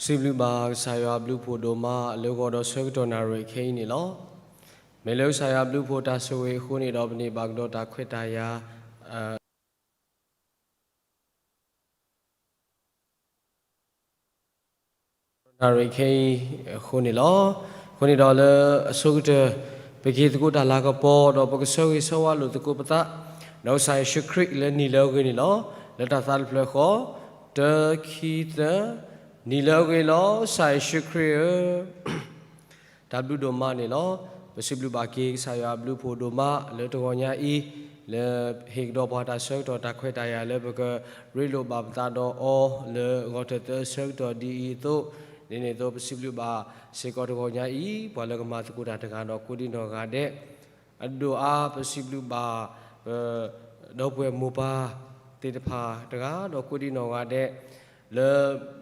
စံးဘျုးဘၣ်ကစၢ်ယွၤအဘျုးအဖှိၣ်ဒိၣ်မး လၢဂီၤဒီးဆၢကတီၢ်နၣ်ရံၣ်ခဲအံၤန့ၣ်လီၤ. မ့ၢ်လၢကစၢ်ယွၤအဘျုးအဖှိၣ်တၢ်ဆိၣ်ဂ့ၤအဃိန့ၣ်ဒီး ပန့ၢ်ဘၣ်ကဒီးတၢ်ခွဲးတၢ်ယာ် နၣ်ရံၣ်ခဲအံၤအဃိန့ၣ်လီၤ. အဃိန့ၣ်ဒီးလၢအဆိကတၢၢ် ပကဟ့ၣ်သကိးတၢ်လၤကပီၤ ဒီးပကဆၢဂ့ၤဆၢဝါလိာ်သကိးပသး ဒီးကစၢ်ယ့ၣ်ၡူးခရံာ်လၢနံၣ်လၢအဂ့ၤန့ၣ်လီၤ. လၢတၢ်သးတဖျၢၣ်ဃီ တၢ ခံ သၢ နံၣ်လၢအဂ့ၤလီၤ. ကစၢ်ယ့ၣ်ၡူးခရံာ်ဧၢ တၢ်ဘျုးဒိၣ်မးန့ၣ်လီၤ. ပစံးဘျုးဘၣ်က့ၤကစၢ်ယွၤအဘျုးအဖှိၣ်ဒိၣ်မးလၢတဂီၤညါအံၤ လၢဟ့ၣ်ကဒီးပှၤတၢ်ဆၢကတီၢ်တၢ်ခွဲးတၢ်ယာ်လၢပကရ့လိာ်ဘၣ်ပသးဒီးအီၤလၢဂီၤထၢၣ်သၢဆၢကတီၢ်ဒ်အံၤအသိး, ဒ်န့ၣ်အသိးပစံးဘျုးဘၣ်စ့ၢ်ကီးတဂီၤညါအံၤ ပှၤလၢကမၤသကိးတၢ်တဂၤဒီးကိးဒံနီၢ်ဂၤဒဲး အဒိၣ်အါပစံးဘျုးဘၣ် ပဒီပုၢ်ဝဲၢ်မိၢ်ပၢ်သ့ၣ်တဖၣ်တဂၤဒီးကိးဒံနီၢ်ဂၤဒဲး လၢ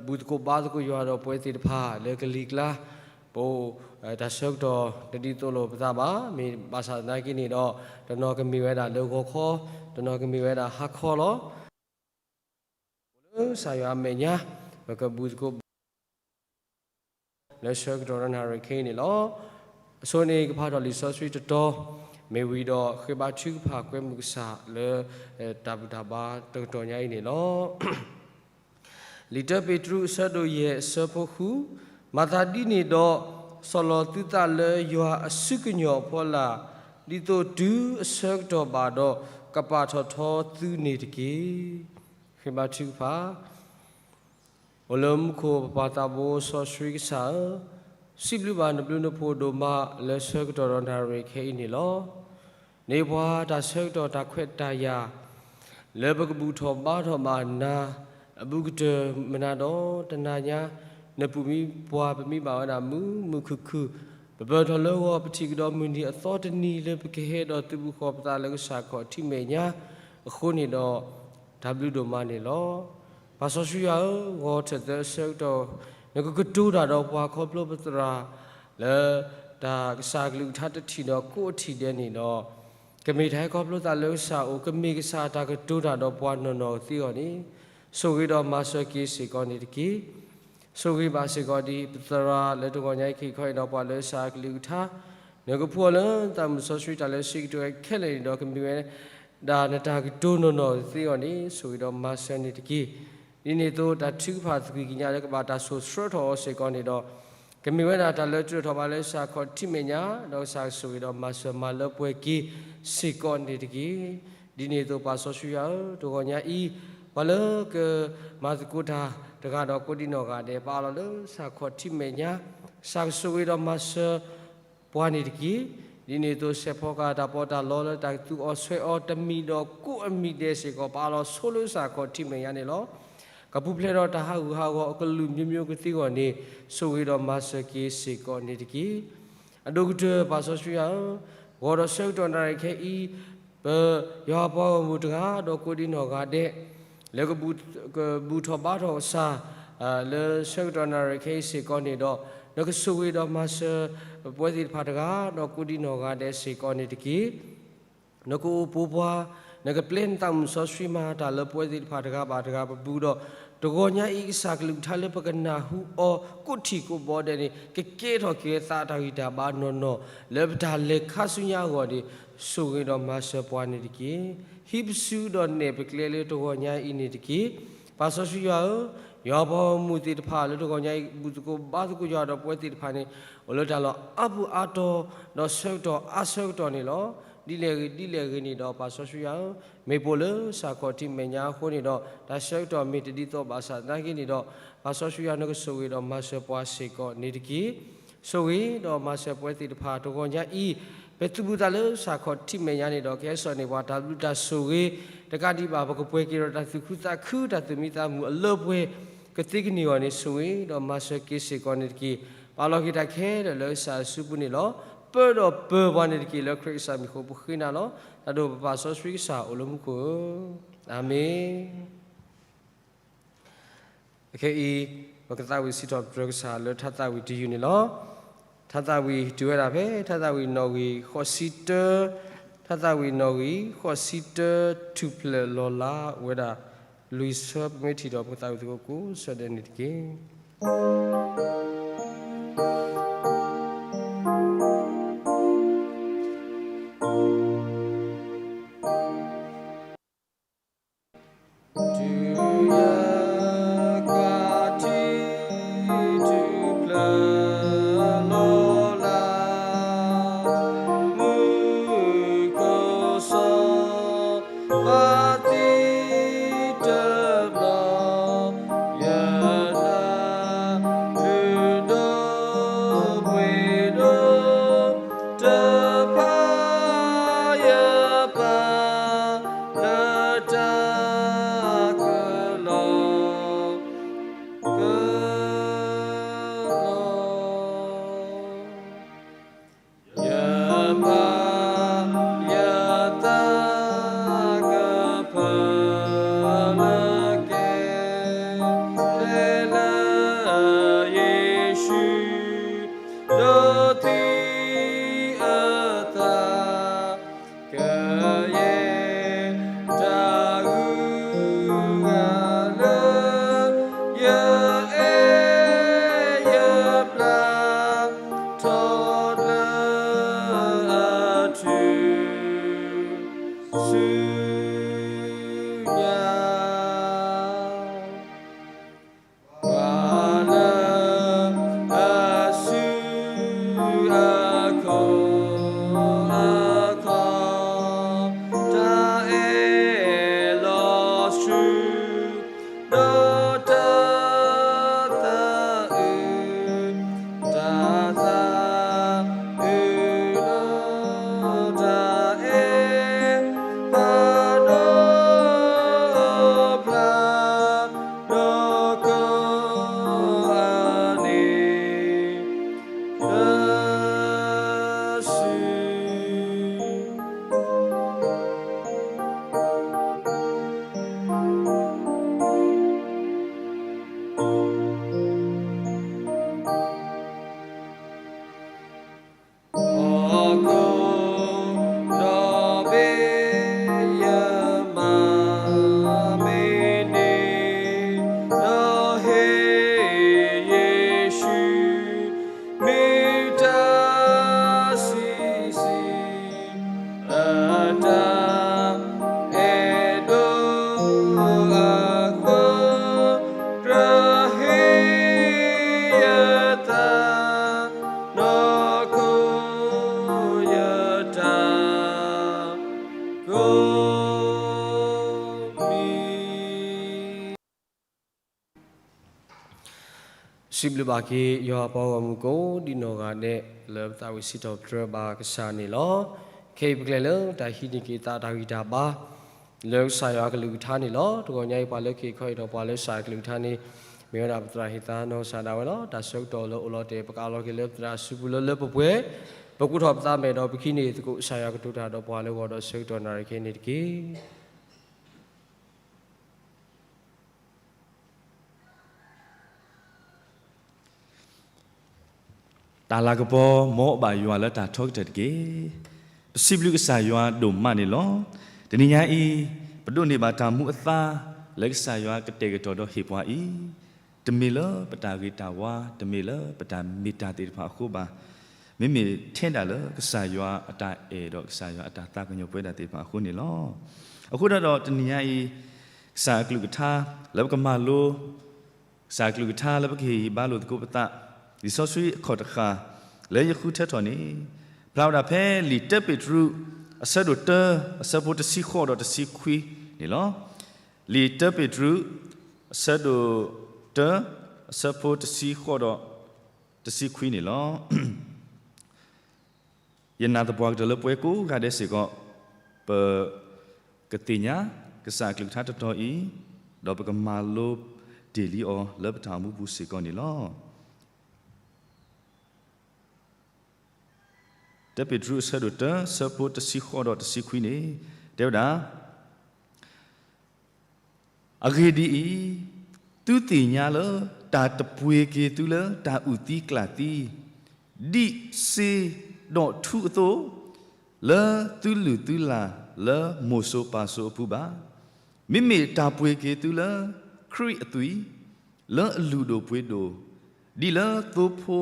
ဘူၣ်သကိးဘါသကိးယွၤဒီးပဝဲသ့ၣ်တဖၣ်လၢကလံၤကျါ ပအိၣ်တၢ်ဆၢကတီၢ်တဒ်သိးလိာ်ပသးဘၣ်. မ့ၢ်ဘၣ်ဆၣ်သနာ်က့န့ၣ်ဒီး တနီၤကမ့ၢ်ဝဲဒၣ်လၢဂီၤခီ, တနီၤကမ့ၢ်ဝဲဒၣ်ဟါခီလီၤ. လၢကစၢ်ယွၤအမဲာ်ညါ ပကဘူၣ်သကိးဘါ လၢဆၢကတီၢ်နၣ်ရံၣ်ခဲအံၤန့ၣ်လီၤ. အဆိန့ၣ်ကဖးထီၣ်လံာ်စီဆှံတတီၤ မ့ၢ်ဝံၤဒီးဃ့ဘါထုကဖၣ်ကွဲမုာ်ကစၢ်လၢ တၢ်ဘူၣ်တၢ်ဘါတကတီၢ်ညါအံၤန့ၣ်လီၤ. လံာ်တၢပ့းတရူး အဆၢဒိၣ်ယဲၢ် အဆၢဖိဃု, မၤသးဒ်န့ၣ်ဒီး ဆီၣ်လီၤသုသးလၢယွၤအစုကညီၤအဖီလာ် ဒ်သိးတုၤအဆၢကတီၢ်ဘၣ်ဒီး ကပာ်ထီၣ်ထီသုန့ၣ်တက့ၢ်. ဃ့ဘါထုကဖၣ် အိၣ်လၢမူခိၣ်ပပၢ်သးဘိစီဆှံကစၢ်ဧၢ, စံးဘျုးဘၣ်နဘျုးနဖှိၣ်ဒိၣ်မးလၢဆၢကတီၢ်ဒီးနၣ်ရံၣ်ခဲအံၤန့ၣ်လီၤ. န့ၢ်ပှၤတၢ်ဆၢကတီၢ်တၢ်ခွဲးတၢ်ယာ် လၢပကဘူၣ်ထီၣ်ဘါထီၣ်ဘၣ်နၤ အဘူးကတၢၢ်မနုၤဒီးတနၤညါ နပူၤမံပှၤပမံဘၣ်ဝဲဒၣ်မုာ်မုာ်ခုၣ်ခုၣ်, ပပၢၢ်ထီၣ်လၢဂီၤပထံၣ်ကဒီးမုၢ်နံၤအသီတနံၤလၢပကဟဲဒီးသုးဘူးဃီၤပသးလၢကစၢ်ခီၣ်ထံးမဲာ်ညါ အဃိန့ၣ်ဒီး တၢ်ဘျုးဒိၣ်မးန့ၣ်လီၤ. ပၢ်စီဆှံယွၤဧၢ, ဂီၤထၢၣ်သၢဆၢကတီၢ် နကကတိၤတၢ်ဒီးပှၤခီဖျိပသရၣ် လၢတၢ်ကစၢ်ကလုၢ်ကထါတထံၣ်ဒီးကိးထံၣ်ဒဲးန့ၣ်ဒီး ကမ့ၢ်တၢ်ဟဲခီဖျိသးလၢကစၢ်အအိၣ်, ကမ့ၢ်ကစၢ်တၢ်ကတိၤတၢ်ဒီးပှၤနီၢ်နီၢ်သ့အဂီၢ်န့ၣ် ဆိၣ်ဂ့ၤဒီးမၤစၢၤက့ၤစ့ၢ်ကီးန့ၣ်တက့ၢ်. ဆိၣ်ဂ့ၤဘၣ်စ့ၢ်ကီးဒ်ပသရၣ်လၢတဂီၤညါအံၤ ကဟ့ၣ်ခီဟ့ၣ်နီၤပှၤလၢကစၢ်ကလုၢ်ကထါ, နကဖှီၣ်လၢသးမုၣ်စီဆှံတၢ်လၢဆံးကတိၤခဲလၢာ်န့ၣ်ဒီး ကမ့ၢ်ဝဲဒၣ်နတၢ်ကတိၤနီၢ်နီၢ်သ့အဂီၢ်န့ၣ် ဆိၣ်ဂ့ၤဒီးမၤစၢၤန့ၣ်တက့ၢ်. ဒ်န့ၣ်အသိးတၢ်ထုကဖၣ်သကွံာ်ကညးလၢကဘၣ်တၢ်စိာ်ဆှၢထီၣ်အီၤစ့ၢ်ကီးန့ၣ်ဒီး ကမ့ၢ်ဝဲဒၣ်တၢ်လၢတြၢၤထီၣ်ဘၣ်လၢကစၢ်ခီၣ်ထံးမဲာ်ညါ, ဒီးကစၢ်ကဆိၣ်ဂ့ၤဒီးမၤစၢၤမၤလၢပှဲၤက့ၤစ့ၢ်ကီးန့ၣ်တက့ၢ်. ဒ်န့ၣ်အသိးပၢ်စီဆှံယွၤဧၢ, တဂီၤညါအံၤ ပှၤလၢကမၤသကိးတၢ်တဂၤဒီးကိးဒံနီၢ်ဂၤဒဲး ပအးလီၤလၢကစၢ်ခီၣ်ထံးမဲာ်ညါ, ကစၢ်ကဆိၣ်ဂ့ၤဒီးမၤစၢၤ ပှၤန့ၣ်တက့ၢ်. ဒ်န့ၣ်အသိးစဲးဖီကၤတၢ်ပီးတၢ်လီလၢတၢ်ကသူအီၤဆွဲအီၤ တမံၤဒီးကိးအမံၤဒဲးစ့ၢ်ကီး ပအးလီၤဆိလၢကစၢ်ခီၣ်ထံးမဲာ်ညါန့ၣ်လီၤ. ကပူၤဖျဲးဒီးတၢ်ဟးဂူာ်ဟးဂီၤအကလုာ်မျိုးမျိုးကသ့အဂီၢ်န့ၣ် ဆိၣ်ဂ့ၤဒီးမၤစၢၤက့ၤစ့ၢ်ကီးန့ၣ်တက့ၢ်. အဒိၣ်ကတၢၢ်ပၢ်စီဆှံယွၤဧၢ, ဂီၤဒီးဆၢကတီၢ်နၣ်ရံၣ်ခဲအံၤ ပယွၤပှၤဂီၢ်မုၢ်တဂၤဒီးကိးဒံနီၢ်ဂၤဒဲး လၢကဘူၣ်ထီၣ်ဘါထီၣ်ကစၢ် လၢဆၢကတီၢ်နၣ်ရံၣ်ခဲအံၤစ့ၢ်ကီးန့ၣ်ဒီး နကဆိၣ်ဂ့ၤဒီးမၤစၢၤ ပဝဲသ့ၣ်တဖၣ်တဂၤဒီးကိးဒံနီၢ်ဂၤဒဲးစ့ၢ်ကီးန့ၣ်တက့ၢ်. နကအိၣ်ပိာ်ပှၤ, နကပျဲနသးမုၣ်စီဆှံမၤတၢ်လၢပဝဲသ့ၣ်တဖၣ်တဂၤဘၣ်တဂၤပပူၤဒီး တဂီၤညါအံၤကစၢ်ကလုၢ်ကထါလၢပကနၢ်ဟူအီၤကိးထံၣ်ကိးဘီဒဲးန့ၣ် ကကဲထီၣ်က့ၤဝဲသးတၢ်ဂံၢ်တၢ်ဘါနီၢ်နီၢ် လၢပတၢ်လဲၤခါဆူညါအဂီၢ်န့ၣ် ဆိၣ်ဂ့ၤဒီးမၤစၢၤပှၤန့ၣ်တက့ၢ်. ဟံးပစုဒီးနဲၣ်ပကျဲလၢတဂီၤညါအံၤန့ၣ်တက့ၢ်. ပၢ်စီဆှံယွၤဧၢ, ယွၤပှၤဂီၢ်မုၢ်သ့ၣ်တဖၣ်လၢတဂီၤညါအံၤ ဘူၣ်သကိးဘါသကိးယွၤဒီးပဝဲသ့ၣ်တဖၣ်န့ၣ် အိၣ်လၢတၢ်လီၢ်အါပူၤအါတီၤ ဒီးဆၢကတီၢ်အါဆၢကတီၢ်န့ၣ်လီၤ. ဒ်လဲၣ်ဂ့ၤဒ်လဲၣ်ဂ့ၤန့ၣ်ဒီးပၢ်စီဆှံယွၤဧၢ, မ့ၢ်ပိာ်လၢကစၢ်ခီၣ်ထံးမဲာ်ညါအဃိန့ၣ်ဒီး တၢ်ဆၢကတီၢ်မ့ၢ်တဒ်သိးဘၣ်ဆၣ်သနာ်က့န့ၣ်ဒီး ပၢ်စီဆှံယွၤနကဆိၣ်ဂ့ၤဒီးမၤစၢၤပှၤစ့ၢ်ကီးန့ၣ်တက့ၢ်. ဆိၣ်ဂ့ၤဒီးမၤစၢၤပဝဲသ့ၣ်တဖၣ်တဂီၤညါအံၤ ပသုးဘူးသးလၢကစၢ်ခီၣ်ထံးမဲာ်ညါန့ၣ်ဒီး ကဟဲစိာ်န့ၢ်ပှၤတၢ်ဘျုးတၢ်ဆိၣ်ဂ့ၤ တကးဒံးဘၣ် ပကပှဲၤက့ၤဒီးတၢ်သူၣ်ခုသးခု တၢ်သူၣ်မံသးမုာ်အလၢပှဲၤကသ့ကန့ၢ်အဂီၢ်န့ၣ် ဆိၣ်ဂ့ၤဒီးမၤစၢၤက့ၤစ့ၢ်ကီးန့ၣ်တက့ၢ်. ပာ်လီၤက့ၤတၢ်ခဲလၢာ်လၢကစၢ်အစုပူၤန့ၣ်လီၤ. ပၢဒီးပၢၤပှၤန့ၣ်တက့ၢ်. လၢခရံာ်ကစၢ်မံၤအဃိပဃ့နၤလီၤ. တၢ်ဒိၣ်ပပၢ်စီဆှံကစၢ်အိၣ်လၢမူခိၣ်ဧၢ, အၤမ့ၣ်. အခဲအံၤ ပကသးဝံၣ်စံးထီၣ်ပတြၢၤကစၢ်လၢထါသးဝံၣ်တယုၢ်န့ၣ်လီၤ. ထါသးဝံၣ်တုၤဝဲဒၣ်ဖဲ ထါသးဝံၣ်နီၣ်ဂံၢ်ဃိးဆံတၢ, ထါသးဝံၣ်နီၣ်ဂံၢ်ဃိးဆံတၢ ထူၣ်ဖျဲးလီၤလးဝဲဒၣ် လွံၢ်ဆၢ ပမ့ၢ်ထံၣ်ဒီး ပကသးဝံၣ်သကိးကိးဆၢဒဲးန့ၣ်တက့ၢ်. တုၤယကွၢ်ထံတုၤဖျၢၣ်လီၤလး, မုၢ်ကစီၤပၤသံတဘျီ, ယနၢ်ဟူဒီးပှ့ၤဒီး တဖၣ်ယပၢ် လၢတၢ်ကလီကလီ, ယပၢ်ယသးကဖၢလၢကဲ ဖဲလၢယ့ၣ်ၡူး ဒီးသံအသး ကယဲၢ်တၢ်အုၣ်အဂၤလၢ ယအဲၣ်ယပျၢ်ထီၣ်လၢ အထူၣ်စုညါ ပှၤလၢအစုအခီၣ်အခီၣ် တၢ်အဲၣ်လီၤဆူ ဒီးတၢ်သးအုး တၢ်သးအုးလီၤ တၢ်အဲၣ်ပၢ်ဒီးအပျၢ် ဒီးကိးဂၤန့ၣ် တၢ်စု ဟီၣ်ခိၣ်ဒီဘ့ၣ်ယမၤမ့ၢ်န့ၣ် ဒီးဟ့ၣ်ယ့ၣ်ၡူး မ့ၢ်တၢ်ဆံးဆံး အတၢ်အဲၣ်ဒိးအဃၢၤ ကြၢးဟ့ၣ်ယသး နီၢ်ခိယတၢ်ကိးမံၤ စံးဘျုးဘၣ်က့ၤ ယွၤအပှၤဂီၢ်မုၢ်ကိးဒံနီၢ်ဂၤဒဲး လၢပသးဝံၣ်စံးထီၣ်ပတြၢၤဘၣ်ကစၢ်န့ၣ်လီၤ. ခဲအံၤပကလဲၤလၢတၢ်ဟံးန့ၢ်က့ၤသးတၢ်ဂံၢ်တၢ်ဘါ လၢကစၢ်ယွၤအကလုၢ်ကထါန့ၣ်လီၤ. တဂီၤညါအံၤပှၤလၢက့ၤခီအံၤဒီးပှၤလၢကစၢ်အကလုၢ်ကထါန့ၣ် မ့ၢ်ဝဲဒၣ်ပသရၣ်ဟ့ၣ်သါနီၢ်ကစၢ်ဒၣ်ဝဲလီၤ. တၢ်ဆၢကတီၢ်လၢအိၣ်လီၤတဲာ် ပကအးလီၤက့ၤလၢပသရၣ်အစုပူၤလၢလၢပှဲၤပှဲၤ ပကူၣ်ထီၣ်ပသးမဲာ်ဒီးပခံန့ၢ်သကိး ကစၢ်ယွၤကတိၤတၢ်ဒီးပှၤလၢဂီၤဒီးဆၢကတီၢ်နၣ်ရံၣ်ခဲအံၤန့ၣ်တက့ၢ်. တၢ်လၤကပီၤ မ်အဘၣ်ယွၤလၢတၢ်ထီကတၢၢ်တက့ၢ်. ပစံးဘျုးကစၢ်ယွၤဒိၣ်မးန့ၣ်လီၤ. တနံၤညါအံၤ ပဒိးန့ၢ်ဘၣ်တၢ်မူအသါ လၢကစၢ်ယွၤကတဲာ်ကတီၤဒီးဟ့ၣ်ပှၤအံၤ, တမ့ၢ်လၢပတၢ်ဂ့ၤတၢ်ဝါ, တမ့ၢ်လၢပတၢ်မ့ၢ်တၢ်သ့ၣ်တဖၣ်အဃိဘၣ်. မ့မ့ၢ်ထဲဒၣ်လၢကစၢ်ယွၤအတၢ်အဲၣ်ဒီးကစၢ်ယွၤအတၢ်သးကညီၤပဝဲဒၣ်သ့ၣ်တဖၣ်အဃိန့ၣ်လီၤ. အဃိဒီးတနံၤညါအံၤ ကစၢ်အကလုၢ်ကထါ လၢပကမၤလိ ကစၢ်အကလုၢ်ကထါလၢပကဟ့ၣ်ဂံၢ်ဘါလိာ်သကိးပသး လံာ်စီဆှံအခီၣ်တဃၣ် လၢယဃုထၢထီၣ်န့ၣ် ဖျါဝဲဒၣ်ဖဲလံာ်တၢပ့းတရူး အဆၢဒိၣ်တၢ အဆၢဖိတဆံဃိးဒီးတဆံခွံန့ၣ်လီၤ. လံာ်တၢပ့းတရူး အဆၢဒိၣ်တၢ အဆၢဖိတဆံဃိးဒီးတဆံခွံန့ၣ်လီၤ. ယနာ်သပှၢ်ကတၢၢ်လၢပဝဲကိးဂၤဒဲးစ့ၢ်ကီး ပကသ့ၣ်ညါ ကစၢ်အကလုၢ်ကထါတတီၤအံၤ, ဒီးပကမၤလိတ့ၢ်လံအီၤလၢပတၢ်အိၣ်မူပူၤစ့ၢ်ကီးန့ၣ်လီၤ. တၢပ့းတရူးအဆၢဒိၣ်တၢ ဆၢဖိတဆံဃိးဒီးတဆံခွံန့ၣ် တဲဝဲဒၣ် အဂ့ၢ်ဒ်အံၤ, သုသ့ၣ်ညါလၢတၢ်တပှ့ၤက့ၤသုလၢတၢ်အုၣ်သံကျၣ်သံ, ဒံးစ့ဒီးထူအသိး, လၢသုလုၢ်သုလၢ်လၢမိၢ်စိၤပၢ်စိၤအပူၤဘၣ်. မ့မ့ၢ်တၢ်ပှ့ၤက့ၤသုလၢခရံာ်အသွံၣ်, လၢအလုၢ်ဒိၣ်ပှ့ၤဒိၣ် ဒ်လၢသိဖိ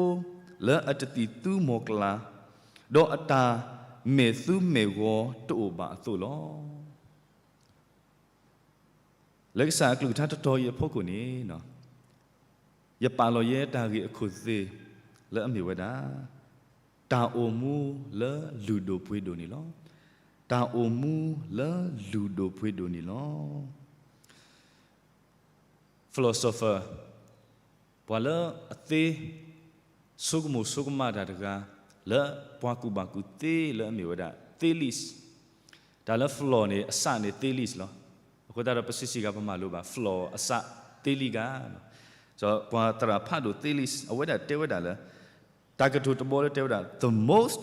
လၢအတသံၣ်သူမီၤကလၤ, ဒီးအတၢ်မဲာ်သူမဲာ်ဂီၤတအိၣ်ဘၣ်အသိးလီၤ. လၢကစၢ်အကလုၢ်ကထါတတီၤအံၤအဖီခိၣ်န့ၣ်, ယပာ်လီၤယဲတၢ်ဂ့ၢ်အခိၣ်သ့ၣ်လၢအမ့ၢ်ဝဲဒၣ်, တၢ်အိၣ်မူလၢလုၢ်ဒိၣ်ပှ့ၤဒိၣ်န့ၣ်လီၤ. တၢ်အိၣ်မူလၢလုၢ်ဒိၣ်ပှ့ၤဒိၣ်န့ၣ်လီၤ. Philosopher, ပှၤလၢအသ့ဆိကမိၣ်ဆိကမးတၢ်တဂၤ, လၢပှၤကူၣ်ဘၣ်ကူၣ်သ့လၢအမ့ၢ်ဝဲဒၣ် theist, တၢ်လၢ philo န့ၣ် အစၢ်န့ၣ် theist လီၤ. အဃိသတးဒီး ပစံးစ့ၢ်ကီးပမၤလိဘၣ် philo အစၢ် theist ဂၤ, ပှၤသရၣ်ဖးဒိၣ် theist အဝဲဒၣ်တဲဝဲဒၣ်လၢ, တၢ်ကတိၤတဘီလၢတဲဝဲဒၣ် the most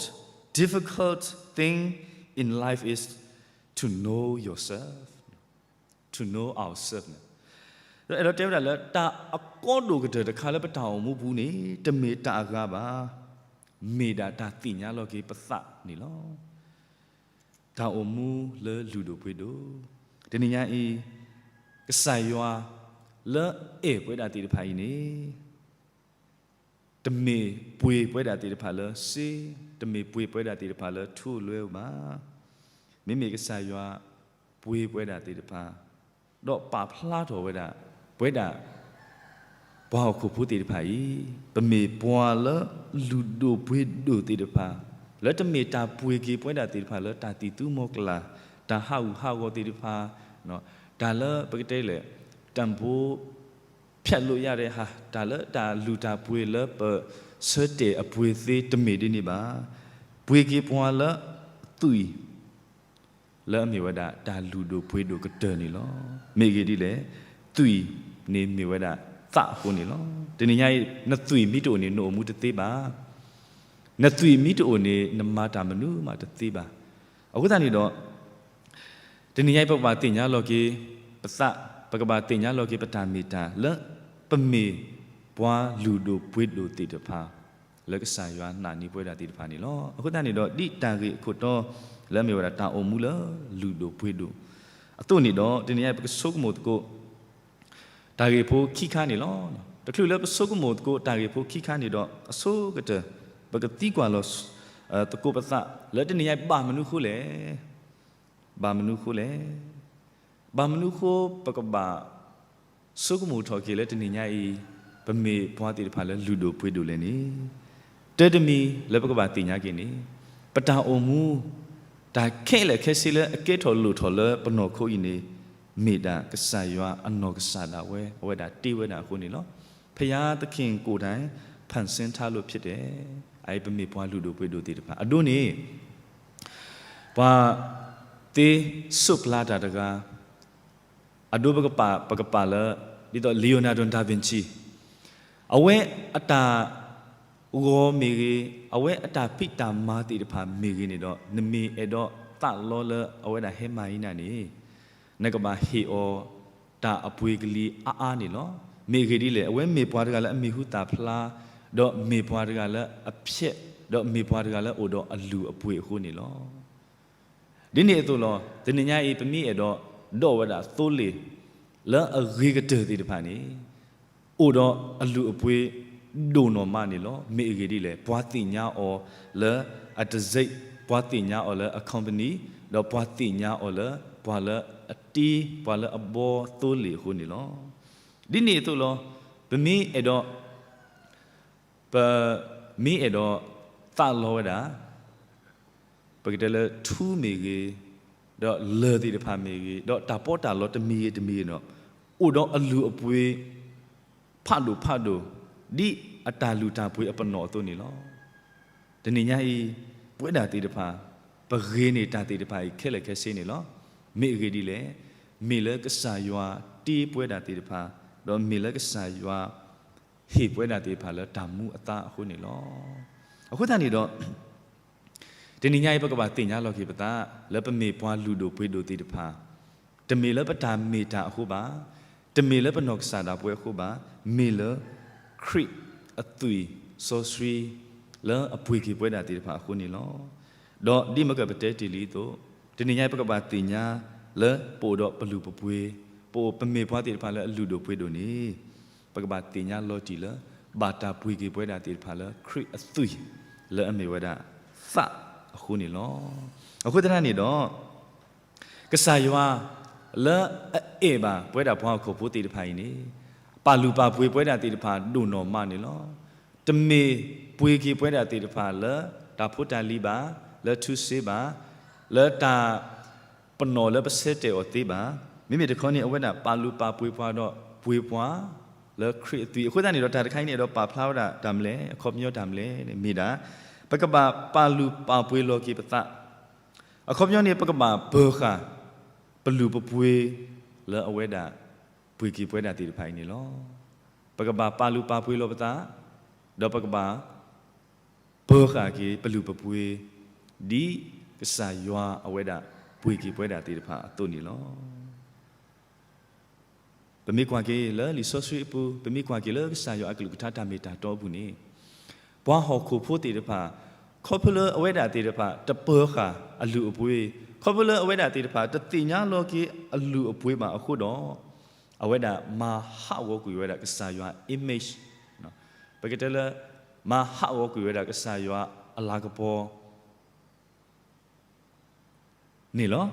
difficult thing in life is to know yourself, to know ourselves န့ၣ်, အဲၣ်ဒိးတဲဝဲဒၣ်လၢ တၢ်အကီဒိၣ်ကတၢၢ်တခါလၢပတၢ်အိၣ်မူပူၤန့ၣ် တမ့ၢ်တၢ်အဂၤဘၣ်, မ့ၢ်ဒၣ်တၢ်သ့ၣ်ညါလီၤက့ၤပသးန့ၣ်လီၤ. တၢ်အိၣ်မူလၢလုၢ်ဒိၣ်ပှ့ၤဒိၣ်, တနံၤညါအံၤ ကစၢ်ယွၤလၢအဲၣ်ပဝဲဒၣ်သ့ၣ်တဖၣ်အံၤန့ၣ် တမ့ၢ်ပှ့ၤပဝဲဒၣ်သ့ၣ်တဖၣ်လၢစ့, တမ့ၢ်ပှ့ၤပဝဲဒၣ်သ့ၣ်တဖၣ်လၢထူလွဲဧိၤဘၣ်. မ့မ့ၢ်ကစၢ်ယွၤပှ့ၤပဝဲဒၣ်သ့ၣ်တဖၣ်, ဒီးပာ်ဖျါထီၣ်ဝဲဒၣ် ပဝဲဒၣ် ပှၤဟီၣ်ခိၣ်ဖိသ့ၣ်တဖၣ်အံၤ, ပမ့ၢ်ပှၤလၢလုၢ်ဒိၣ်ပှ့ၤဒိၣ်သ့ၣ်တဖၣ်, လၢတမ့ၢ်တၢ်ပှ့ၤက့ၤပဝဲဒၣ်သ့ၣ်တဖၣ်လၢတၢ်သံၣ်သူမီၤကလၤ, တၢ်ဟးဂူာ်ဟးဂီၤသ့ၣ်တဖၣ်, တၢ်လၢပကတဲလဲၣ်, တၢ်ဘိ ဖျက်လို့ရတဲ့ဟာ, တၢ်လၢတၢ်လုၢ်တၢ်ပှ့ၤလၢပဆၢတဲာ်အပှ့ၤသ့တမ့ၢ်ဒ်န့ၣ်ဘၣ်. ပှ့ၤက့ၤပှၤလၢသွံၣ် လၢအမ့ၢ်ဝဲဒၣ်တၢ်လုၢ်ဒိၣ်ပှ့ၤဒိၣ်ကတၢၢ်န့ၣ်လီၤ. မ့ၢ်အဂ့ၢ်ဒ်လဲၣ်, သွံၣ်န့ၣ်မ့ၢ်ဝဲဒၣ်သးအဃိန့ၣ်လီၤ. တနံၤညါအံၤ နသွံၣ်မ့ၢ်တအိၣ်န့ၣ် နအိၣ်မူတသ့ဘၣ်. နသွံၣ်မ့ၢ်တအိၣ်န့ၣ် နမၤတၢ်မနုၤမးတသ့ဘၣ်. အဃိသတးန့ၣ်ဒီး တနံၤညါအံၤ ပကဘၣ်သ့ၣ်ညါလီၤက့ၤပသး, ပကဘၣ်သ့ၣ်ညါလီၤက့ၤပတၢ်မ့ၢ်တၢ်လၢ ပမ့ၢ်ပှၤလုၢ်ဒိၣ်ပှ့ၤဒိၣ်သ့ၣ်တဖၣ် လၢကစၢ်ယွၤနာ်န့ၢ်ပဝဲဒၣ်သ့ၣ်တဖၣ်န့ၣ်လီၤ. အဃိသတးန့ၣ်ဒီး ဒ်တၢ်ဂ့ၢ်အခိၣ်တီ လၢအမ့ၢ်ဝဲဒၣ်တၢ်အိၣ်မူလၢလုၢ်ဒိၣ်ပှ့ၤဒိၣ်အသိးန့ၣ်ဒီး တနံၤညါအံၤ ပကဆိကမိၣ်သကိး တၢ်ဂ့ၢ်ဖိခံခါန့ၣ်လီၤ. တချုးလၢပဆိကမိၣ်သကိးတၢ်ဂ့ၢ်ဖိခံခါန့ၣ်ဒီး အဆိကတၢၢ် ပကသံကွၢ်လီၤ သကိးပသး လၢတနံၤညါအံၤ ဘၣ်မနုၤဃိလဲၣ်. ဘၣ်မနုၤဃိလဲၣ်. ဘၣ်မနုၤဃိပကဘၣ်ဆိကမိၣ်ထီၣ်က့ၤလၢတနံၤညါအံၤ ပမ့ၢ်ပှၤသ့ၣ်တဖၣ်လၢလုၢ်ဒိၣ်ပှ့ၤဒိၣ်လဲၣ်န့ၣ်, တၢ်တမံၤလၢပကဘၣ်သ့ၣ်ညါက့ၤန့ၣ်, ပတၢ်အိၣ်မူ တၢ်ခဲလၢာ်ခဲဆ့လၢအကဲထီၣ်လိၣ်ထီၣ်လၢပနီၢ်ခိအံၤန့ၣ် မ့ၢ်ဒၣ်ကစၢ်ယွၤအနီၢ်ကစၢ်ဒၣ်ဝဲ အဝဲဒၣ်တ့ဝဲဒၣ်အဃိန့ၣ်လီၤ. ဘုရားသခင်ကိုယ်တိုင် ဖန်ဆင်းထားလို့ဖြစ်တယ်. အအံၤပမ့ၢ်ပှၤလုၢ်ဒိၣ်ပှ့ၤဒိၣ်သ့ၣ်တဖၣ် အဒိန့ၣ် ပှၤသ့စိးပျါတၢ်တဂၤ အဒိပကပာ် ပကပာ်လၢ ဒ်သိး Leonardo da Vinci အဝဲအတၢ်ဂီၤမ့ၢ်ဂ့ၤ, အဝဲအတၢ်ဖံးတၢ်မၤသ့ၣ်တဖၣ်မ့ၢ်ဂ့ၤန့ၣ်ဒီး နမ့ၢ်အဲၣ်ဒိးသးလီလၢအဝဲဒၣ်ဟဲမၤအံၤနၤန့ၣ် နကဘၣ်ဟ့ၣ်အီၤတၢ်အပှ့ၤကလံၤအါအါန့ၣ်လီၤ. မ့ၢ်အဂ့ၢ်ဒ်လဲၣ်, အဝဲမ့ၢ်ပှၤတဂၤလၢအမံၤဟူသၣ်ဖျါ, ဒီးမ့ၢ်ပှၤတဂၤလၢအဖျဲး, ဒီးမ့ၢ်ပှၤတဂၤလၢအိၣ်ဒီးအလုၢ်အပှ့ၤအဃိန့ၣ်လီၤ. ဒ်န့ၣ်အသိးလီၤ. တနံၤညါအံၤ ပမ့ၢ်အဲၣ်ဒိးဒိးဝဲဒၣ်သိလ့ၣ် လၢအဂ့ၤကတၢၢ်သ့ၣ်တဖၣ်န့ၣ် အိၣ်ဒီးအလုၢ်အပှ့ၤဒိၣ်နီၢ်မးန့ၣ်လီၤ. မ့ၢ်အဂ့ၢ်ဒ်လဲၣ်, ပှၤသ့ၣ်ညါအီၤလၢအတံဆိပ်, ပှၤသ့ၣ်ညါအီၤလၢအ company, ဒီးပှၤသ့ၣ်ညါအီၤလၢ ပှၤလၢအတ့ ပှၤလၢအဘှီသိလ့ၣ်အဃိန့ၣ်လီၤ. ဒ်န့ၣ်အသိးလီၤ. ပမ့ၢ်အဲၣ်ဒိး ပမ့ၢ်အဲၣ်ဒိးသးလီဝဲဒၣ် ပကတဲလၢထူမ့ၢ်ဂ့ၤ, ဒီးလၢၢ်သ့ၣ်တဖၣ်မ့ၢ်ဂ့ၤ, ဒီးတၢ်ပီးတၢ်လီတမံၤဂ့ၤတမံၤဂ့ၤဒီး အိၣ်ဒီးအလုၢ်အပှ့ၤ ဖးဒိၣ်ဖးဒိၣ် ဒ်အတၢ်လုၢ်တၢ်ပှ့ၤအပနီၣ်အသိးန့ၣ်လီၤ. တနံၤညါအံၤ ပဝဲဒၣ်သ့ၣ်တဖၣ် ပဂ့ၤန့ၢ်တၢ်သ့ၣ်တဖၣ်အံၤခဲလၢာ်ခဲဆ့န့ၣ်လီၤ. မ့ၢ်အဂ့ၢ်ဒ်လဲၣ်, မ့ၢ်လၢကစၢ်ယွၤတ့ပဝဲဒၣ်သ့ၣ်တဖၣ်, ဒီးမ့ၢ်လၢကစၢ်ယွၤ ဟ့ၣ်ပဝဲဒၣ်သ့ၣ်တဖၣ်လၢတၢ်မူအသါအဃိန့ၣ်လီၤ. အဃိသတးန့ၣ်ဒီး တနံၤညါအံၤ ပကဘၣ်သ့ၣ်ညါလီၤက့ၤပသး လၢပမ့ၢ်ပှၤလုၢ်ဒိၣ်ပှ့ၤဒိၣ်သ့ၣ်တဖၣ်, တမ့ၢ်လၢပတၢ်မ့ၢ်တၢ်အဃိဘၣ်, တမ့ၢ်လၢပနီၢ်ကစၢ်ဒၣ်ပဝဲအဃိဘၣ်, မ့ၢ်လၢခရံာ်အသွံၣ်စီဆှံ လၢအပှ့ၤက့ၤပဝဲဒၣ်သ့ၣ်တဖၣ်အဃိန့ၣ်လီၤ. ဒီးဒ်မ့ၢ်ကပတဲတ့ၢ်လံအသိး, တနံၤညါအံၤ ပကဘၣ်သ့ၣ်ညါလၢပအိၣ်ဒီးပလုၢ်ပပှ့ၤ, ပအိၣ်ပမ့ၢ်ပှၤသ့ၣ်တဖၣ်လၢအလုၢ်ဒိၣ်ပှ့ၤဒိၣ်န့ၣ်, ပကဘၣ်သ့ၣ်ညါလီၤတံၢ်လၢ ဘၣ်တၢ်ပှ့ၤက့ၤပဝဲဒၣ်သ့ၣ်တဖၣ်လၢခရံာ်အသွံၣ် လၢအမ့ၢ်ဝဲဒၣ်သးအဃိန့ၣ်လီၤ. အဃိသတးန့ၣ်ဒီး ကစၢ်ယွၤ လၢအအဲၣ်ဘၣ်ပဝဲဒၣ်ပှၤဟီၣ်ခိၣ်ဖိသ့ၣ်တဖၣ်အံၤန့ၣ် ပာ်လုၢ်ပာ်ပှ့ၤပဝဲဒၣ်သ့ၣ်တဖၣ်ဒိၣ်နီၢ်မးန့ၣ်လီၤ. တမ့ၢ်ပှ့ၤက့ၤပဝဲဒၣ်သ့ၣ်တဖၣ်လၢတၢ်ဖိတၢ်လံၤဘၣ်, လၢထူစ့ဘၣ်, လၢတၢ် ပနီၣ်လၢပဆၢတဲာ်အီၤသ့ဘၣ်. မ့မ့ၢ်တခီန့ၣ် အဝဲဒၣ်ပာ်လုၢ်ပာ်ပှ့ၤပှၤဒီးပှ့ၤပှၤ လၢခရံာ်အသွံၣ်. အဃိသတးန့ၣ်ဒီး တၢ်တခါအံၤန့ၣ်ဒီးပာ်ဖျါဝဲဒၣ်တၢ်မနုၤလဲၣ်, အခီပညီတၢ်မနုၤလဲၣ်န့ၣ် မ့ၢ်ဒၣ် ပကဘၣ်ပာ်လုၢ်ပာ်ပှ့ၤလီၤက့ၤပသး. အခီပညီန့ၣ် ပကဘၣ်ပၢၤဃာ် ပလုၢ်ပပှ့ၤ လၢအဝဲဒၣ် ပှ့ၤက့ၤပဝဲဒၣ်သ့ၣ်တဖၣ်အံၤန့ၣ်လီၤ. ပကဘၣ်ပာ်လုၢ်ပာ်ပှ့ၤလီၤပသး, ဒီးပကဘၣ် ပၢၤဃာ်က့ၤပလုၢ်ပပှ့ၤ ဒ်ကစၢ်ယွၤအဝဲဒၣ်ပှ့ၤက့ၤပဝဲဒၣ်သ့ၣ်တဖၣ်အသိးန့ၣ်လီၤ. ပမ့ၢ်ကွၢ်က့ၤလၢလံာ်စီဆှံအပူၤ, ပမ့ၢ်ကွၢ်က့ၤလၢကစၢ်ယွၤအကလုၢ်ကထါတၢ်မ့ၢ်တၢ်တီအပူၤန့ၣ်, ပှၤဟီၣ်ခိၣ်ဖိသ့ၣ်တဖၣ် ခီဖျိလၢအဝဲဒၣ်သ့ၣ်တဖၣ်တပၢၤဃာ်အလုၢ်အပှ့ၤ, ခီဖျိလၢအဝဲဒၣ်သ့ၣ်တဖၣ်တသ့ၣ်ညါလီၤက့ၤအလုၢ်အပှ့ၤဘၣ်အဃိဒီး အဝဲဒၣ်မၤဟးဂီၤကွံာ်ဝဲဒၣ်ကစၢ်ယွၤ image, ပကတဲလၢ မၤဟးဂီၤကွံာ်ဝဲဒၣ်ကစၢ်ယွၤအလၤကပီၤ န့ၣ်လီၤ.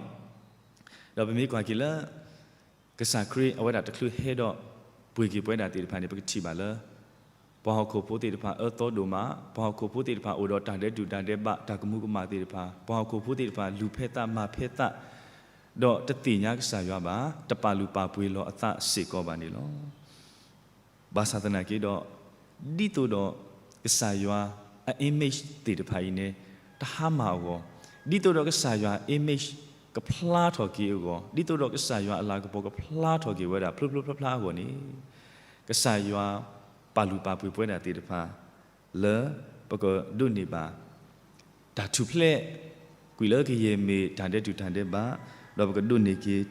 ဒီးပမ့ၢ်ကွၢ်က့ၤလၢ ကစၢ်ခရံာ်အဝဲဒၣ်တချုးဟဲဒီး ပှ့ၤက့ၤပဝဲဒၣ်သ့ၣ်တဖၣ်န့ၣ် ပကထံၣ်ဘၣ်လၢ ပှၤဟီၣ်ခိၣ်ဖိသ့ၣ်တဖၣ်အၢသီဒိၣ်မး, ပှၤဟီၣ်ခိၣ်ဖိသ့ၣ်တဖၣ်အိၣ်ဒီးတၢ်ဒဲးတူၢ်တၢ်ဒဲးဘး တၢ်ကမူၤကမၣ်သ့ၣ်တဖၣ်, ပှၤဟီၣ်ခိၣ်ဖိသ့ၣ်တဖၣ်လူၤဖဲသးမၤဖဲသး ဒီးတသ့ၣ်ညါကစၢ်ယွၤဘၣ်, တပာ်လုၢ်ပာ်ပှ့ၤလီၤအသးစ့ၢ်ကီးဘၣ်န့ၣ်လီၤ. ဘၣ်ဆၣ်သနာ်က့ဒီး ဒ်သိးဒီးကစၢ်ယွၤအ image သ့ၣ်တဖၣ်အံၤန့ၣ် တဟါမၢ်အဂီၢ်, ဒ်သိးဒီးကစၢ်ယွၤ image ကဖျါထီၣ်က့ၤအဂီၢ်, ဒ်သိးဒီးကစၢ်ယွၤအလၤကပီၤကဖျါထီၣ်က့ၤဝဲဒၣ် ဖျိဖျိဖျါဖျါအဂီၢ်န့ၣ်, ကစၢ်ယွၤပာ်လုၢ်ပာ်ပှ့ၤပဝဲဒၣ်သ့ၣ်တဖၣ် လၢပကဒိးန့ၢ်ဘၣ် တၢ်ထူၣ်ဖျဲး ကွံာ်လၢကယဲၢ်မ့ၢ်တၢ်ဒဲးတူၢ်တၢ်ဒဲးဘး, ဒီးပကဒိးန့ၢ်က့ၤ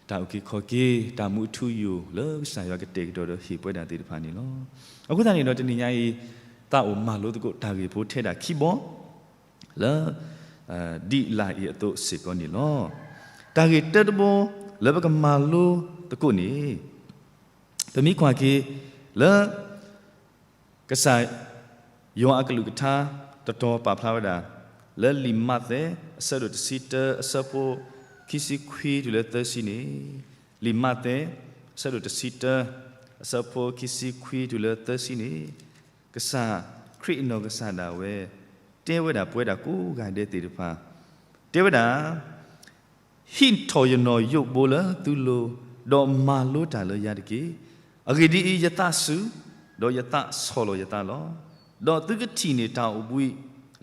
တၢ်အုၣ်က့ၤခီၣ်က့ၤ တၢ်မူအထူအယိာ် လၢကစၢ်ယွၤကတဲာ်ကတီၤဒီးဟ့ၣ်ပဝဲဒၣ်သ့ၣ်တဖၣ်န့ၣ်လီၤ. အဃိသတးန့ၣ်ဒီး တနံၤညါအံၤ သးအိၣ်မၤလိသကိးတၢ်ဂ့ၢ်ဖိထဲဒၣ်ခံဘီ လၢ ဒ်လာ်အံၤအသိးစ့ၢ်ကီးန့ၣ်လီၤ. တၢ်ဂ့ၢ်တၢတဘီ လၢပကမၤလိသကိးန့ၣ် ပမ့ၢ်ကွၢ်က့ၤ လၢ ကစၢ်ယွၤအကလုၢ်ကထါ တတီၤပာ်ဖျါဝဲဒၣ် လၢလံာ်မးသဲ အဆၢဒိၣ်တဆံတၢ အဆၢဖိ ခံဆံခွံတုၤလၢသၢဆံန့ၣ်, လံာ်မးသဲ အဆၢဒိၣ်တဆံတၢ အဆၢဖိခံဆံခွံတုၤလၢသၢဆံန့ၣ်, ကစၢ်ခရံာ်အနီၢ်ကစၢ်ဒၣ်ဝဲ တဲဝဲဒၣ်ပဝဲဒၣ်ကိးဂၤဒဲးသ့ၣ်တဖၣ်, တဲဝဲဒၣ် ဟံးထီၣ်ယနီၣ်ယိးဘိလၢသုလိၤ, ဒီးမၤလိတၢ်လၢယၤတက့ၢ်. အဂ့ၢ်ဒ်အံၤ, ယသးစူၤ, ဒီးယသးဆီၣ်လီၤယသးလီၤ. ဒီးသုကထံၣ်န့ၢ်တၢ်အိၣ်ဘှံး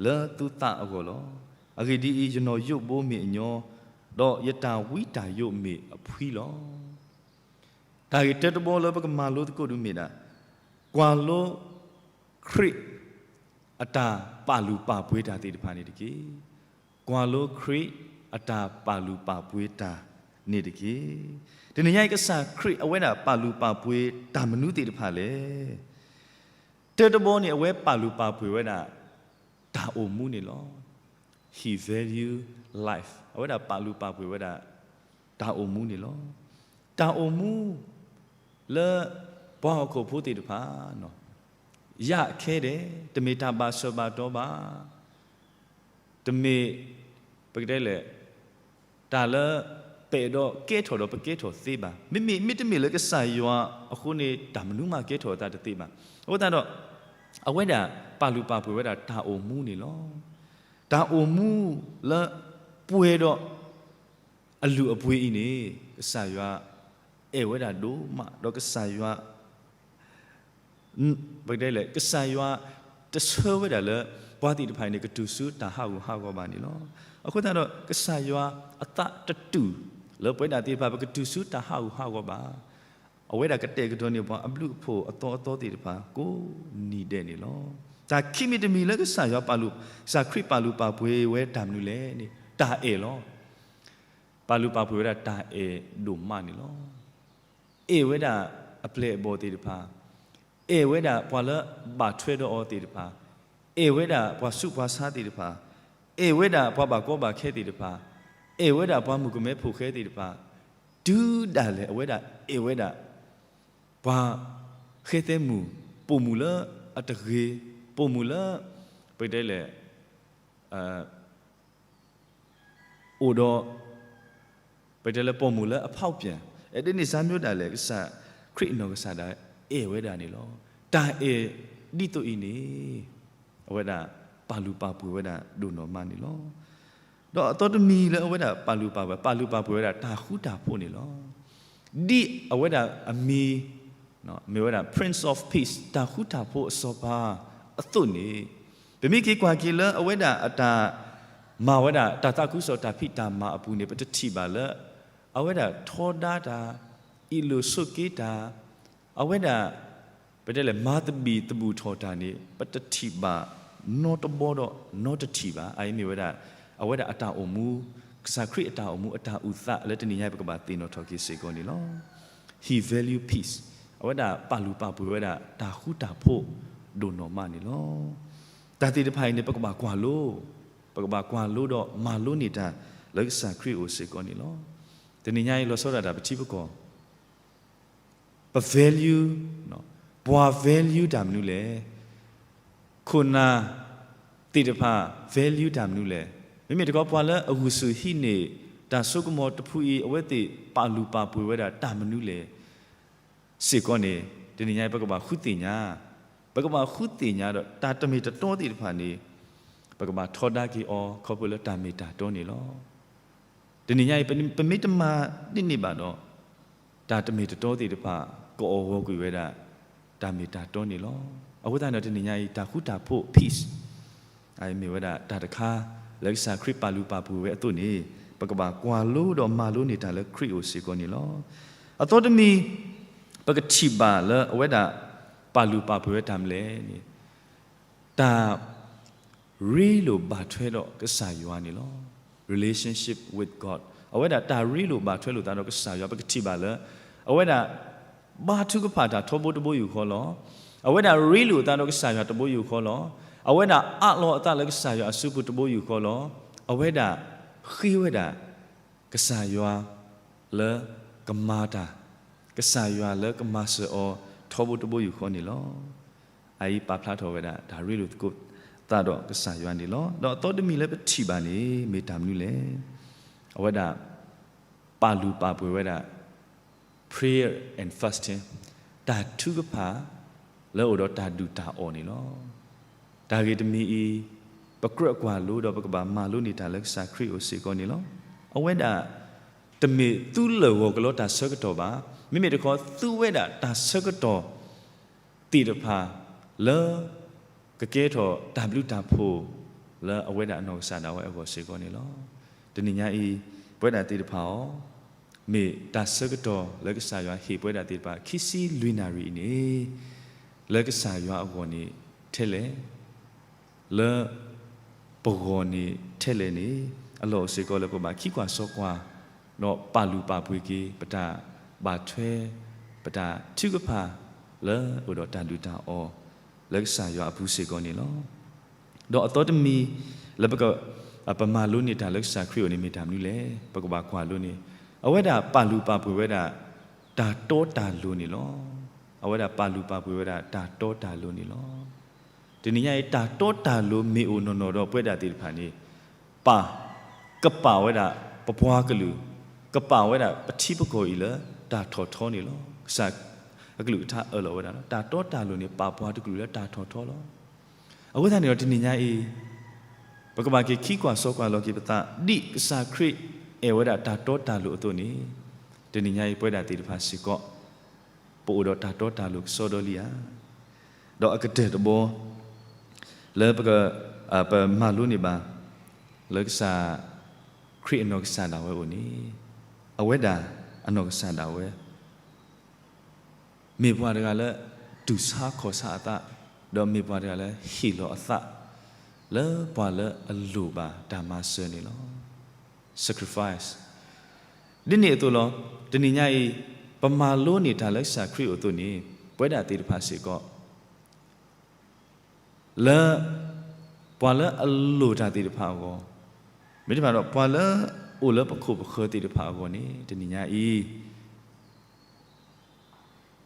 လၢသုသးအဂီၢ်လီၤ. အဂ့ၢ်ဒ်အံၤ, ယနီၣ်ယိးဘိမ့ၢ်အညီ, ဒီးယတၢ်ဝံတၢ်ယိးမ့ၢ်အဖှံလီၤ. တၢ်ဂ့ၢ်တၢတဘီလၢပကမၤလိသကိးဒုးမ့ၢ်ဒၣ်, ကွၢ်လိ ခရံာ် အတၢ်ပာ်လုၢ်ပာ်ပှ့ၤတၢ်သ့ၣ်တဖၣ်န့ၣ်တက့ၢ်. ကွၢ်လိခရံာ်အတၢ်ပာ်လုၢ်ပာ်ပှ့ၤတၢ်န့ၣ်တက့ၢ်. တနံၤညါအံၤ ကစၢ်ခရံာ်အဝဲဒၣ်ပာ်လုၢ်ပာ်ပှ့ၤတၢ်မနုၤသ့ၣ်တဖၣ်လဲၣ်. တၢတဘီန့ၣ် အဝဲပာ်လုၢ်ပာ်ပှ့ၤဝဲဒၣ် တၢ်အိၣ်မူန့ၣ်လီၤ. He value life. အဝဲဒၣ်ပာ်လုၢ်ပာ်ပှ့ၤဝဲဒၣ် တၢ်အိၣ်မူန့ၣ်လီၤ. တၢ်အိၣ်မူ လၢ ပှၤဟီၣ်ခိၣ်ဖိသ့ၣ်တဖၣ် ယၢ်ခဲဒဲး, တမ့ၢ်တၢ်ဘၣ်ဆၢဘၣ်တီၤဘၣ်, တမ့ၢ် ပကတဲလဲၣ်, တၢ်လၢ ပအဲၣ်ဒိးကဲထီၣ်ဒီးပကဲထီၣ်သ့ဘၣ်. မ့မ့ၢ် မ့တမ့ၢ်လၢကစၢ်ယွၤအဃိန့ၣ် တၢ်မနုၤမးကဲထီၣ်အသးတသ့ဘၣ်. အဃိသတးဒီး အဝဲဒၣ်ပာ်လုၢ်ပာ်ပှ့ၤဝဲဒၣ်တၢ်အိၣ်မူန့ၣ်လီၤ. တၢ်အိၣ်မူလၢ ပှဲၤဒီး အလုၢ်အပှ့ၤအံၤန့ၣ် ကစၢ်ယွၤ အဲၣ်ဝဲဒၣ်ဒိၣ်မး ဒီးကစၢ်ယွၤ ပကတဲလဲၣ်, ကစၢ်ယွၤတဆၢဝဲဒၣ်လၢ ပှၤသ့ၣ်တဖၣ်အံၤန့ၣ် ကတုၤဆူတၢ်ဟးဂူာ်ဟးဂီၤဘၣ်န့ၣ်လီၤ. အဃိသတးဒီး ကစၢ်ယွၤအသးတတုာ်လၢပဝဲဒၣ်သ့ၣ်တဖၣ် ပကတုၤဆူတၢ်ဟးဂူာ်ဟးဂီၤဘၣ်. အဝဲဒၣ်ကတဲာ်ကတီၤန့ၢ်ပှၤအဘျုးအဖှိၣ်အသီအသီသ့ၣ်တဖၣ် ကိးနံၤဒဲးန့ၣ်လီၤ. တၢ်ခံမံၤတမံၤလၢကစၢ်ယွၤပာ်လုၢ်, ကစၢ်ခရံာ်ပာ်လုၢ်ပာ်ပှ့ၤဝဲတၢ်မနုၤလဲၣ်န့ၣ် တၢ်အဲၣ်လီၤ. ပာ်လုၢ်ပာ်ပှ့ၤဝဲဒၣ်တၢ်အဲၣ်ဒိၣ်မးန့ၣ်လီၤ. အဲၣ်ဝဲဒၣ်အပျဲၢ်အဘီၣ်သ့ၣ်တဖၣ်, အဲၣ်ဝဲဒၣ်ပှၤလၢဘၣ်ထွဲဒီးအီၤသ့ၣ်တဖၣ်, အဲၣ်ဝဲဒၣ်ပှၤဆူးပှၤဆါသ့ၣ်တဖၣ်, အဲၣ်ဝဲဒၣ်ပှၤဘၣ်ကီဘၣ်ခဲသ့ၣ်တဖၣ်, အဲၣ်ဝဲဒၣ်ပှၤမုၣ်ကမဲဖိဃဲသ့ၣ်တဖၣ်, တုၤဒၣ်လဲာ်အဝဲဒၣ်အဲၣ်ဝဲဒၣ် ပှၤဃဲသဲမုၣ်, ပိာ်မုၣ်လၢအတဂ့ၤ, ပိာ်မုၣ်လၢ ပတဲလဲၣ် အိၣ်ဒီး ပတဲလၢ ပိာ်မုၣ်လၢအဖောက်ပြန်, အဲဒ်န့ၣ် စၢ်မ့ၢ်ဒၣ်လဲာ် ကစၢ်ခရံာ်အနီၢ်ကစၢ်ဒၣ်အဲၣ်ဝဲဒၣ်န့ၣ်လီၤ. တၢ်အဲၣ်ဒ်သိးအံၤန့ၣ် အဝဲဒၣ် ပာ်လုၢ်ပာ်ပှ့ၤဝဲဒၣ်ဒိၣ်နီၢ်မးန့ၣ်လီၤ. ဒီးအသီတမံၤလၢအဝဲဒၣ်ပာ်လုၢ်ပာ်ပှ့ၤ, ပာ်လုၢ်ပာ်ပှ့ၤဝဲဒၣ်တၢ်ဃူတၢ်ဖိးန့ၣ်လီၤ. ဒ်အဝဲဒၣ်အမံၤ မ့ၢ်ဝဲဒၣ် Prince of Peace တၢ်ဃူတၢ်ဖိးအစီၤပၤအသိးန့ၣ်, ပမ့ၢ်က့ၤကွၢ်က့ၤလၢအဝဲဒၣ်အတၢ်မၤဝဲဒၣ်တၢ်သးခုကစီၣ်တၢ်ဖံးတၢ်မၤအပူၤန့ၣ် ပတထံၣ်ဘၣ်လၢ အဝဲဒၣ်ထီဒါတၢ်, အ့ၣ်လိာ်ဆိးက့တၢ်, အဝဲဒၣ် ပတဲလဲၣ် မၤသဘံၣ်သဘုၣ်ထီၣ်တၢ်န့ၣ် ပတထံၣ်ဘၣ်နီတဘီဒီးနီတထံၣ်ဘၣ်. အအံၤမ့ၢ်ဝဲဒၣ် အဝဲဒၣ်အတၢ်အိၣ်မူ, ကစၢ်ခရံာ်အတၢ်အိၣ်မူအတၢ်အုၣ်သးလၢတနံၤညါအံၤ ပကဘၣ်သ့ၣ်နီၣ်ထီၣ်က့ၤစ့ၢ်ကီးန့ၣ်လီၤ. He value peace. အဝဲဒၣ်ပာ်လုၢ်ပာ်ပှ့ၤဝဲဒၣ်တၢ်ဃူတၢ်ဖိးဒိၣ်နီၢ်မးန့ၣ်လီၤ. တၢ်သ့ၣ်တဖၣ်အံၤန့ၣ် ပကဘၣ်ကွၢ်လိ, ပကဘၣ်ကွၢ်လိဒီးမၤလိန့ၢ်တၢ်လၢကစၢ်ခရံာ်အအိၣ်စ့ၢ်ကီးန့ၣ်လီၤ. တနံၤညါအံၤ လီၤဆီဒၣ်တၢ် ပထံပကီၢ် ပ value, ပှၤ value တၢ်မနုၤလဲၣ်. ခိၣ်နၢ်သ့ၣ်တဖၣ် value တၢ်မနုၤလဲၣ်. မ့မ့ၢ်တခီ ပှၤလၢအဂုာ်ဆူၣ်ဟံးန့ၢ်တၢ်စိကမီၤတဖုအံၤ အဝဲသ့ၣ်ပာ်လုၢ်ပာ်ပှ့ၤဝဲဒၣ်တၢ်မနုၤလဲၣ် စ့ၢ်ကီးန့ၣ် တနံၤညါအံၤ ပကဘၣ်ဃုသ့ၣ်ညါ, ပကဘၣ်ဃုသ့ၣ်ညါဒီး တၢ်တမ့ၢ်တတီသ့ၣ်တဖၣ်န့ၣ် ပကဘၣ်ထီဒါက့ၤအီၤ ခီဖျိလၢတၢ်မ့ၢ်တၢ်တီန့ၣ်လီၤ. တနံၤညါအံၤ ပမ့ၢ်တမၤဒ်န့ၣ်ဘၣ်ဒီး တၢ်တမ့ၢ်တတီသ့ၣ်တဖၣ် ကအီၣ်ဂီၤကွံာ်ဝဲဒၣ် တၢ်မ့ၢ်တၢ်တီန့ၣ်လီၤ. အဃိသတးန့ၣ် တနံၤညါအံၤ တၢ်ဃူတၢ်ဖိး peace အမ့ၢ်ဝဲဒၣ်တၢ်တခါ လၢကစၢ်ခရံာ်ပာ်လုၢ်ပာ်ပှ့ၤဝဲအသိးန့ၣ် ပကဘၣ်ကွၢ်လိဒီးမၤလိန့ၢ်တၢ်လၢခရံာ်အအိၣ်စ့ၢ်ကီးန့ၣ်လီၤ. အသီတမံၤ ပကထံၣ်ဘၣ်လၢအဝဲဒၣ် ပာ်လုၢ်ပာ်ပှ့ၤဝဲတၢ်မနုၤလဲၣ်န့ၣ် တၢ် ရ့လိာ်ဘၣ်ထွဲဒီးကစၢ်ယွၤန့ၣ်လီၤ. Relationship with God. အဝဲဒၣ်တၢ်ရ့လိာ်ဘၣ်ထွဲလိာ်သးဒီးကစၢ်ယွၤ ပကထံၣ်ဘၣ်လၢ အဝဲဒၣ် ဘါထုကဖၣ်တၢ်ထီဘိတဘိယူၢ်ဃီလီၤ. အဝဲဒၣ်ရ့လိာ်သးဒီးကစၢ်ယွၤတဘိယူၢ်ဃီလီၤ. အဝဲဒၣ်အးလီၤအသးလၢကစၢ်ယွၤအစုပူၤတဘိယူၢ်ဃီလီၤ. အဝဲဒၣ်ဃ့ဝဲဒၣ် ကစၢ်ယွၤလၢကမၤတၢ်, ကစၢ်ယွၤလၢကမၤစၢၤအီၤ ထီဘိတဘိယူၢ်ဃီန့ၣ်လီၤ. အအံၤပာ်ဖျါထီၣ်ဝဲဒၣ် တၢ်ရ့လိာ်သကိးသးဒီးကစၢ်ယွၤန့ၣ်လီၤ. ဒီးအသီတမံၤလၢပထံၣ်ဘၣ်န့ၣ် မ့ၢ်တၢ်မနုၤလဲၣ်. အဝဲဒၣ် ပာ်လုၢ်ပာ်ပှ့ၤဝဲဒၣ် prayer and fasting တၢ်ထုကဖၣ် လၢအအိၣ်ဒီးတၢ်ဒုၣ်တၢ်အီၣ်န့ၣ်လီၤ. တၢ်ဂ့ၢ်တမံၤအံၤ ပကြၢးကွၢ်လိဒီးပကဘၣ်မၤလိန့ၢ်တၢ်လၢကစၢ်ခရံာ်အအိၣ်စ့ၢ်ကီးန့ၣ်လီၤ. အဝဲဒၣ် တမ့ၢ်သူလၢာ်ဂီၤကလီတၢ်ဆၢကတီၢ်ဘၣ်. မ့မ့ၢ်တခီ သူဝဲဒၣ်တၢ်ဆၢကတီၢ် သ့ၣ်တဖၣ် လၢ ကကဲထီၣ်တၢ်ဘျုးတၢ်ဖှိၣ် လၢအဝဲဒၣ်အနီၢ်ကစၢ်ဒၣ်ဝဲအဂီၢ်စ့ၢ်ကီးန့ၣ်လီၤ. တနံၤညါအံၤ ပဝဲဒၣ်သ့ၣ်တဖၣ်အီၤ မ့ၢ်တၢ်ဆၢကတီၢ်လၢကစၢ်ယွၤဟ့ၣ်ပဝဲဒၣ်သ့ၣ်တဖၣ် ခံဆံလွံၢ်နၣ်ရံၣ်အံၤန့ၣ် လၢကစၢ်ယွၤအဂီၢ်န့ၣ်ထဲလဲၣ်, လၢ ပဂီၢ်န့ၣ်ထဲလဲၣ်န့ၣ် အလီၢ်အိၣ်စ့ၢ်ကီးလၢပဘၣ်ခံကွၢ်စီကွၢ် ဒီးပာ်လုၢ်ပာ်ပှ့ၤက့ၤ ပတၢ်ဘၣ်ထွဲ ပတၢ်ထုကဖၣ် လၢအအိၣ်ဒီးတၢ်ဒုၣ်တၢ်အီၣ် လၢကစၢ်ယွၤအပူၤစ့ၢ်ကီးန့ၣ်လီၤ. ဒီးအသီတမံၤ လၢပက ပမၤလိန့ၢ်တၢ်လၢကစၢ်ခရံာ်အအိၣ်န့ၣ်မ့ၢ်တၢ်မနုၤလဲၣ်. ပကဘၣ်ကွၢ်လိန့ၣ် အဝဲဒၣ်ပာ်လုၢ်ပာ်ပှ့ၤဝဲဒၣ် တၢ်တီတၢ်လိၤန့ၣ်လီၤ. အဝဲဒၣ်ပာ်လုၢ်ပာ်ပှ့ၤဝဲဒၣ်တၢ်တီတၢ်လိၤန့ၣ်လီၤ. တနံၤညါအံၤ တၢ်တီတၢ်လိၤမ့ၢ်အိၣ်နီၢ်နီၢ်ဒီးပဝဲဒၣ်သ့ၣ်တဖၣ်န့ၣ် ပာ် ကပာ်ဝဲဒၣ် ပပှၤကလုာ်, ကပာ်ဝဲဒၣ်ပထံပကီၢ်အံၤလၢတၢ်ထီၣ်ထီန့ၣ်လီၤ. ကစၢ်အကလုၢ်ကထါအၢၣ်လီၤဝဲဒၣ်လီၤ. တၢ်တီတၢ်လိၤန့ၣ် ပာ်ပှၤတကလုာ်လၢတၢ်ထီၣ်ထီလီၤ. အဃိသတးန့ၣ်ဒီးတနံၤညါအံၤ ပကဘၣ်က့ၤခံကွၢ်စီကွၢ်လီၤက့ၤပသး ဒ်ကစၢ်ခရံာ်အဲၣ်ဝဲဒၣ်တၢ်တီတၢ်လိၤအသိးန့ၣ် တနံၤညါအံၤပဝဲဒၣ်သ့ၣ်တဖၣ်စ့ၢ်ကီး ပအိၣ်ဒီးတၢ်တီတၢ်လိၤကစီဒီလံဧါ. ဒီးအကတၢၢ်တဘီ လၢပက ပမၤလိန့ၢ်ဘၣ် လၢကစၢ်ခရံာ်အနီၢ်ကစၢ်ဒၣ်ဝဲအအိၣ်န့ၣ် အဝဲဒၣ်အနီၢ်ကစၢ်ဒၣ်ဝဲ မ့ၢ်ပှၤတဂၤလၢ တူၢ်ဆါခီၣ်ဆါအသး, ဒီးမ့ၢ်ပှၤတဂၤလၢဟ့ၣ်လီၤအသး လၢပှၤလၢအလိၣ်ဘၣ်တၢ်မၤစၢၤန့ၣ်လီၤ. Sacrifice ဒ်န့ၣ်အသိးလီၤ. တနံၤညါအံၤ ပမၤလိန့ၢ်တၢ်လၢကစၢ်ခရံာ်အအိၣ်အသိးန့ၣ် ပဝဲဒၣ်သ့ၣ်တဖၣ်စ့ၢ်ကီး လၢ ပှၤလၢအလိၣ်တၢ်သ့ၣ်တဖၣ်အဂီၢ်, မ့တမ့ၢ်ဒီး ပှၤလၢအအိၣ်လၢပခိၣ်ပဃၢၤသ့ၣ်တဖၣ်အဂီၢ်န့ၣ် တနံၤညါအံၤ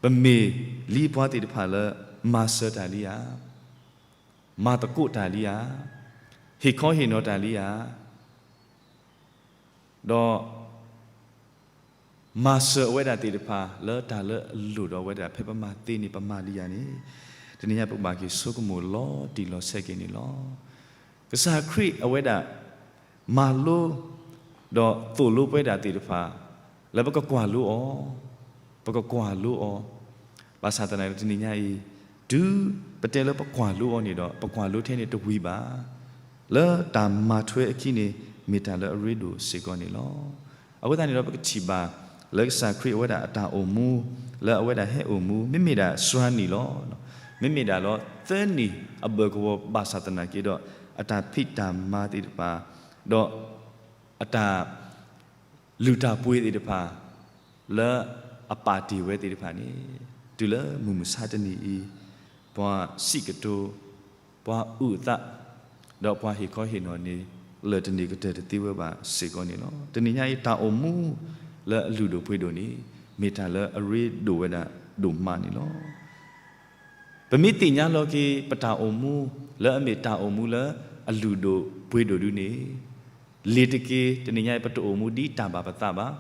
ပမ့ၢ်လံပှၤသ့ၣ်တဖၣ်လၢ မၤစၢၤတၢ်လံဧါ, မၤသကိးတၢ်လံဧါ, ဟ့ၣ်ခီဟ့ၣ်နီၤတၢ်လံဧါ, ဒီး မၤစၢၤအဝဲဒၣ်သ့ၣ်တဖၣ် လၢတၢ်လၢအလိၣ်ဒီးအဝဲဒၣ် ဖဲပမၤသ့န့ၣ် ပမၤလံဧါန့ၣ်, တနံၤညါပကဘၣ်က့ၤဆိကမိၣ်လီၤတံၢ်လီၤဆဲးက့ၤန့ၣ်လီၤ. ကစၢ်ခရံာ်အဝဲဒၣ် မၤလိ ဒီးသိၣ်လိပဝဲဒၣ်သ့ၣ်တဖၣ် လၢပကကွၢ်လိအီၤ, ပကကွၢ်လိအီၤ, ဘၣ်ဆၣ်သနာ်က့တနံၤညါအံၤ တုၤပတဲလၢပကွၢ်လိအီၤန့ၣ်ဒီး ပကွၢ်လိထဲန့ၣ်တဝံၤဘၣ် လၢတၢ်မၤထွဲအခံန့ၣ် မ့ၢ်တၢ်လၢအရ့ဒိၣ်စ့ၢ်ကီးန့ၣ်လီၤ. အဃိသတးန့ၣ်ဒီး ပကထံၣ်ဘၣ် လၢကစၢ်ခရံာ်အဝဲဒၣ်အတၢ်အိၣ်မူ လၢအဝဲဒၣ်ဟဲအိၣ်မူ မ့မ့ၢ်ဒၣ်စှၤနံၣ်လီၤ. မ့မ့ၢ်ဒၣ်လီၤ သၢနံၣ်အဘၢၣ်ကဝီၤဘၣ်ဆၣ်သနာ်က့ဒီး အတၢ်ဖံးတၢ်မၤသ့ၣ်တဖၣ် ဒီး အတၢ် လုၢ်တၢ်ပှ့ၤသ့ၣ်တဖၣ် လၢအပာ်တ့ၢ်ဝဲသ့ၣ်တဖၣ်န့ၣ် တုၤလၢမုၢ်မဆါတနံၤအံၤ ပှၤစံးကတိၤ, ပှၤအုၣ်အသး, ဒီးပှၤဟ့ၣ်ခီဟ့ၣ်နီၤန့ၣ် လၢာ်တန့ၢ်ကတၢၢ်တသ့ဝဲဘၣ်စ့ၢ်ကီးန့ၣ်လီၤ. တနံၤညါအံၤ တၢ်အိၣ်မူ လၢအလုၢ်ဒိၣ်ပှ့ၤဒိၣ်န့ၣ် မ့ၢ်တၢ်လၢအရ့ဒိၣ်ဝဲဒၣ်ဒိၣ်မးန့ၣ်လီၤ. ပမ့ၢ်သ့ၣ်ညါလီၤက့ၤ ပတၢ်အိၣ်မူ လၢအမ့ၢ်တၢ်အိၣ်မူလၢအလုၢ်ဒိၣ်ပှ့ၤဒိၣ်ဒုန့ၣ် လ့ၤတက့ၢ်. တနံၤညါအံၤ ပတအိၣ်မူဒ်တၢ်ဘၣ်ပသးဘၣ်.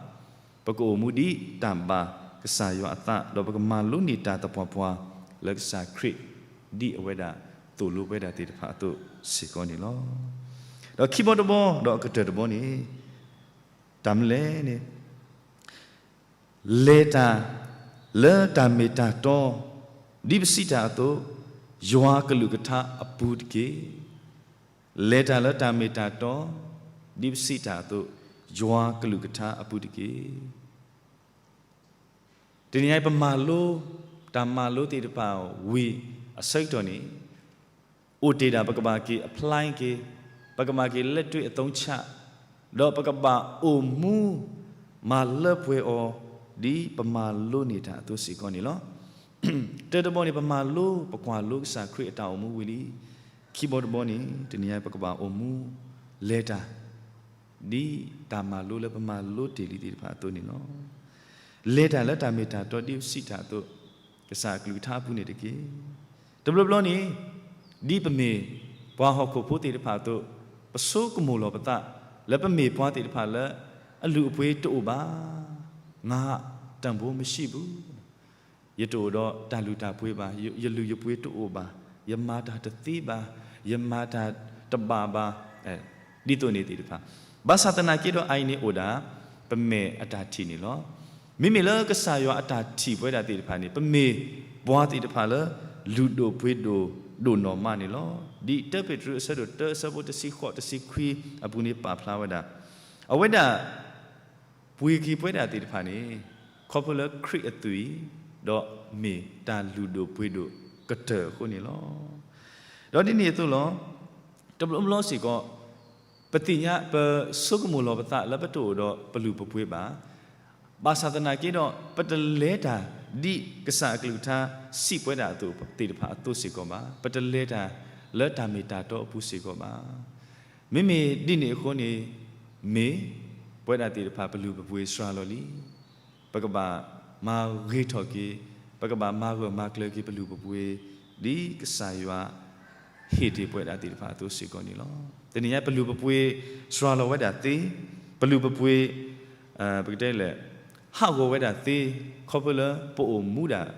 ပကအိၣ်မူဒ်တၢ်ဘၣ်ကစၢ်ယွၤအသး ဒီးပကမၤလိန့ၢ်တၢ်သပှၢ်ပှၢ် လၢကစၢ်ခရံာ် ဒ်အဝဲဒၣ်သိၣ်လိပဝဲဒၣ်သ့ၣ်တဖၣ်အသိးစ့ၢ်ကီးန့ၣ်လီၤ. ဒီးခံဘီတဘီ ဒီးအကတၢၢ်တဘီန့ၣ် တၢ်မနုၤလဲၣ်န့ၣ် လဲၤတၢ်လၢတၢ်မ့ၢ်တၢ်တီ ဒ်ပစံးတၢ်အသိး ယွၤကလုၢ်ကထါအပူၤတက့ၢ်. လဲၤတၢ်လၢတၢ်မ့ၢ်တၢ်တီ ဒ်ပစံးတၢ်အသိး ယွၤကလုၢ်ကထါအပူၤတက့ၢ်. တနံၤညါအံၤ ပမၤလိ တၢ်မၤလိသ့ၣ်တဖၣ်ဝံၤအဆၢကတီၢ်န့ၣ် အိၣ်တ့ၢ်ဒၣ် ပကဘၣ်က့ၤ apply က့ၤ, ပကဘၣ်က့ၤ လက်တွေ့အသုံးချ ဒီးပကဘၣ်အိၣ်မူ မၤလၢပှဲၤအီၤ ဒ်ပမၤလိန့ၢ်တၢ်အသိးစ့ၢ်ကီးန့ၣ်လီၤ. တၢတဘီန့ၣ် ပမၤလိ ပကွၢ်လိကစၢ်ခရံာ်အတၢ်အိၣ်မူဝံၤလံ. ခံဘီတဘီန့ၣ် တနံၤညါပကဘၣ်အိၣ်မူ လဲၤတၢ် ဒ်တၢ်မၤလိလၢပမၤလိတ့ၢ်လံသ့ၣ်တဖၣ်အသိးန့ၣ်လီၤ. လဲၤတၢ်လၢတၢ်မ့ၢ်တၢ်တီ ဒ်ပစံးတၢ်အသိး ကစၢ်အကလုၢ်ကထါအပူၤန့ၣ်တက့ၢ်. တဘျီဘျီန့ၣ် ဒ်ပမ့ၢ်ပှၤဟီၣ်ခိၣ်ဖိသ့ၣ်တဖၣ်အသိး ပဆိကမိၣ်လီၤပသး လၢပမ့ၢ်ပှၤသ့ၣ်တဖၣ်လၢ အလုၢ်အပှ့ၤတအိၣ်ဘၣ်, ငါ တန်ဖိုးမရှိဘူး ယတအိၣ်ဒီးတၢ်လုၢ်တၢ်ပှ့ၤဘၣ်, ယလုၢ်ယပှ့ၤတအိၣ်ဘၣ်, ယမၤတၢ်တသ့ဘၣ်, ယမၤတၢ်တဘၣ်ဘၣ်, ဒ်သိးန့ၣ်သ့ၣ်တဖၣ်. ဘၣ်ဆၣ်သနာ်က့ဒီး အအံၤန့ၣ်အိၣ်ဒၣ် ပမဲာ်အတၢ်ထံၣ်န့ၣ်လီၤ. မ့မ့ၢ်လၢကစၢ်ယွၤအတၢ်ထံၣ်ပဝဲဒၣ်သ့ၣ်တဖၣ်န့ၣ် ပမ့ၢ်ပှၤသ့ၣ်တဖၣ်လၢ လုၢ်ဒိၣ်ပှ့ၤဒိၣ်ဒိၣ်နီၢ်မးန့ၣ်လီၤ. ဒ်တၢပ့းတရူးအဆၢဒိၣ်တၢ အဆၢဖိတဆံဃိး တဆံခွံအပူၤန့ၣ် ပာ်ဖျါဝဲဒၣ် အဝဲဒၣ် ပှ့ၤက့ၤပဝဲဒၣ်သ့ၣ်တဖၣ်န့ၣ် ခီဖျိလၢခရံာ်အသွံၣ်အံၤ ဒီးမ့ၢ်တၢ်လုၢ်ဒိၣ်ပှ့ၤဒိၣ်ကတၢၢ်အဃိန့ၣ်လီၤ. ဒီးဒ်န့ၣ်အသိးလီၤ. တဘျီဘျီစ့ၢ်ကီး ပသ့ၣ်ညါ ပဆိကမိၣ်လီၤပသးလၢပတအိၣ်ဒီးပလုၢ်ပပှ့ၤဘၣ်. ဘၣ်ဆၣ်သနာ်က့ဒီး ပတလဲၤတၢ် ဒ်ကစၢ်အကလုၢ်ကထါစံးပဝဲဒၣ်အသိးသ့ၣ်တဖၣ်အသိးစ့ၢ်ကီးဘၣ်. ပတလဲၤတၢ်လၢတၢ်မ့ၢ်တၢ်တီအပူၤစ့ၢ်ကီးဘၣ်. မ့မ့ၢ်ဒ်န့ၣ်အဃိန့ၣ် မ့ၢ်ပဝဲဒၣ်သ့ၣ်တဖၣ်ပလုၢ်ပပှ့ၤစှၤလီၤလံ. ပကဘၣ်မၤဂ့ၤထီၣ်က့ၤ, ပကဘၣ်မၤဂၢၢ်မၤကျၢၤက့ၤပလုၢ်ပပှ့ၤ ဒ်ကစၢ်ယွၤဟ့ၣ်တ့ၢ်ပဝဲဒၣ်သ့ၣ်တဖၣ်အသိးစ့ၢ်ကီးန့ၣ်လီၤ. တနံၤညါပလုၢ်ပပှ့ၤစှၤလီၤဝဲဒၣ်သ့, ပလုၢ်ပပှ့ၤ ပကတဲလဲၣ် ဟးဂီၤဝဲဒၣ်သ့, ခီဖျိလၢပအိၣ်မူဒၣ်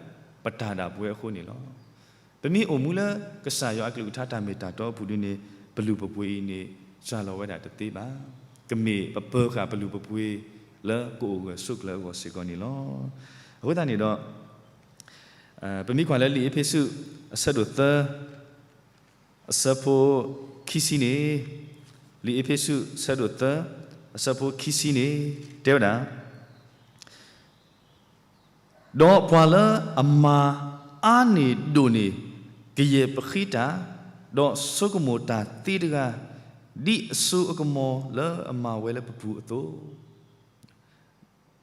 ပတၢ်ဒၣ်ပဝဲအဃိန့ၣ်လီၤ. ပမ့ၢ်အိၣ်မူလၢကစၢ်ယွၤအကလုၢ်ကထါတၢ်မ့ၢ်တၢ်တီအပူၤဒုန့ၣ် ပလုၢ်ပပှ့ၤအံၤန့ၣ် စှၤလီၤဝဲဒၣ်တသ့ဘၣ်. ကမ့ၢ်ပပၢၤဃာ်ပလုၢ်ပပှ့ၤလၢကအိၣ်ဂၢၢ်ဆိးကျၢၤအဂီၢ်စ့ၢ်ကီးန့ၣ်လီၤ. အဃိသတးန့ၣ်ဒီး ပမ့ၢ်ကွၢ်လၢလံာ်အ့းဖ့းစူး အဆၢဒိၣ်သၢ အဆၢဖိခံဆံန့ၣ်, လံာ်အ့းဖ့းစူး အဆၢဒိၣ်သၢ အဆၢဖိခံဆံန့ၣ် တဲဝဲဒၣ်, ဒီးပှၤလၢအမၤအါန့ၢ်ဒိၣ်န့ၢ် ကယဲၢ်ပဃ့တၢ်, ဒီးဆိကမိၣ်တၢ်သ့တဂၤ, ဒ်အစိအကမီၤလၢအမၤဝဲလၢပပူၤအသိး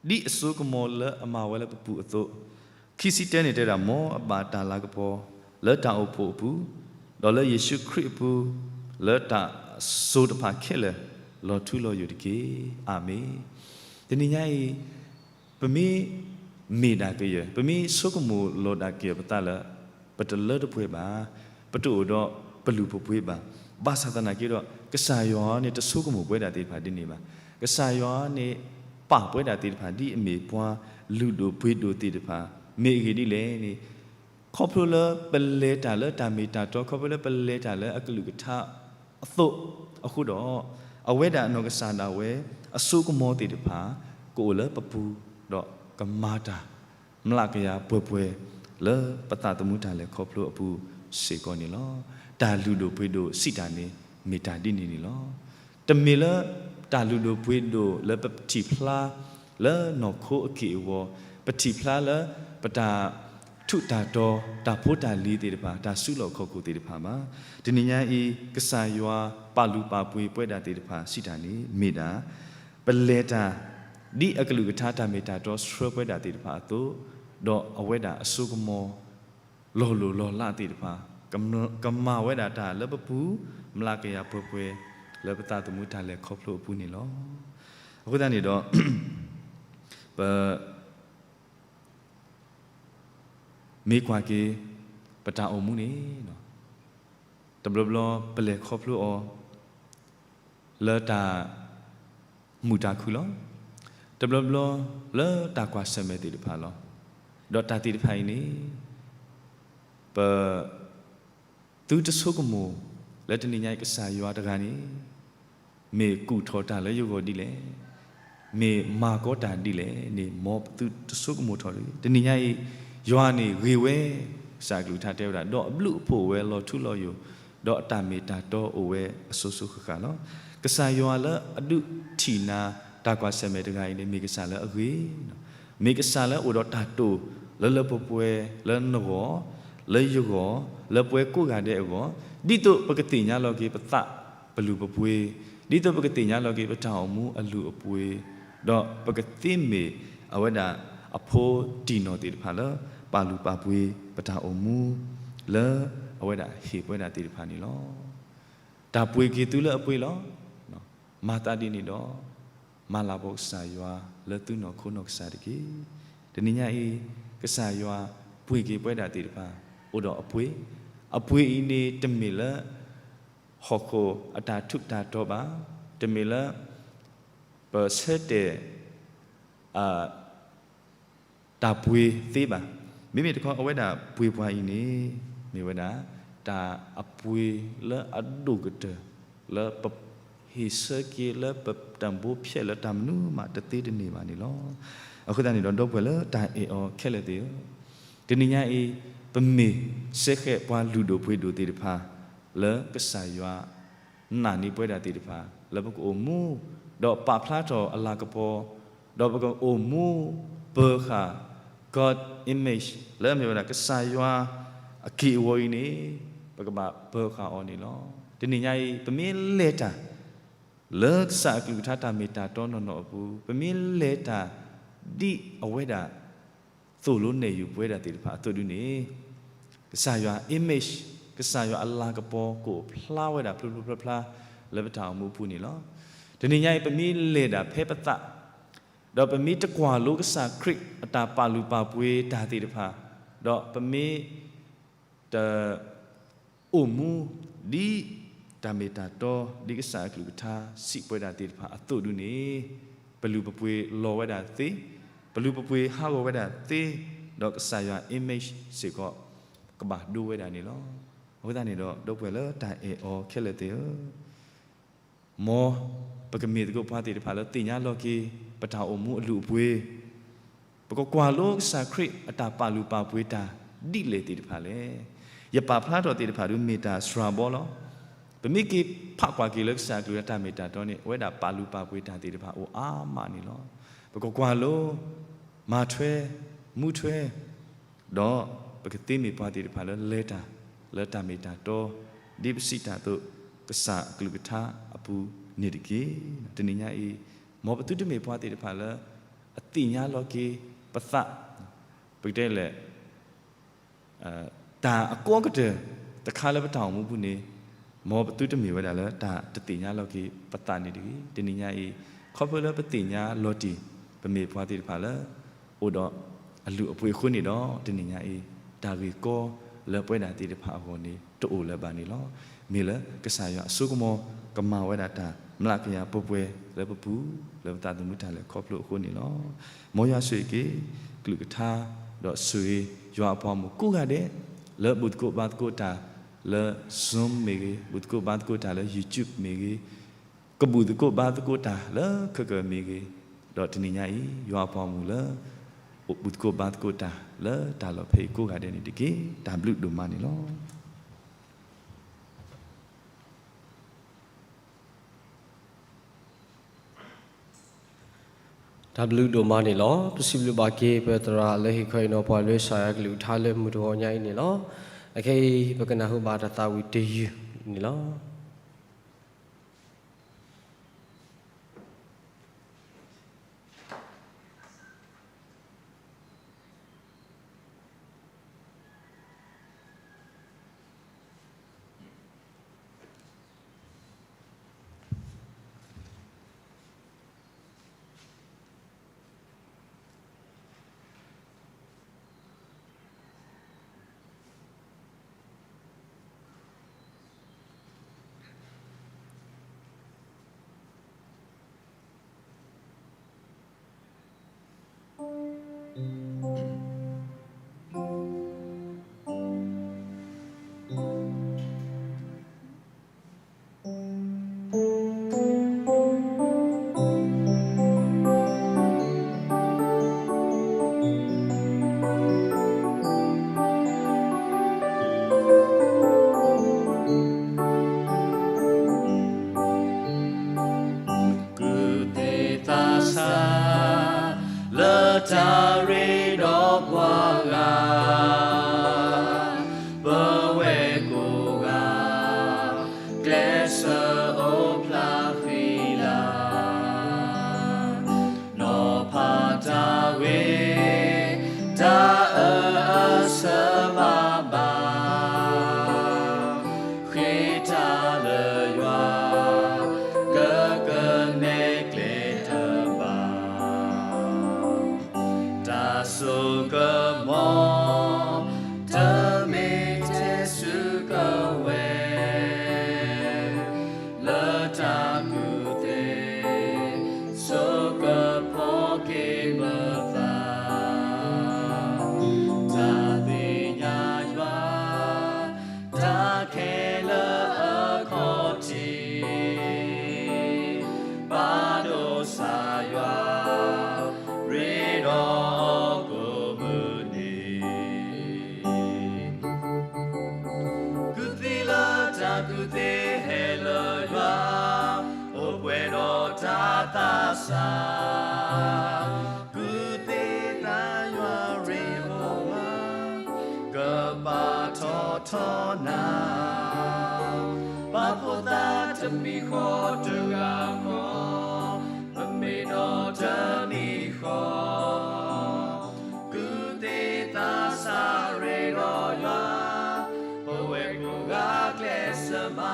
ဒ်အစိကမီၤလၢအမၤဝဲလၢပပူၤအသိး, ခံဆံတၢန့ၣ်တဲဒၣ် မ်အဘၣ်တၢ်လၤကပီၤ လၢတၢ်အိၣ်ဖှိၣ်အပူၤ, ဒီးလၢယ့ၣ်ၡူးခရံာ်အပူၤ, လၢတၢ်စိၤတဖၣ်ခဲလၢာ် လီၤထူလီၤယိာ်တက့ၢ်. အၤမ့ၣ်. တနံၤညါအံၤ ပမ့ၢ်မ့ၢ်ဒၣ်ကယၢၤ, ပမ့ၢ်ဆိကမိၣ်လီၤဒၣ်ကယၢၤပသးလၢ ပတလၢတပှဲၤဘၣ်, ပတအိၣ်ဒီးပလုၢ်ပပှ့ၤဘၣ်. ဘၣ်ဆၣ်သနာ်က့ဒီး ကစၢ်ယွၤန့ၣ်တဆိကမိၣ်ပဝဲဒၣ်သ့ၣ်တဖၣ်ဒ်န့ၣ်ဘၣ်. ကစၢ်ယွၤန့ၣ် ပာ်ပဝဲဒၣ်သ့ၣ်တဖၣ်ဒ်အမ့ၢ်ပှၤလုၢ်ဒိၣ်ပှ့ၤဒိၣ်သ့ၣ်တဖၣ်, မ့ၢ်အဂ့ၢ်ဒ်လဲၣ်န့ၣ် ခီဖျိလၢပလဲၤတၢ်လၢတၢ်မ့ၢ်တၢ်တီ, ခီဖျိလၢပလဲၤတၢ်လၢအကလုၢ်ကထါအသိးအဃိဒီး, အဝဲဒၣ်အနီၢ်ကစၢ်ဒၣ်ဝဲ အစိကမီၤသ့ၣ်တဖၣ် ကအိၣ်လၢပပူၤ, ဒီးကမၤတၢ် မျးကယၤပှဲၤပှဲၤ လၢပသးသမူတၢ်လဲၤခီဖျိအပူၤစ့ၢ်ကီးန့ၣ်လီၤ. တၢ်လုၢ်ဒိၣ်ပှ့ၤဒိၣ်စံးတၢ်န့ၣ် မ့ၢ်တၢ်ဒ်န့ၣ်န့ၣ်လီၤ. တမ့ၢ်လၢ တၢ်လုၢ်ဒိၣ်ပှ့ၤဒိၣ်လၢပထံၣ်ဖျါ လၢနီၢ်ခိအက့ၢ်အဂီၤ, ပထံၣ်ဖျါလၢ ပတၢ်ထူးတၢ်တီၤ, တၢ်ဖိတၢ်လံၤသ့ၣ်တဖၣ်, တၢ်စုလီၢ်ခီၣ်ခိၣ်သ့ၣ်တဖၣ်ဘၣ်. တနံၤညါအံၤ ကစၢ်ယွၤပာ်လုၢ်ပာ်ပှ့ၤပဝဲဒၣ်သ့ၣ်တဖၣ်စံးတၢ်န့ၣ် မ့ၢ်ဒၣ် ပလဲၤတၢ် ဒ်အကလုၢ်ကထါတၢ်မ့ၢ်တၢ်တီဆှၢပဝဲဒၣ်သ့ၣ်တဖၣ်အသိး, ဒီးအဝဲဒၣ်အစိကမီၤ လီၤလိၢ်လီၤလးသ့ၣ်တဖၣ်, ကမၤဝဲဒၣ်တၢ်လၢပပူၤ မျးကယၤပှဲၤပှဲၤ လၢပသးသမူတၢ်လဲၤခီဖျိအပူၤန့ၣ်လီၤ. အဃိသတးန့ၣ်ဒီး ပ မ့ၢ်ကွၢ်က့ၤ ပတၢ်အိၣ်မူန့ၣ် တဘျီဘျီပလဲၤခီဖျိအီၤ လၢတၢ်မုာ်တၢ်ခုၣ်လီၤ. တဘျီဘျီလၢတၢ်ကွၢ်ဆၢၣ်မဲာ်သ့ၣ်တဖၣ်လီၤ. ဒီးတၢ်သ့ၣ်တဖၣ်အံၤန့ၣ် ပ သုတဆိကမိၣ်လၢတနံၤညါအံၤ ကစၢ်ယွၤတဂၤန့ၣ် မ့ၢ်ကူၣ်ထီၣ်တၢ်လၢယဂီၢ်ဒ်လဲၣ်, မ့ၢ်မၤကီတၢ်ဒ်လဲၣ်န့ၣ် မ်ပသုတဆိကမိၣ်ထီၣ်တဂ့ၤ. တနံၤညါအံၤ ယွၤန့ၣ်ဂ့ၤဝဲ, ကစၢ်အကလုၢ်ကထါတဲဝဲဒၣ်, ဒီးအဘျုးအဖှိၣ်အိၣ်ဝဲလီၤထူလီၤယိာ်, ဒီးအတၢ်မ့ၢ်တၢ်တီအိၣ်ဝဲအစိၤစိၤဃၣ်ဃၣ်လီၤ. ကစၢ်ယွၤလၢအဒုးထံၣ်နၤ တၢ်ကွၢ်ဆၢၣ်မဲာ်တဂၤအံၤန့ၣ် မ့ၢ်ကစၢ်လၢအဂ့ၤ မ့ၢ်ကစၢ်လၢအိၣ်ဒီးတၢ်တိာ်လၢလၢပှဲၤပှဲၤလၢနဂီၢ်, လၢယဂီၢ်, လၢပဝဲကိးဂၤဒဲးအဂီၢ်, ဒ်သိးပကသ့ၣ်ညါလီၤက့ၤပသးပလုၢ်ပပှ့ၤ, ဒ်သိးပကသ့ၣ်ညါလီၤက့ၤပတၢ်အိၣ်မူအလုၢ်အပှ့ၤ, ဒီးပကသ့မ့ၢ်အဝဲဒၣ်အဖိတံၢ်နီၢ်သ့ၣ်တဖၣ်လၢ ပာ်လုၢ်ပာ်ပှ့ၤပတၢ်အိၣ်မူ လၢအဝဲဒၣ်ဟ့ၣ်ပဝဲဒၣ်သ့ၣ်တဖၣ်န့ၣ်လီၤ. တၢ်ပှ့ၤက့ၤသုလၢအပှ့ၤလီၤ. မၤသးဒ်န့ၣ်ဒီး မၤလၤကပီၤကစၢ်ယွၤလၢသုနီၢ်ခိနီၢ်ကစၢ်တက့ၢ်. တနံၤညါအံၤ ကစၢ်ယွၤပှ့ၤက့ၤပဝဲဒၣ်သ့ၣ်တဖၣ် အိၣ်ဒီးအပှ့ၤ, အပှ့ၤအံၤန့ၣ်တမ့ၢ်လၢ ဟီၣ်ခိၣ်အတၢ်ထူးတၢ်တီၤဘၣ်, တမ့ၢ်လၢ ပဆၢတဲာ် တၢ်ပှ့ၤသ့ဘၣ်. မ့မ့ၢ်တခီ အဝဲဒၣ်ပှ့ၤပှၤအံၤန့ၣ် မ့ၢ်ဝဲဒၣ် တၢ်အပှ့ၤလၢအဒိၣ်ကတၢၢ် လၢပဟ့ၣ်ဆၢက့ၤလၢပတၢ်ဘိဖျဲးလၢတၢ်မနုၤမးတသ့တန့ၢ်ဘၣ်န့ၣ်လီၤ. အဃိသတးန့ၣ်ဒီး ဒီပုၢ်ဝဲၢ်လၢတၢ်အဲၣ်အီၤခဲလၢာ်သ့ၣ်ဧၢ, တနံၤညါအံၤ ပမ့ၢ်စ့ၢ်ကီးပှၤလုၢ်ဒိၣ်ပှ့ၤဒိၣ်သ့ၣ်တဖၣ် လၢကစၢ်ယွၤ နာ်န့ၢ်ပဝဲဒၣ်သ့ၣ်တဖၣ် လၢပကအိၣ်မူ ဒီးပာ်ဖျါထီၣ်အလၤကပီၤ, ဒီးပကအိၣ်မူ ပၢၤဃာ် God image လၢအမ့ၢ်ဝဲဒၣ် ကစၢ်ယွၤအက့ၢ်အဂီၤအံၤန့ၣ် ပကဘၣ်ပၢၤဃာ်အီၤန့ၣ်လီၤ. တနံၤညါအံၤ ပမ့ၢ်လဲၤတၢ် လၢကစၢ်အကလုၢ်ကထါတၢ်မ့ၢ်တၢ်တီနီၢ်နီၢ်အပူၤ, ပမ့ၢ်လဲၤတၢ်ဒ်အဝဲဒၣ် သိၣ်လိနဲၣ်ယုာ်ပဝဲဒၣ်သ့ၣ်တဖၣ်အသိးဒုန့ၣ်, ကစၢ်ယွၤ image ကစၢ်ယွၤအလၤကပီၤကအိၣ်ဖျါဝဲဒၣ်ဖျိဖျိဖျါဖျါ လၢပတၢ်အိၣ်မူအပူၤန့ၣ်လီၤ. တနံၤညါအံၤ ပမ့ၢ်လဲၤတၢ်ဖဲပသး, ဒီးပမ့ၢ်တကွၢ်လိကစၢ်ခရံာ်အတၢ်ပာ်လုၢ်ပာ်ပှ့ၤတၢ်သ့ၣ်တဖၣ်, ဒီးပမ့ၢ် တ အိၣ်မူ ဒ်တၢ်မ့ၢ်တၢ်တီ ဒ်ကစၢ်အကလုၢ်ကထါစံးပဝဲဒၣ်သ့ၣ်တဖၣ်အသိးဒုန့ၣ်, ပလုၢ်ပပှ့ၤလီၤဝဲဒၣ်သ့, ပလုၢ်ပပှ့ၤဟးဂီၤဝဲဒၣ်သ့, ဒီးကစၢ်ယွၤ image စ့ၢ်ကီး ကဘၣ်ဒိဝဲဒၣ်န့ၣ်လီၤ. အဃိသတးန့ၣ်ဒီး ဒီပုၢ်ဝဲၢ်လၢတၢ်အဲၣ်အီၤခဲလၢာ်သ့ၣ်ဧၢ, မ်ပကမ့ၢ်သကိးပှၤသ့ၣ်တဖၣ်လၢသ့ၣ်ညါလီၤက့ၤ ပတၢ်အိၣ်မူအလုၢ်အပှ့ၤ, ပကကွၢ်လိကစၢ်ခရံာ်အတၢ်ပာ်လုၢ်ပာ်ပှ့ၤတၢ်ဒ်လဲၣ်သ့ၣ်တဖၣ်လဲၣ်. ယပာ်ဖျါထီၣ်သ့ၣ်တဖၣ်ဒုးမ့ၢ်တၢ်စှၤဘီလီၤ. ပမ့ၢ်က့ၤဖးကွၢ်က့ၤလၢကစၢ်အကလုၢ်တၢ်မ့ၢ်တၢ်တီန့ၣ် အဝဲဒၣ်ပာ်လုၢ်ပာ်ပှ့ၤတၢ်သ့ၣ်တဖၣ်အိၣ်အါမးန့ၣ်လီၤ. ပကကွၢ်လိ မၤထွဲ မူထွဲ ဒီးပကသ့မ့ၢ်ပှၤသ့ၣ်တဖၣ်လၢလဲၤတၢ်လၢတၢ်မ့ၢ်တၢ်တီ, ဒ်ပစံးတၢ်အသိး ကစၢ်အကလုၢ်ကထါအပူၤန့ၣ်တက့ၢ်. တနံၤညါအံၤ မ်ပသုတမ့ၢ်ပှၤသ့ၣ်တဖၣ်လၢ အသ့ၣ်ညါလီၤက့ၤပသး, ပကတဲလဲၣ် တၢ်အကီကတၢၢ်တခါလၢပတၢ်အိၣ်မူပူၤန့ၣ်, မ်ပသုတမ့ၢ်ဝဲဒၣ်လၢတၢ်တသ့ၣ်ညါလီၤက့ၤပသးန့ၣ်တဂ့ၤ. တနံၤညါအံၤ ခီဖျိလၢပသ့ၣ်ညါလီၤတံၢ် ပမ့ၢ်ပှၤသ့ၣ်တဖၣ်လၢ အိၣ်ဒီးအလုၢ်အပှ့ၤအဃိန့ၣ်ဒီး တနံၤညါအံၤ တၢ်ဂ့ၢ်ကီ လၢပဝဲဒၣ်သ့ၣ်တဖၣ်အဂီၢ်န့ၣ် တအိၣ်လၢၤဘၣ်န့ၣ်လီၤ. မ့ၢ်လၢကစၢ်ယွၤအစိကမီၤ ကမၤဝဲဒၣ်တၢ်မျးကယၤပှဲၤပှဲၤလၢပပူၤ လၢပသးသမူတၢ်လဲၤခီဖျိအဃိန့ၣ်လီၤ. မ်ယွၤဆိၣ်ဂ့ၤက့ၤ ကလုၢ်ကထါ ဒီးဆိၣ်ဂ့ၤယွၤအပှၤဂီၢ်မုၢ်ကိးဂၤဒဲး လၢဘူၣ်သကိးဘါသကိးတၢ်လၢ Zoom မ့ၢ်ဂ့ၤ, ဘူၣ်သကိးဘါသကိးတၢ်လၢ YouTube မ့ၢ်ဂ့ၤ, ကဘူၣ်သကိးဘါသကိးတၢ်လၢခဲကနံၣ်အံၤမ့ၢ်ဂ့ၤ, ဒီးတနံၤညါအံၤ ယွၤအပှၤဂီၢ်မုၢ်လၢ အိၣ်ဘူၣ်သကိးဘါသကိးတၢ်လၢတၢ်လီၢ်ဖဲအံၤကိးဂၤဒဲးန့ၣ်တက့ၢ်. တၢ်ဘျုးဒိၣ်မးန့ၣ်လီၤ. တၢ်ဘျုးဒိၣ်မးန့ၣ်လီၤ. ပစံးဘျုးဘၣ်က့ၤပသရၣ်လၢဟ့ၣ်ခီဟ့ၣ်နီၤပှၤလၢကစၢ်ယွၤကလုၢ်ကထါလၢမုၢ်တဂီၤညါအံၤန့ၣ်လီၤ. အခဲအံၤ ပကနၢ်ဟူဘၣ်တၢ်သးဝံၣ်တယုၢ်န့ၣ်လီၤ. ကူၣ်သ့သးဆး လၢတၢ်ရ့ဒီးပှၤဂၤ ပဝဲကိးဂၤ ကျဲးစၢးအိၣ်ဖျါဃံလၤ နီၤဖးတၢ်ဂ့ၤ တၢ်အၢအဆၢဘၣ်ဘၣ် ဃ့တၢ်လၢယွၤ ကကနဲၣ်ကျဲတဘၣ် တၢ်စိကမီၤ တမ့ၢ်ထဲဆူကဝဲၤ လၢတၢ်ကူၣ်သ့ စိကဖီက့ၤမသး တၢ်သ့ၣ်ညါယွၤ တၢ်ခဲလၢာ်အခီၣ်ထံး ပာ်ဒိၣ်ကစၢ်ယွၤ ရ့ဒီးအီၤကိးမုၢ်နံၤ ကူၣ်သ့လၢတၢ်ကူၣ်သ့ဟဲလၢယွၤ အိၣ်ပှဲၤဒီးတၢ်သးစၢ် ကူၣ်သ့တၢ်ယွၤရ့အိၣ်ဝဲ ကပာ်ထီၣ်ထီနၤ ပာ်ဖှိၣ်သးတမံၤဃီတဂၤဃီ ပမ့ၢ်ဒီးတမံၤဃီ ကူၣ်သ့သးစၢ်ရ့ဒီးယွၤ ပဝဲကိးဂၤကျဲးစၢးမၤ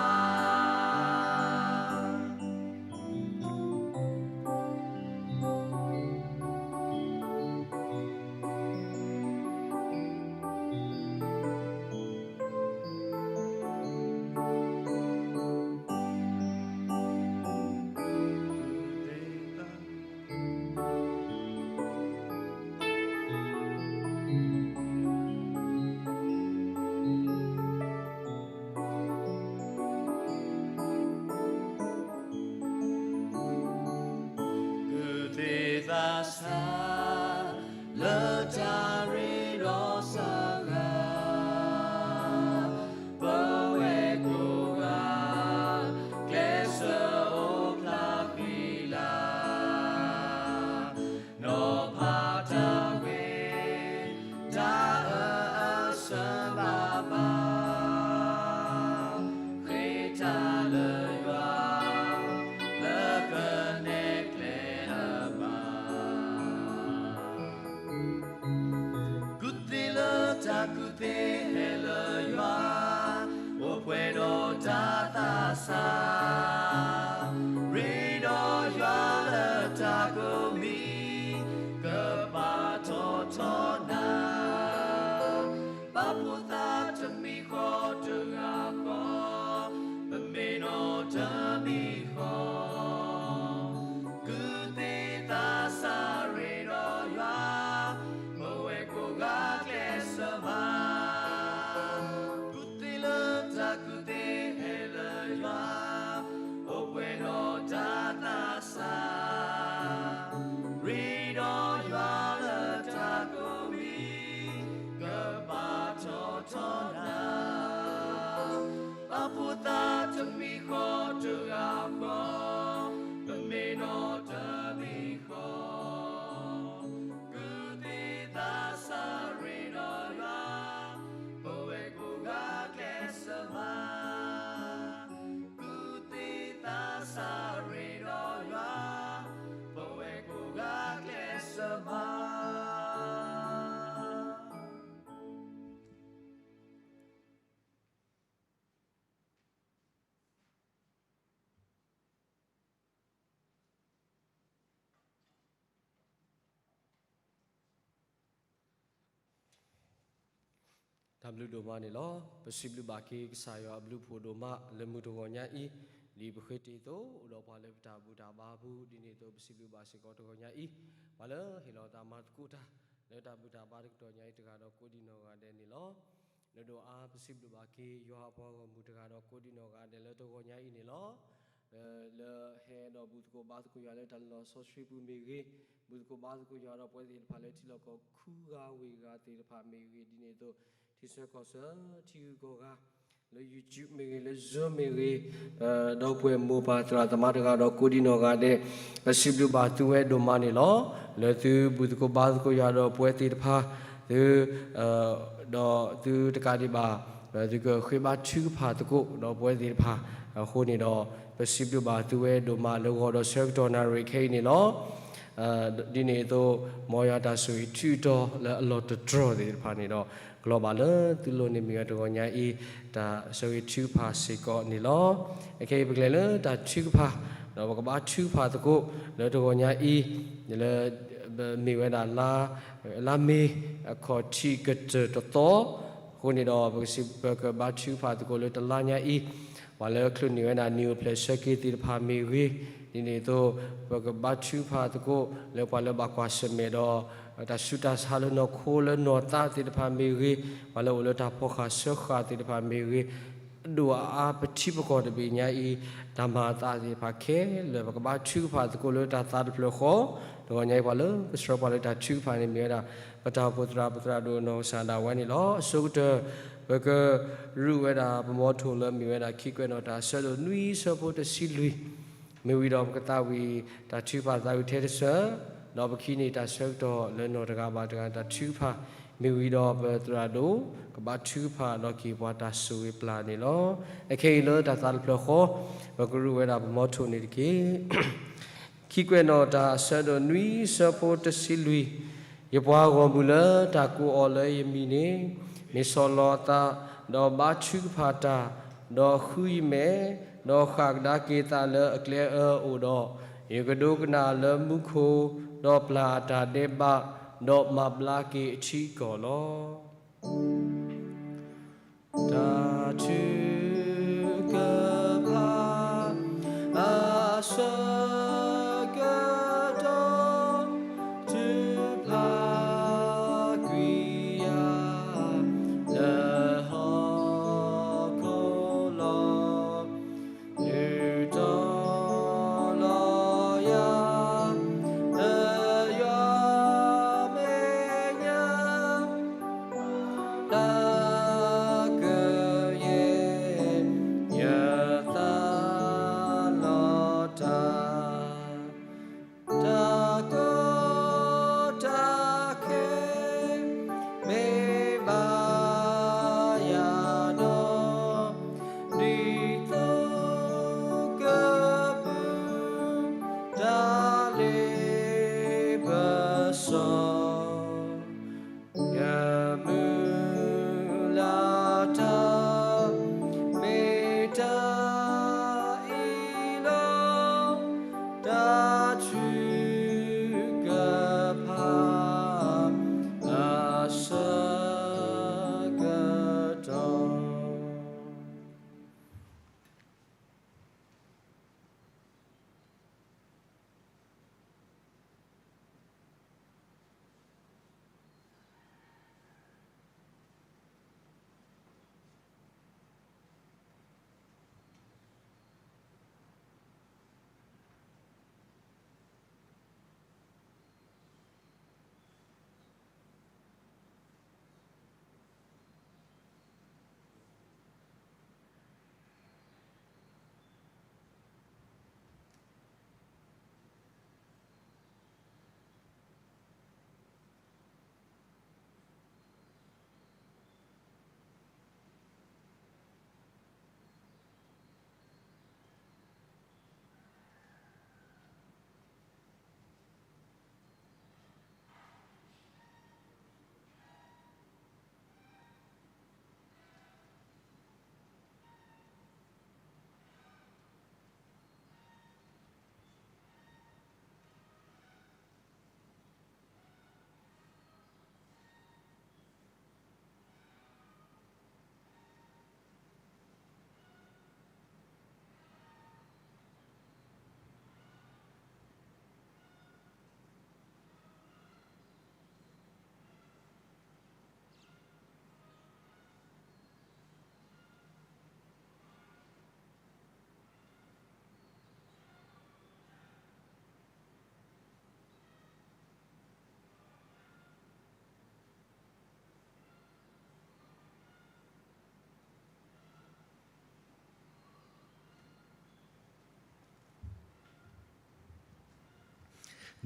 ကူၣ်သ့သးဆး လၢတၢ်ရ့ဒီးစှၤဂၤ ပဝဲကိးဂၤ ကျဲးစၢးအိၣ်ဖျါဃံလၤ နီၤဖးတၢ်ဂ့ၤ တၢ်အၢအဆၢဘၣ်ဘၣ် ဃ့တၢ်လၢယွၤ လၢကနဲၣ်ကျဲအဘၣ် ကူၣ်သ့လၢတၢ်ကူၣ်သ့ဟဲလၢယွၤ အိၣ်ပှဲၤဒီးတၢ်သးစၢ် ရ့ဒီးယွၤလၢတၢ်ကိးမံၤ ကပာ်ထီၣ်ထီနၤ ပာ်ဖှိၣ်သးတ တၢ်ဘျုးဒိၣ်မးန့ၣ်လီၤ. ပစံးဘျုးဘၣ်က့ၤကစၢ်ယွၤအဘျုးဖှိၣ်ဒိၣ်မးလၢမုၢ်တဂီၤညါအံၤ, ဒ်ပဃ့တ့ၢ်အသိး အိၣ်ဒီးပှၤလၢပတၢ်ဘူၣ်တၢ်ဘါပူၤ, ဒ်န့ၣ်အသိး ပစံးဘျုးဘၣ်စ့ၢ်ကီးတဂီၤညါအံၤ, ပှၤလၢဟ့ၣ်လီၤတၢ်မၤသကိးတၢ် လၢတၢ်ဘူၣ်တၢ်ဘါတကတီၢ်ညါအံၤတဂၤဒီးကိးဒံးနီၢ်ဂၤဒဲးန့ၣ်လီၤ. နဒိၣ်အါ ပစံးဘျုးဘၣ်က့ၤ ယွၤအပှၤဂီၢ်မုၢ်တဂၤဒီးကိးဒံးနီၢ်ဂၤဒဲး လၢတဂီၤညါအံၤန့ၣ်လီၤ. လၢဟဲဒီးဘူၣ်သကိးဘါသကိးယွၤလၢတၢ်လီၢ်စီဆှံပူၤမ့ၢ်ဂ့ၤ, ဘူၣ်သကိးဘါသကိးယွၤဒီးပဝဲသ့ၣ်တဖၣ်လၢထံလီၢ်ကီၢ်ခူဂၤဝ့ၢ်ဂၤသ့ၣ်တဖၣ်မ့ၢ်ဂ့ၤ, ဒ်န့ၣ်အသိး ထံဆၢကီၢ်ဆၢ ထံဂုၤကီၢ်ဂၤ လၢ YouTube မ့ၢ်ဂ့ၤ, လၢ Zoom မ့ၢ်ဂ့ၤ, ဒီပုၢ်ဝဲၢ်မိၢ်ပၢ်သရၣ်သမါတဂၤဒီးကိးဒံးနီၢ်ဂၤဒဲး, ပစံးဘျုးဘၣ်သုဝဲဒိၣ်မးန့ၣ်လီၤ. လၢသုဘူၣ်သကိးဘါသကိးယွၤဒီးပဝဲသ့ၣ်တဖၣ်, သု ဒီးသုတကးဒံးဘၣ်, သုကဃ့ဘါထုကဖၣ်သကိးဒီးပဝဲသ့ၣ်တဖၣ်, အဃိန့ၣ်ဒီး ပစံးဘျုးဘၣ်သုဝဲဒိၣ်မးလၢဂီၤဒီးဆၢကတီၢ်နၣ်ရံၣ်ခဲအံၤန့ၣ်လီၤ. ဒ်န့ၣ်အသိး မ်ယွၤတၢ်ဆိၣ်ဂ့ၤထုးကတီၤလၢအလီၢ်တတြီၢ်သ့ၣ်တဖၣ်န့ၣ်ဒီး ကလီၤဘၣ်လၢသုလိၤန့ၣ်မ့ၢ်ဝဲတဂီၤညါအံၤ တၢ်ဆိၣ်ဂ့ၤထုကဖၣ်စ့ၢ်ကီးန့ၣ်လီၤ. အခဲအံၤပကလဲၤလၢတၢ်ထုကဖၣ်, ဒီးပကဘါထုကဖၣ်သကိးလၢတဂီၤညါအံၤ, လၢ မ့ၢ်ဝဲဒၣ် လါမ့ၤ အခီၣ်ထံးကတၢၢ်တသီ, အဃိန့ၣ်ဒီး ပကဘါထုကဖၣ်သကိးလၢတလါညါအံၤ, ပှၤလၢချုးန့ၢ်ဝဲဒၣ်နံၣ်အိၣ်ဖျဲၣ်ဆၢက့ၤသ့ၣ်တဖၣ်မ့ၢ်ဂ့ၤ, ဒ်န့ၣ်အသိး ပကဘါထုကဖၣ်သကိးလၢပှၤလၢဘၣ်ကွၢ်ဆၢၣ်မဲာ်ဒီး တၢ်ဆူးတၢ်ဆါလၢနီၢ်ခိလၢနီၢ်သးသ့ၣ်တဖၣ်မ့ၢ်ဂ့ၤ, ပှၤလၢအိၣ်လၢတၢ်ဖီၣ်ဃာ်ဆၢဃာ်သ့ၣ်တဖၣ်မ့ၢ်ဂ့ၤ, အဒိၣ်အအါပထံပကီၢ်တဘ့ၣ်ညါအံၤ, တၢ်မၤအသးသ့ၣ်တဖၣ်ခဲလၢာ် ပကဘါထုကဖၣ်သကိးလၢတၢ်သးတဖျၢၣ်ဃီ, တဂီၤညါအံၤပှၤလၢကဆှၢပှၤလၢတၢ်ထုကဖၣ်န့ၣ်မ့ၢ်ဝဲဒၣ် ပတၢ်အိၣ်ဖှိၣ်သရၣ် ပသရၣ်ဒိၣ်နီၢ်ကစၢ်ဒၣ်ဝဲန့ၣ်လီၤ. အဆိကတၢၢ် ပကရူးဝဲဒၣ်ပမီထိၣ်လၢမ့ၢ်ဝဲဒၣ် ခံကွဲးနီၣ်တၢ်အဆၢဒိၣ်နွံဆၢဖိတဆံလွံၢ်, မ့ၢ်ဝံၤဒီးပကသးဝံၣ်တၢ်ထုကဖၣ်သးဝံၣ်ထဲတစၢၤ, ဒီးပခံန့ၢ်တၢ်ဆၢကတီၢ်လၢနီၢ်တဂၤဘၣ်တဂၤတၢ်ထုကဖၣ်, မ့ၢ်ဝံၤဒီးပသရၣ်ဒိၣ် ကဘါထုကဖၣ်ဒီးက့ၤပှၤတၢ်ဆိၣ်ဂ့ၤပျၢ်န့ၣ်လီၤ. အခဲအံၤလၢတၢ်သးတဖျၢၣ်ဃီ, ပကရူးဝဲဒၣ်ပမီထိၣ်န့ၣ်တက့ၢ်. ခံကွဲးနီၣ်တၢ်အဆၢဒိၣ်နွံဆၢဖိတဆံလွံၢ်, ယပှၤဂီၢ်မုၢ်လၢတၢ်ကိးအီၤလၢယမံၤန့ၣ်, မ့ၢ်ဆီၣ်လီၤအသး, ဒီးဘါထုကဖၣ်တၢ်, ဒီးဃုယမဲာ်, ဒီးဃၣ်ကဒါက့ၤသးလၢအကျဲအၢအိၣ်ဒီး, ယကဒိကနၣ်လၢမူခိၣ်, ဒီးပျၢ်အတၢ်ဒဲးဘး, ဒီးမၤဘျါက့ၤအထံအကီၢ်လီၤ. တၢ်ထုကဖၣ်အဆၢကတီၢ် ထုကဖၣ်ကွံာ်ယၤ လၢဟီၣ်ခိၣ်လီၤ. ဒုးတီၤလီၤယၤ လၢယွၤမဲာ်ညါ တၢ်ကယဲၢ်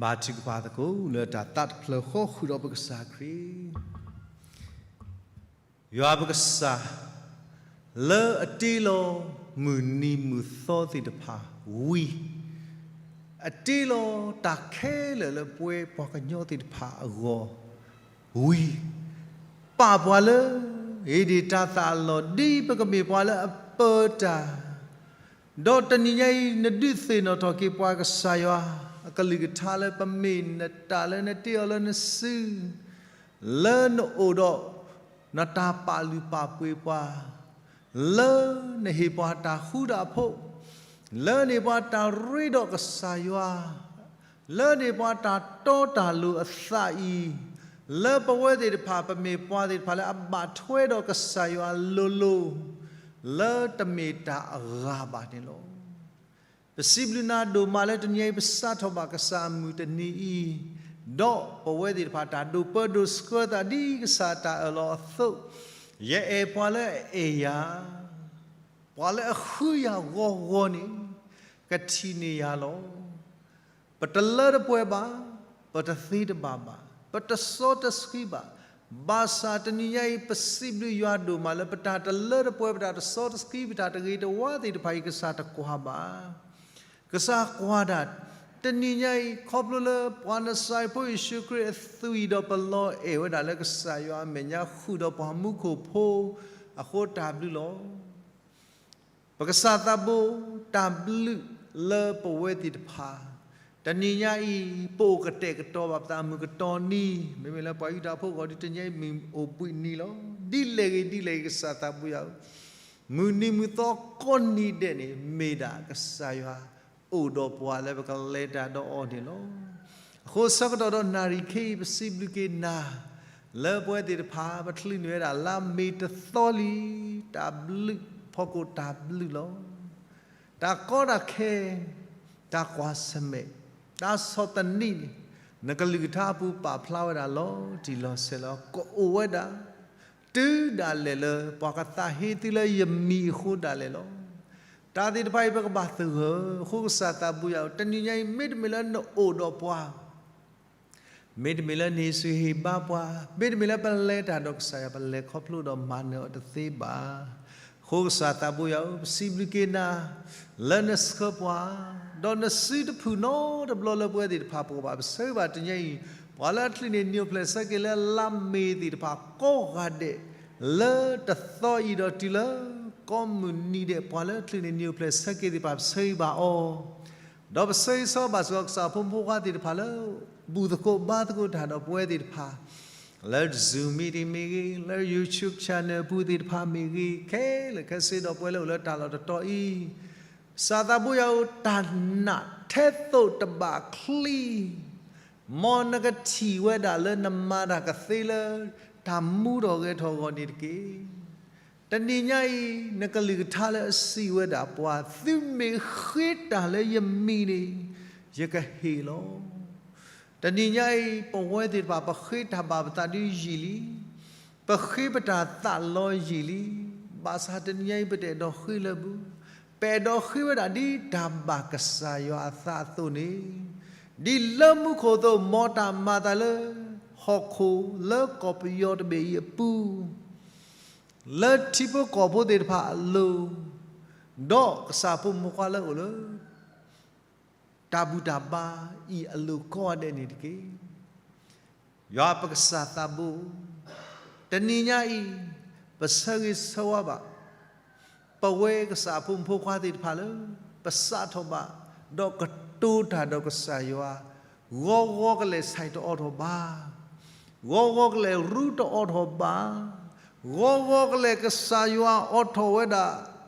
ဘါထုကဖၣ်သကိးလၢတၢ်သးတဖျၢၣ်ဃီဃုာ်ဒီးပကစၢ်ခရံာ်, ယွၤပကစၢ်, လၢအတ့လီၤမုၢ်နံၤမုၢ်သီသ့ၣ်တဖၣ်ဝံၤ, အတ့လီၤတၢ်ခဲလၢာ်လၢပဝဲပှၤကညီသ့ၣ်တဖၣ်အဂီၢ်ဝံၤ, ပာ်ပှၤလၢဧ့ဒ့ၣ်တၤသၣ်အလီၢ် ဒ်ပကမ့ၢ်ပှၤလၢအပၢတၢ် ဒီးတနံၤညါအံၤ နဒုးသ့ၣ်နီၣ်ထီၣ်က့ၤပှၤကစၢ်ယွၤ အကလုၢ်ကထါလၢပမ့ၢ်နတၢ်လၢနတ့အီၤလၢနစု, လၢနအိၣ်ဒီးနတၢ်ပာ်လုၢ်ပာ်ပှ့ၤပှၤ, လၢနဟ့ၣ်ပှၤတၢ်ဃူတၢ်ဖိး, လၢနဟ့ၣ်ပှၤတၢ်ရ့ဒီးကစၢ်ယွၤ လၢန့ၣ်ပှၤတၢ်တီတၢ်လိၤအသးအံၤ, လၢပဝဲသ့ၣ်တဖၣ်ပမ့ၢ်ပှၤသ့ၣ်တဖၣ်လၢအဘၣ်ထွဲဒီးကစၢ်ယွၤလိၤလိၤ, လၢတမ့ၢ်တၢ်အဂၤဘၣ်န့ၣ်လီၤ. ပစံးဘျုးနၤဒိၣ်မးလၢတနံၤအံၤ ပစးထီၣ်ဘၣ်ကစၢ်အမုၢ်တနံၤအံၤ, ဒီးပဝဲသ့ၣ်တဖၣ်တၢ်ဒိးပၢဒိးဆှၢသးဒ်ကစၢ်တၢ်အၢၣ်လီၤအသိး, ယအဲၣ်ပှၤလၢအအဲၣ်ယၤ ပှၤလၢအဃုယၤဂီၤဂီၤန့ၣ် ကထံၣ်န့ၢ်ယၤလီၤ. ပတလၢတပှဲၤဘၣ်, ပတသ့တဘၣ်ဘၣ်, ပတစီတဆှံဘၣ်, ဘၣ်ဆၣ်တနံၤညါအံၤ ပစံးဘျုးယွၤဒိၣ်မးလၢပတၢ်တလၢတပှဲၤ ပတၢ်တစီတဆှံ ပတၢ်တဂ့ၤတဝါသ့ၣ်တဖၣ်အံၤ ကစၢ်တကွၢ်ဘၣ်. ကစၢ်ကွၢ်ဒၣ်, တနံၤညါအံၤ ခီဖျိလၢပှၤနစၤရ့းဖိယ့ၣ်ၡူးခရံာ်အသွံၣ်ဒီးပလီၤအဲၣ်ဝဲဒၣ်လၢကစၢ်ယွၤအမဲာ်ညါဃုာ်ဒီးပှၤမူခိၣ်ဖိအဃိ တၢ်ဘျုးလီၤ. ပကစၢ်သးဘိ တၢ်ဘျုးလၢပဝဲသ့ၣ်တဖၣ်, တနံၤညါအံၤ ပအိၣ်ကတဲာ်ကတီၤဘၣ်ပသးမုၢ်ကတီၤနံၤ, မ့မ့ၢ်လၢပှၤယူဒၤဖိအဂီၢ်ဒီး တနံၤညါအံၤမ့ၢ်အိၣ်ဘှံးနံၤလီၤ. ဒ်လဲၣ်ဂ့ၤဒ်လဲၣ်ဂ့ၤ ကစၢ်သးဘိယွၤဧၢ, မုၢ်နံၤမုၢ်သီကိးနံၤဒဲးန့ၣ် မ့ၢ်ဒၣ်ကစၢ်ယွၤ အိၣ်ဒီးပှၤလၢပကလဲၤတၢ်ဒီးအီၤန့ၣ်လီၤ. အဃိဆၢကတီၢ်ဒီးနၣ်ရံၣ်ခဲအံၤ ပစံးဘျုးက့ၤနၤ, လၢပဝဲသ့ၣ်တဖၣ် ပချုးန့ၢ်ဝဲဒၣ်လါမ့ၤတသီလံ, တၢ်ဘျုးဖီခိၣ်တၢ်ဘျုးလီၤ. တၢ်ကီတၢ်ခဲ, တၢ်ကွၢ်ဆၢၣ်မဲာ်, တၢ်ဆီၣ်သနံးန့ၣ်, နကလုၢ်ကထါအပူၤပာ်ဖျါဝဲဒၣ်လီၤတံၢ်လီၤဆဲးလီၤ. ကအိၣ်ဝဲဒၣ် တုၤဒၣ်လဲာ်လၢ ပှၤကသးဟ့သုလၢယမံၤအဃိဒၣ်လဲာ်လီၤ. တၢ်သ့ၣ်တဖၣ်အံၤ ပကဘၣ်သဂၢၢ်, အဃိကစၢ်သးဘိယွၤဧၢ, တနံၤညါအံၤ မ့တမ့ၢ်လၢနအိၣ်ဒီးပှၤ, မ့တမ့ၢ်လၢနဟ့ၣ်စူၢ်ဟ့ၣ်ဘါပှၤ, မ့တမ့ၢ်လၢပလဲၤတၢ်ဒီးကစၢ်ယွၤ ပလဲၤခီဖျိဒီးမၤနၢၤအီၤတသ့ဘၣ်. အဃိကစၢ်သးဘိယွၤဧၢ, ပစံးဘျုးက့ၤနၤ လၢနဆှၢပှၤ, ဒီးနစုတဖုၣ်နီတဘျီလၢပဝဲသ့ၣ်တဖၣ်ပဂီၢ်ဘၣ်. ပဆၢဂ့ၤဘၣ်တနံၤညါအံၤ, ပှၤလၢအချုးန့ၢ်နံၤအိၣ်ဖျဲၣ်ဆၢက့ၤလၢလါမ့ၤသ့ၣ်တဖၣ် ကိးဂၤဒဲး လၢတသီအံၤဒီးတုၤလၢ ကိးမုၢ်နံၤဒဲး ပှၤလၢအချုးန့ၢ်နံၤအိၣ်ဖျဲၣ်ဆၢက့ၤသ့ၣ်တဖၣ် ပဆၢဂ့ၤဘၣ်အီၤ, ဒီးပဆၢဂ့ၤဆၢဝါဘၣ်စ့ၢ်ကီးကစၢ်ဖိမုၣ်ဖိခွါသ့ၣ်တဖၣ်လၢ ဘူၣ်သကိးဘါသကိးတၢ်ဒီးပဝဲသ့ၣ်တဖၣ် လၢ Zoom meeting မ့ၢ်ဂ့ၤ, လၢ YouTube channel အပူၤသ့ၣ်တဖၣ်မ့ၢ်ဂ့ၤ, ခဲလၢာ်ခဲဆ့ဒီးပဝဲလၢအိၣ်လၢတၢ်လီၢ်တတီၤအံၤ, ကစၢ်သးဘိယွၤဧၢ, တၢ်နာ်ထဲသိးတဘၣ်ချံ, မ်နကထံၣ်ဝဲဒၣ်လၢနမၤတၢ်ကသ့လၢ တၢ်မူထီၣ်ဂဲၤထီၣ်အဂီၢ်န့ၣ်တက့ၢ်. တနံၤညါအံၤ နကလုၢ်ကထါလၢအစံးဝဲဒၣ်ပှၤ, သုမ့ၢ်ဃ့တၢ်လၢယမံၤန့ၣ် ယကဟ့ၣ်လီၤ. တနံၤညါအံၤ ပဝဲသ့ၣ်တဖၣ် ပဃ့တၢ်ဘၣ်ပသးဒုးယံာ်လံ, ပဃ့ပတၢ်သးလီယံာ်လံ, ဘၣ်ဆၣ်တနံၤညါအံၤ ပတအဲၣ်ဒိးဃ့လၢၤဘၣ်, ပအဲၣ်ဒိးဃ့ဝဲဒၣ်ဒ်တၢ်ဘၣ်ကစၢ်ယွၤအသးအသိးန့ၣ်, ဒ်လၢမူခိၣ်အသိး မ်တၢ်မၤအသးလၢ ဟီၣ်ခိၣ်လၢကီၢ်ပယီၤတဘ့ၣ်အံၤအပူၤ လၢထံဖိကီၢ်ဖိသ့ၣ်တဖၣ်အလိၤ, ဒီးကစၢ်ဖိမုၣ်ဖိခွါလၢအိၣ်လၢ တၢ်ဘူၣ်တၢ်ဘါအံၤအလိၤကိးဂၤဒဲးန့ၣ်တက့ၢ်. ယွၤပကစၢ်သးဘိ, တနံၤညါအံၤ ပဆၢဂ့ၤဆၢဝါဘၣ် ပဝဲကစၢ်ဖိမုၣ်ဖိခွါသ့ၣ်တဖၣ်လၢ ပစးထီၣ်ဘၣ် ဒီးကတိၤတၢ်ဒီးကစၢ်ယွၤ, ဂီၤဂီၤကလဲၤဆဲးတအိးထီၣ်ဘၣ်, ဂီၤဂီၤကလဲၤရူတအိးထီၣ်ဘၣ်, ဂီၤဂီၤကလဲၤကစၢ်ယွၤအိးထီၣ်ဝဲဒၣ်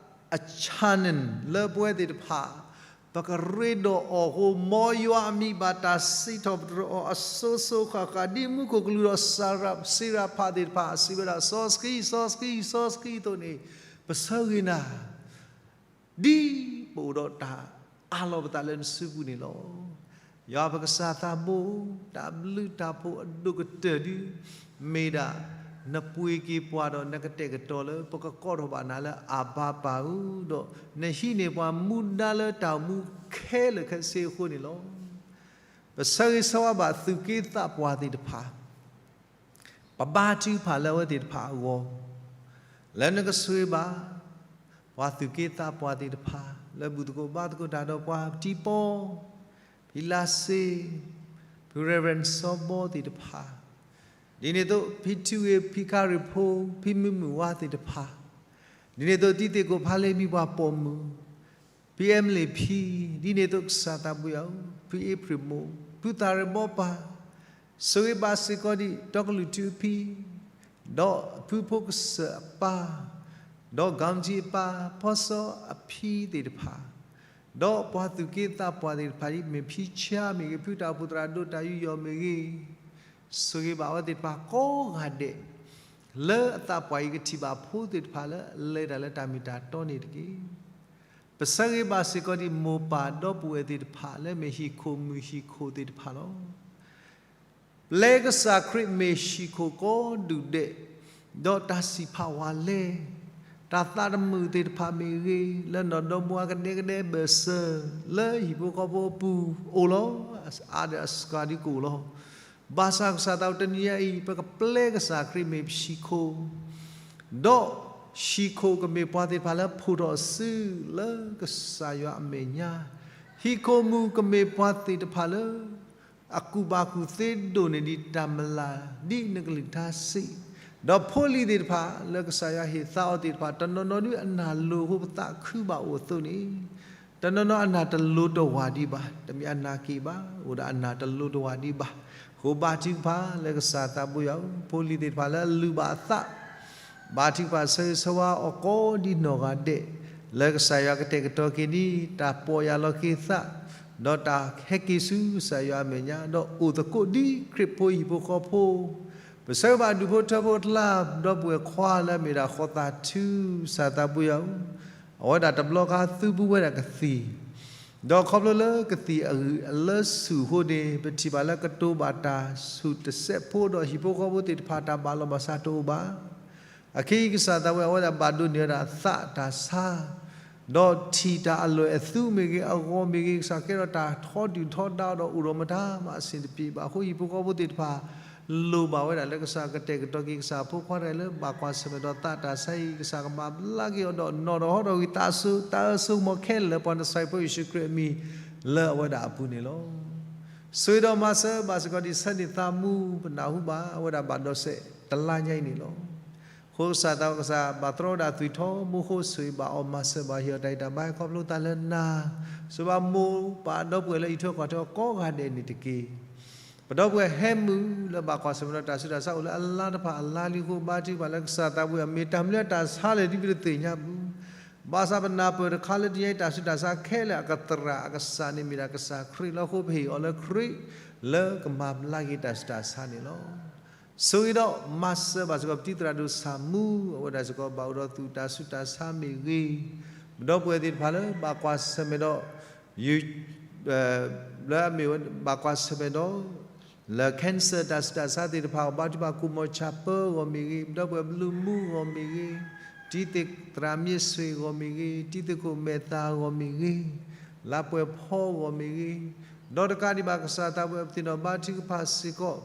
အ channel လၢပဝဲသ့ၣ်တဖၣ် ပကရ့ဒီးအီၤအဃိ, မ်ယွၤအမံၤဘၣ်တၢ်စံးထီၣ်ပတြၢၤအီၤအစိၤစိၤဃၣ်ဃၣ်, ဒ်မူခိၣ်ကလူးဒီးစၤရး, စံးရၤဖးသ့ၣ်တဖၣ် စံးဝဲဒၣ် စီဆှံ, စီဆှံ, စီဆှံအသိးန့ၣ်, ပဆၢဂ့ၤနၤ ဒ်ပအိၣ်ဒီးတၢ်အးလီၤပသးလၢနစုပူၤန့ၣ်လီၤ. ယွၤပကစၢ်သးဘိ, တၢ်ဘျုးတၢ်ဖှိၣ်အဒိၣ်ကတၢၢ်ဒု မ့ၢ်ဒၣ် နပှ့ၤက့ၤပှၤဒီးနကတဲာ်ကတီၤလၢ ပကကိးထီၣ်ဘၣ်နၤလၢအဘၤပၢ်ဧၢ, ဒီးနဟံးန့ၢ်ပှၤမူဒါလၢတၢ်အိၣ်မူခဲလၢာ်ခဲဆ့အဃိန့ၣ်လီၤ. ပဆၢဂ့ၤဆၢဝါဘၣ်သူၣ်က့သးပှၢ်သ့ၣ်တဖၣ်, ပဘါထုကဖၣ်လၢအဝဲသ့ၣ်တဖၣ်အဂီၢ်, လၢနကဆှၢဘၣ် ပှၤသူၣ်က့သးပှၢ်သ့ၣ်တဖၣ် လၢဘူၣ်သကိးဘါသကိးတၢ်ဒီးပှၤတံၤပီ, ဖံလါစ့, ဖံ Reverend စီၤဘီသ့ၣ်တဖၣ်, ဒ်န့ၣ်အသိး ဖံထူဂ့ၤ ဖံကါရ့ၣ်ဖိ, ဖံမုၢ်မုၢ်ဝါသ့ၣ်တဖၣ်, ဒ်န့ၣ်အသိး တံၤသ့ၣ်ကိးဖးလ့မံၤပှၤပိာ်မုၣ် ဖံအဲမလ့ၣ်ဖံ, ဒ်န့ၣ်အသိးကစၢ်သးဘိယွၤဧၢ, ဖံအ့ဖြ့ၣ်မိၢ်, ဖုသးရ့ၣ်ဘီပၢ်, ဆိၣ်ဂ့ၤဘၣ်စ့ၢ်ကီးဒံး တီကလုာ်ထူအဖံ, ဒီးဖုဖိကစၢၢ်အပၢ်, ဒီး ကၣ်ကၠံ အပၢ်, ဖီစီအဖံသ့ၣ်တဖၣ်, ဒီးပှၤသူၣ်က့သးပှၢ်သ့ၣ်တဖၣ် ဒ်မ့ၢ်ဖံဆါမ့ၢ်ဂ့ၤ, ဖုတၢ်အိၣ်ဖှိၣ်သရၣ်ဒိၣ်တၢ်ယူးယီၣ်မ့ၢ်ဂ့ၤ, ဆိၣ်ဂ့ၤဘၣ်အဝဲသ့ၣ်တဖၣ်ကိးဂၤဒဲး လၢအသးပှၢ်အံၤကထံၣ်ဘၣ်ဖိသ့ၣ်တဖၣ်လၢအလဲၤတၢ်လၢတၢ်မ့ၢ်တၢ်တီန့ၣ်တက့ၢ်. ပဆၢဂ့ၤဘၣ်စ့ၢ်ကီးဒံးမိၢ်ပၢ်ဒီပုၢ်ဝဲၢ်သ့ၣ်တဖၣ် လၢမ့ၢ်ဟံၣ်ခိၣ်မုၢ်ဟံၣ်ခိၣ်သ့ၣ်တဖၣ်လီၤ. ပျဲကစၢ်ခရံာ်မ့ၢ်ဟံၣ်ခိၣ်ကိးဒူၣ်ဒဲး, ဒီးတၢ်စံးဖးဝးလဲ, တၢ်သးတမုာ်သ့ၣ်တဖၣ်မ့ၢ်ဂ့ၤ, လၢနီၢ်ဒီမါကဒဲကဒဲဘၢၣ်စၢၤ, လၢဟံၣ်ဖိဃီဖိအပူၤအိၣ်လီၤ. အါဒီးအစှၤဒုကအိၣ်လီၤ. ဘၣ်ဆၣ်ကစၢ်သးဝဲတနံၤညါအံၤ ပကပျဲကစၢ်ခရံာ်မ့ၢ်ဟံၣ်ခိၣ်, ဒီးဟံၣ်ခိၣ်ကမ့ၢ်ပှၤသ့ၣ်တဖၣ်လၢအဖှိၣ်ထီၣ်အစုလၢကစၢ်ယွၤအမဲာ်ညါ, ဟံၣ်ခိၣ်မုၢ်ကမ့ၢ်ပှၤသ့ၣ်တဖၣ်လၢ အကူၣ်ဘၣ်ကူၣ်သ့ဒိၣ်န့ၢ်ဒံးတၢ်မလၤ ဒ်နကလုၢ်ကထါစံး, ဒီးဖိလံၤသ့ၣ်တဖၣ် လၢကစၢ်ယွၤဟ့ၣ်သါအီၤသ့ၣ်တဖၣ် တနီၤနီၤဒုးအနၢ်လိၤအဃိပသးခုဘၣ်အိၣ်အသိးန့ၣ်, တနီၤနီၤအနၢ်တလိၤတဝၢ်ဒံးဘၣ်, တမ့ၢ်အနၢ်က့ၤဘၣ်, အိၣ်ဒီးအနၢ်တလိၤတဝၢ်ဒံးဘၣ်. အဃိဘါထုကဖၣ်လၢကစၢ်သးဘိယွၤဧၢ, ဖိလံၤသ့ၣ်တဖၣ်လၢအလုၢ်ဘၣ်အသး ဘါထုကဖၣ်ဆၢဂ့ၤဆၢဝါအီၤကိးဒံးနီၢ်ဂၤဒဲး, လၢကစၢ်ယွၤကတဲာ်ကတီၤက့ၤဒံး တၢ်ပီၢ်ယၢ်လီၤက့ၤသး, ဒီးတၢ်ဟဲက့ၤဆူကစၢ်ယွၤအမဲာ်ညါ, ဒီးအိၣ်သကိးဒ်ခရံာ်ဖိဟံၣ်ဖိဃီဖိ, ပဆၢဂ့ၤဘၣ်ဒူၣ်ဖိထၢဖိအကျါ, ဒီပုၢ်ဝဲၢ်ခွါလၢအမ့ၢ်ဒၣ်ဃီသးထူ ကစၢ်သးဘိယွၤဧၢ, အဝဲဒၣ်တဘျီခါသူပူၤဝဲဒၣ်ကသံၣ် ဒီးခီဖျိလၢကသံၣ်အဂုၢ်အလၢဆူၣ်အဃိန့ၣ် ပထံၣ်ဘၣ်လၢကတိၤဘၣ်တၢ်ဆူၣ်တစဲးဖိဒီးဟံၣ်ဖိဃီဖိသ့ၣ်တဖၣ် တၢ်ဘၣ်လီၤဘၣ်စးတအိၣ်ဘၣ်. အခဲအံၤကစၢ်သးဝဲ အဝဲဒၣ်ဘၣ်ဒိးန့ၢ်ဝဲဒၣ်သးတၢ်ဆါ, ဒီးထံၣ်တၢ်အလွဲၢ်အသူမ့ၢ်ဂ့ၤ, အဂီၤမ့ၢ်ဂ့ၤ, ကစၢ်ကဲထီၣ်တၢ်ထီဒုၣ်ထီဒါဒီးအိၣ်ဒီးမတၤမးအဆင်တပြေဘၣ်အဃိ ဟံၣ်ဖိဃီဖိသ့ၣ်တဖၣ် လိၣ်ဘၣ်ဝဲဒၣ်လၢကစၢ်ကတဲာ်ကတီၤက့ၤ ကစၢ်ဖိခွါတဂၤလၢဘၣ်ကွၢ်ဆၢၣ်မဲာ်ဒီးသးတၢ်ဆါအံၤ ကစၢ်ကမၤဘျါက့ၤအီၤဒီးနီၢ်ဒီးဟီဒီးဂံၢ် သးအစိ တၢ်အစိကမီၤခဲလၢာ် ပှၤနစၤရ့းဖိယ့ၣ်ၡူးခရံာ်အမံၤ လၢအဝဲဒၣ်အပူၤန့ၣ်လီၤ. ဆိၣ်ဂ့ၤဒီးမၤစၢၤဘၣ်စ့ၢ်ကီးဒံး ဆၢန့ၢ်သးမူ ပနၢ်ဟူဘၣ် အဝဲဒၣ်ဘၣ်ဒီးစဲးတလါညါအံၤန့ၣ်လီၤ. အဃိကစၢ်သးဝဲ ကစၢ်ဘၣ်တြီဝဲဒၣ်သွံၣ်ထီဘိဃိ ဆိၣ်ဂ့ၤဘၣ်အီၤ မၤစၢၤဘၣ် ဟ့ၣ်အီၤတၢ်ဂံၢ်တၢ်ဘါ ခီဖျိသးလၢနၤ, ဆိၣ်ဂ့ၤဘၣ်မိၢ်ပၢ်ဒီပုၢ်ဝဲၢ်လၢအံးထွဲကွၢ်ထွဲအီၤကိးဂၤဒဲးန့ၣ်တက့ၢ်. ပဒီပုၢ်ဝဲၢ်ဟဲမုၢ်လၢဘၣ်ကွၢ်ဆၢၣ်မဲာ်ဒီးတၢ်ဆူးတၢ်ဆါအိၣ်လၢအလါတဖၣ်အလါလံအဃိ ဘါထုကဖၣ်လၢကစၢ်သးဘိယွၤ မ့ၢ်တၢ်မနုၤတၢ်ဆါလဲၣ် ဒ်ပတသ့ၣ်ညါဘၣ်. ဘၣ်ဆၣ်ပနၢ်ပၢၢ်တခါလၢတနံၤညါအံၤ တၢ်ဆူးတၢ်ဆါခဲလၢာ်အကသရၣ်အကစၢ်န့ၣ်မ့ၢ်ဒၣ်ကစၢ်ခရံာ်လီၤ. အဃိပဟ့ၣ်အီၤလၢခရံာ် လၢကမၤဘျါက့ၤတၢ်ဆူးတၢ်ဆါန့ၣ်လီၤ. ဆိၣ်ဂ့ၤဒီးမၤစၢၤဘၣ်စ့ၢ်ကီး ပတံၤသရၣ်ဒိၣ်ဆၣ်မူ အဝဲဒၣ်စ့ၢ်ကီးဘၣ်အိၣ်ဒီးသူၣ်တၢ်ဆူးတၢ်ဆါမ့ၢ်ဂ့ၤ, ပဒီပုၢ်ဝဲၢ်သ့ၣ်တဖၣ်လၢဘၣ်ကွၢ်ဆၢၣ်မဲာ်ဒီး လၢအမ့ၢ်ဘၣ်ကွၢ်ဆၢၣ်မဲာ်ဒီး လၢ cancer တၢ်ဆူးတၢ်ဆါသ့ၣ်တဖၣ် ဘါထုကဖၣ် ကိၣ်မီၤဆၣ်ပၢအဂီၢ်မ့ၢ်ဂ့ၤ, ဒီပုၢ်ဝဲၢ်ဘျုးမူအဂီၢ်မ့ၢ်ဂ့ၤ, တံၤသရၣ်မ့ၢ်ဆွ့ၣ်အဂီၢ်မ့ၢ်ဂ့ၤ, တံၤသကိးမဲာ်သၣ်အဂီၢ်မ့ၢ်ဂ့ၤ, လါပှဲၤဖီအဂီၢ်မ့ၢ်ဂ့ၤ, ဒီးတကးဒံးဘၣ်ကစၢ်သးဝဲ ပသ့ၣ်နီၣ်ဘါထုကဖၣ်စ့ၢ်ကီး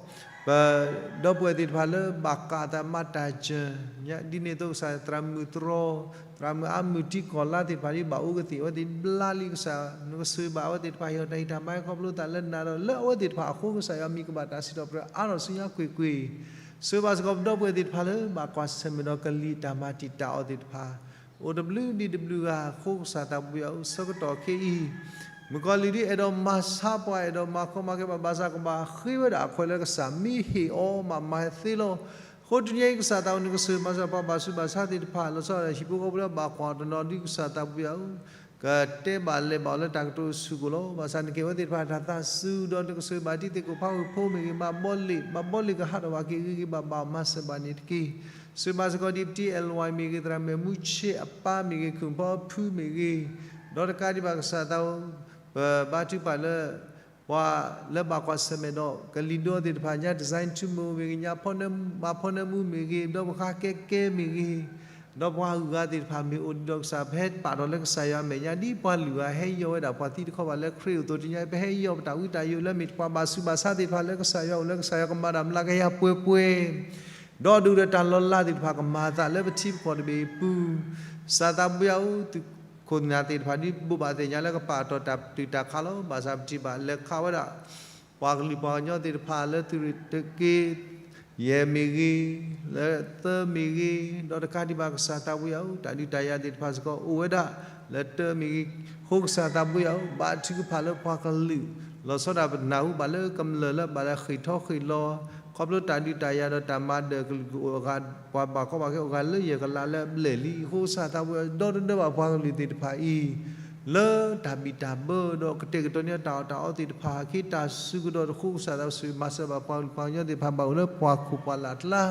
ပဒီပုၢ်ဝဲၢ်သ့ၣ်တဖၣ်လၢဘၣ်ကးအသးမၤတၢ်စၢၤ, ဒ်န့ၣ်အသိးကစၢ်သရၣ်မုၣ်တြီ, သရၣ်မုၣ်အါမုၣ်ထံကီၢ်လါသ့ၣ်တဖၣ် ဒ်ဘၣ်အိၣ်ကသ့ၣ် အဝဲသ့ၣ်ဘျါလံကစၢ် နကဆိၣ်ဂ့ၤဘၣ်အဝဲသ့ၣ်တဖၣ် ဟ့ၣ်အီၤတၢ်ဂံၢ်တၢ်ဘါ ခီဖျိသးလၢနၤဒီးလၢအဝဲသ့ၣ်တဖၣ်အဃိ ကစၢ်ယွၤမံၤကဘၣ်တၢ်စံးထီၣ်ပတြၢၤအါထီၣ်ဆူညါကွ့ၢ်ကွ့ၢ်, ဆိၣ်ဂ့ၤဘၣ်စ့ၢ်ကီးပဒီပုၢ်ဝဲၢ်သ့ၣ်တဖၣ်လၢ ဘၣ်ကွၢ်ဆၢၣ်မဲာ်ဒီးကလံၤတၢ်မၤတံာ်တာ်အီၤသ့ၣ်တဖၣ် အိၣ်တဘျုးဒံးတဘျုးဂၤအဃိ ကစၢ်သးဘိယွၤဧၢ ဆၢကတီၢ်ခဲအံၤ မုၣ်ကီၤလံၢ်ဒ်အဲၣ်ဒိးမၤဆါပှၤ အဲၣ်ဒိးမၤခီမၤကဲပှၤ ဘၣ်ဆၣ်ကဘၣ်ဃ့ဝဲဒၣ်အခွဲးလၢကစၢ်မ့ၢ်ဟ့ၣ်အီၤမးမၤသ့လီၤ. အဃိတနံၤအံၤကစၢ်သးဝဲ နကဆိၣ်ဂ့ၤမၤစၢၤပှၤဘၣ်ဆူးဘၣ်ဆါသ့ၣ်တဖၣ် လီၤဆီဒၣ်တၢ်ဟံၣ်ဖိဃီဖိလၢဘၣ်ကွၢ်တနီၤဒ်ကစၢ်သးဘိယွၤဧၢ ကတဲဘၣ်လဲၤဘၣ်အီၤလၢတၢ်ကတိၤဆူၣ်ကိၣ်လီၤ. ဘၣ်ဆၣ်နကဟ့ၣ်အဝဲသ့ၣ်တဖၣ်တၢ်သးစူၤ ဒီးနကဆိၣ်ဂ့ၤဘၣ်တံၤသကိးဖးဝ့ၢ်ဖိမ့ၢ်ဂ့ၤ ဘၣ်ဘီလ့ၣ် ဘၣ်ဘီလ့ၣ်ကဟးထီၣ်ဘၣ်က့ၤဂ့ၤဂ့ၤဘၣ်ဘၣ် မၤစၢၤဘၣ်န့ၣ်တက့ၢ်. ဆိၣ်ဂ့ၤဘၣ်စ့ၢ်ကီးဒ်ပတံၤအဲၣ်လဝါမ့ၢ်ဂ့ၤ သရၣ်မဲာ်မူဆ့အပၢ်မ့ၢ်ဂ့ၤ ခုၣ်ဖီဖုမ့ၢ်ဂ့ၤ ဒီးတကးဒံးဘၣ်ကစၢ်သးဝဲ ပဘါထုကဖၣ်လၢ ပှၤလၢဘၣ်ကွၢ်ဆၢၣ်မဲာ်ဒီး ကလံၤဒိသ့ၣ်တဖၣ် ညါ design ထူမိၢ်မ့ၢ်ဂ့ၤ ညါဖီနၢ မၤဖီနၢမူမ့ၢ်ဂ့ၤ ဒီးပဃါကဲကဲမ့ၢ်ဂ့ၤ ဒီးပှၤအဂုၤအဂၤသ့ၣ်တဖၣ်မ့ၢ်အိၣ်ဒံးဒီးကစၢ် ပဟဲပာ်ဒီးလၢကစၢ်ယွၤအမဲာ်ညါ ဒ်ပှၤလုၢ်ဂၤဟဲယီၢ်ဝဲဒၣ်ပှၤသံတခီဘၣ်လၢခရံာ်အိၣ်သိးတနံၤညါ ပဟဲယီၢ်ပတၢ်ဝံတၢ်ယိးလၢမ့ၢ်ပှၤဘၣ်ဆူးဘၣ်ဆါသ့ၣ်တဖၣ်လၢကစၢ်ယွၤ အိၣ်လၢကစၢ်ယွၤကမၤတၢ်မျးကယၤပှဲၤပှဲၤ ဒီးဒုၣ်ဒီးတၢ်လီၤလးသ့ၣ်တဖၣ်ကမၤအသးလၢပထံပကီၢ်တဘ့ၣ်အပူၤ, ကစၢ်သးဘိယွၤဧၢ, သုးခိၣ်သုးနၢ်သ့ၣ်တဖၣ် ဒ်ဘိးဘၣ်သ့ၣ်ညါလၢကပာ်တီၢ်တၢ်ပတုာ်တၢ်ခးလီၤ. ဘၣ်ဆၣ်ပထံၣ်ဘၣ်လဲၤခးဝဲဒၣ် ပှၤကလုာ်ပှၤကညီသ့ၣ်တဖၣ်လၢသုးရ့ၣ်တက့ၢ် ယဲၢ်မ့ၢ်ဂ့ၤ, လၢသၢမ့ၢ်ဂ့ၤ, ဒီးတကးဒံးဘၣ်ကစၢ်သးဘိယွၤဧၢ, တၢ်ဒုးတၢ်ယၤသ့ၣ်တဖၣ်စ့ၢ်ကီးအိၣ်ဝဲဒၣ် လၢတၢမ့ၢ်ဂ့ၤ, အဃိကစၢ်သးဘိယွၤဧၢ, ဘါထုကဖၣ်လၢပှၤကလုာ် လီၤဆီဒၣ်ပနၢ်ဟူဘၣ်လၢကမျၢၢ်လၢဘၣ်လၢဃ့ၢ်ထီၣ်ဃ့ၢ်လီၤ, ခီဖျိတၢ်ဒုးတၢ်ယၤဒီးတၢ်မၤဒၢးကလုာ်ကအိၣ်အဂၤ ပှၤဘၣ်ကီဘၣ်ခဲအိၣ်ဂၤလၢယဲၢ်ကလးလၢအဘျဲၣ်လံ, အဃိကစၢ်သးဘိယွၤဒီတဒၢဘၣ်ပှၤကလုာ်သ့ၣ်တဖၣ်အံၤ လၢတၢ်ဘံၣ်တၢ်ဘၢဒီးကတဲာ်ကတီၤန့ၢ်တၢ်အီၣ်တၢ်အီသ့ၣ်တဖၣ် ဟးက့ၤတၢ်စုကဒီးတဃိကစၢ်သးဘိယွၤဆိၣ်ဂ့ၤမၤစၢၤဘၣ်ပှၤကလုာ်ပှၤကညီသ့ၣ်တဖၣ်ဘၣ်အိၣ်လၢပှၤခိၣ်ပှၤလၢ်အကျါ,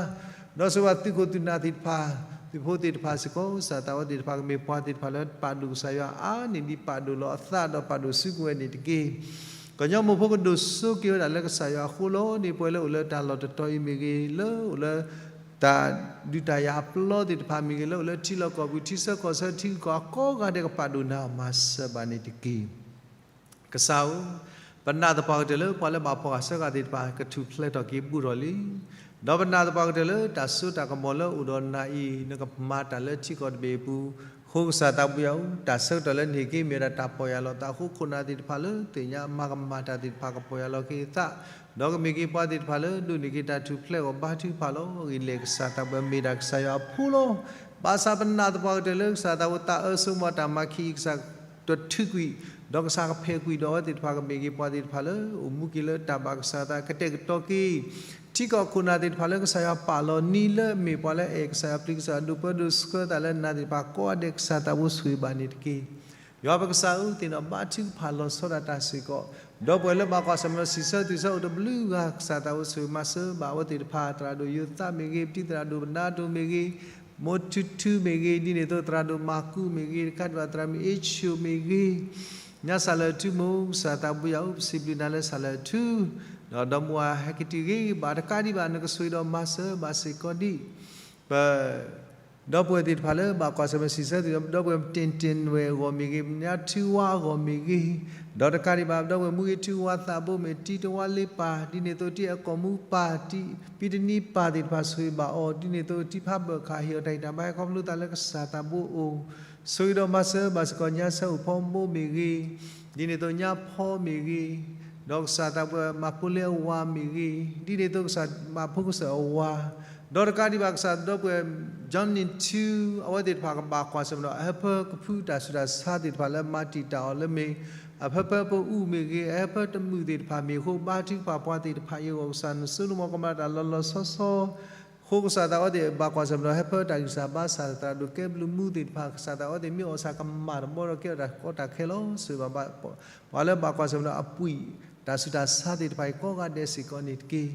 ဒီးဆိၣ်ဂ့ၤဘၣ်သုးခိၣ်သုးနၢ်သ့ၣ်တဖၣ် သုးဖိသ့ၣ်တဖၣ်စ့ၢ်ကီး ကစၢ်သးဘိသ့ၣ်တဖၣ်ကမ့ၢ်ပှၤသ့ၣ်တဖၣ်လၢပာ်ဒိၣ်ကစၢ်ယွၤအါန့ၢ်ဒံးပာ်ဒိၣ်လီၤအသးဒီးပာ်ဒိၣ်စုကဝဲၤန့ၣ်တက့ၢ်. ကညီမိၢ်ဖိကဒိၣ်စိက့ၤဝဲဒၣ်လၢကစၢ်ယွၤအဃိလီၤန့ၣ် ပှၤလၢအိၣ်လၢတၢ်လီၢ်တတီၤအံၤမ့ၢ်ဂ့ၤ, လၢအိၣ်လၢ တၢ်ဒုးတၢ်ယၤအပျီသ့ၣ်တဖၣ်မ့ၢ်ဂ့ၤ, လၢအိၣ်လၢထံလီၢ်ကီၢ်ပူၤ ထံဆၢကီၢ်ဆၢထံဂုၤကီၢ်ဂၤကိးဂၤဒဲး ကပာ်ဒိၣ်နၤမၤစၢၤဘၣ်န့ၣ်တက့ၢ်. ကစၢ်ဧၢ, ပနာ်သပှၢ်ကတၢၢ်လၢပှၤလၢဘၣ်ဖှီၣ်ဂာ်ဆၢဃာ်သ့ၣ်တဖၣ် ကထူၣ်ဖျဲးထီၣ်က့ၤဘူးထီၣ်လံ, ဒီးပနာ်သပှၢ်ကတၢၢ်လၢတၢ်စိတၢ်ကမီၤလၢအိၣ်ဒီးနၤအံၤ နကမၤတၢ်လၢထံကီၢ်တဘ့ၣ်အပူၤ, အဃိကစၢ်သးဘိယွၤဧၢ, တၢ်ဆၢကတီၢ်လၢနဟ့ၣ်က့ၤမ့ၢ်ဝဲဒၣ်တၢ်ပီၢ်ယၢ်လီၤသးအဃိ ခိၣ်နၢ်သ့ၣ်တဖၣ်လၢသ့ၣ်ညါမၤကမၣ်တၢ်သ့ၣ်တဖၣ် ကပီၢ်ယၢ်လီၤက့ၤအသး, ဒီးကမ့ၢ်က့ၤပှၤသ့ၣ်တဖၣ်လၢဒိးန့ၢ်က့ၤတၢ်ထူၣ်ဖျဲးအဂီၢ် ဘါထုကဖၣ်လီၤ. ဂ့ၤလဲၣ်ကစၢ်သးဘိယွၤ မ့ၢ်ဒၣ်ကစၢ်ယွၤအဖိလီၤ. ဘၣ်ဆၣ်ပနာ်သပှၢ်ကတၢၢ်လၢကစၢ်သးဘိယွၤ တၢ်အၢစိမၤတၢ်မၤခံ ကစၢ်တထုးကွံာ်, ဒီးကစၢ်ကဖဲးကွံာ်ဒီးအဝဲသ့ၣ်တဖၣ် ကမ့ၢ်က့ၤပှၤသ့ၣ်တဖၣ်လၢအိၣ်မူက့ၤလၢတၢ်ဘၣ်ကစၢ်သး ကတဲာ်ကတီၤက့ၤ ထံကီၢ်ခိၣ်နၢ်သ့ၣ်တဖၣ်လၢကစၢ်ယွၤပာ်လီၤနံၤလၢအမ့ၢ်ပှၤလၢအအဲၣ်ကစၢ်ယွၤ ပျံၤကစၢ်ယွၤဒိၣ်ပၢဒိၣ်ဆှၢသးလၢနၤသ့ၣ်တဖၣ်ကိးဂၤဒဲး ကစၢ်သးဘိယွၤဆိၣ်ဂ့ၤဘၣ်န့ၣ်တက့ၢ်. ယွၤပကစၢ်ဧၢ, သ့ၣ်နီၣ်ဘါထုကဖၣ်လီၤဆီဒၣ်တၢ်စ့ၢ်ကီး, ဒီပုၢ်ဝဲၢ်လၢဘၣ်ကွၢ်ဆၢၣ်မဲာ်ဒီးစံးဆၢသုးဆၢအိၣ်တဘျုးဂၤ ကစၢ်သးဘိယွၤဆိၣ်ဂ့ၤမၤစၢၤဘၣ်အဝဲသ့ၣ်တဖၣ်, သရၣ်ဒိၣ်ယိၤသးမ့ၢ်ဂ့ၤ, ပတံၤသရၣ်ဒိၣ်ပနါဒိၣ်မ့ၢ်ဂ့ၤ, မိၢ်ထူထူမ့ၢ်ဂ့ၤ, ဒ်န့ၣ်အသိးသရၣ်ဒိၣ်မၤကူမ့ၢ်ဂ့ၤ, တကးဒံးဘၣ်သရၣ်မုၣ်အ့ဆိၣ်မ့ၢ်ဂ့ၤ, ညါစၢ်လၢာ်ထူမိၢ် ကစၢ်သးဘိယွၤဧၢ, ပစံးဘျုးနၤလၢစၢ်လၢာ်ထူ, ဒီးဒီမါဝၤဟဲက့ၤတုၤဂ့ၤဂ့ၤဘၣ်, တကးဒံးဘၣ် နကဆိၣ်ဂ့ၤဒီးမၤစၢၤဘၣ်စ့ၢ်ကီးဒံး ပ ဒီပုၢ်ဝဲၢ်သ့ၣ်တဖၣ်လၢဘၣ်ကွၢ်ဆၢၣ်မဲာ်စံးဆၢသုး, ဒီပုၢ်ဝဲၢ်တ့ၢ်တ့ၢ်ဝဲအဂီၢ်မ့ၢ်ဂ့ၤ, ညါထုဝါအဂီၢ်မ့ၢ်ဂ့ၤ, ဒီးတကးဒံးဘၣ် ဒီပုၢ်ဝဲၢ်မူဂ့ၤ ထုဝါသးဘိမ့ၢ် တံၤတဝါလ့ပၢ်, ဒ်န့ၣ်အသိးတံၤအကိာ်မူပၢ်, တံၤပံတနံပၢ်သ့ၣ်တဖၣ်ဆိၣ်ဂ့ၤဘၣ်အီၤ, ဒ်န့ၣ်အသိးတံၤဖးဘၢၣ်ခးဟ့ၣ်အီၤတၢ်ဟ့ၣ်တၢ်ဘါဟဲခီဖျိသးလၢကစၢ်သးဘိအအိၣ်, ဆိၣ်ဂ့ၤဒီးမၤစၢၤဘၣ်စ့ၢ်ကီး ညါဆၢအိၣ်ဖီမိၢ်မ့ၢ်ဂ့ၤ, ဒ်န့ၣ်အသိးညါဖီမ့ၢ်ဂ့ၤ, ဒီးကစၢ်သးဘိယွၤမၤဖိလ့အဝၤမ့ၢ်ဂ့ၤ, ဒ်န့ၣ်အသိးကစၢ်မၤဖိကစၢၢ်အဝၤ, ဒီးတကးဒံးဘၣ်ကစၢ်ဒီပုၢ်ဝဲၢ် ကၠီနံၣ်ထူ အဝဲသ့ၣ်တဖၣ်ကဘၣ်ကွၢ်ဆၢၣ်မဲာ်ဒီး အဟၢဖၢကဖုတၢ်ဆူးတၢ်ဆါသ့ၣ်တဖၣ်လၢမၤတံာ်တာ်အီၤလၢမ့ၢ် အဖၢဖၢပအူမ့ၢ်ဂ့ၤ, အဟၢဖၢတမုာ်သ့ၣ်တဖၣ်မ့ၢ်အဃိ ဘါထုကဖၣ်ပှၤသ့ၣ်တဖၣ်အံၤအဂီၢ် ကစၢ်နဆိကမိၣ်ကမၤတၢ်လီၤလီၤဆီဆီ အဃိကစၢ်သးအဝဲသ့ၣ်ဘၣ်ကွၢ်ဆၢၣ်မဲာ်ဒီး ဟၢဖၢတၢ်ဂံၢ်စၢ်ဘါစၢ် သရၣ်ဒိၣ်ကဲဘျုးမူသ့ၣ်တဖၣ် ကစၢ်သးအဝဲသ့ၣ်မ့ၢ်အီၣ်ဆၣ်ကမၣ်တဘီဒီးကဲထီၣ်တၢ်ကီတၢ်ခဲလီၤ. ဆိၣ်ဂ့ၤဘၣ် ပှၤလၢဘၣ်ကွၢ်ဆၢၣ်မဲာ်ဒီးအပှံာ်တၢ်ဆူးတၢ်ဆါသ့ၣ်တဖၣ်အံၤကိးဂၤဒဲးစ့ၢ်ကီးန့ၣ်တက့ၢ်.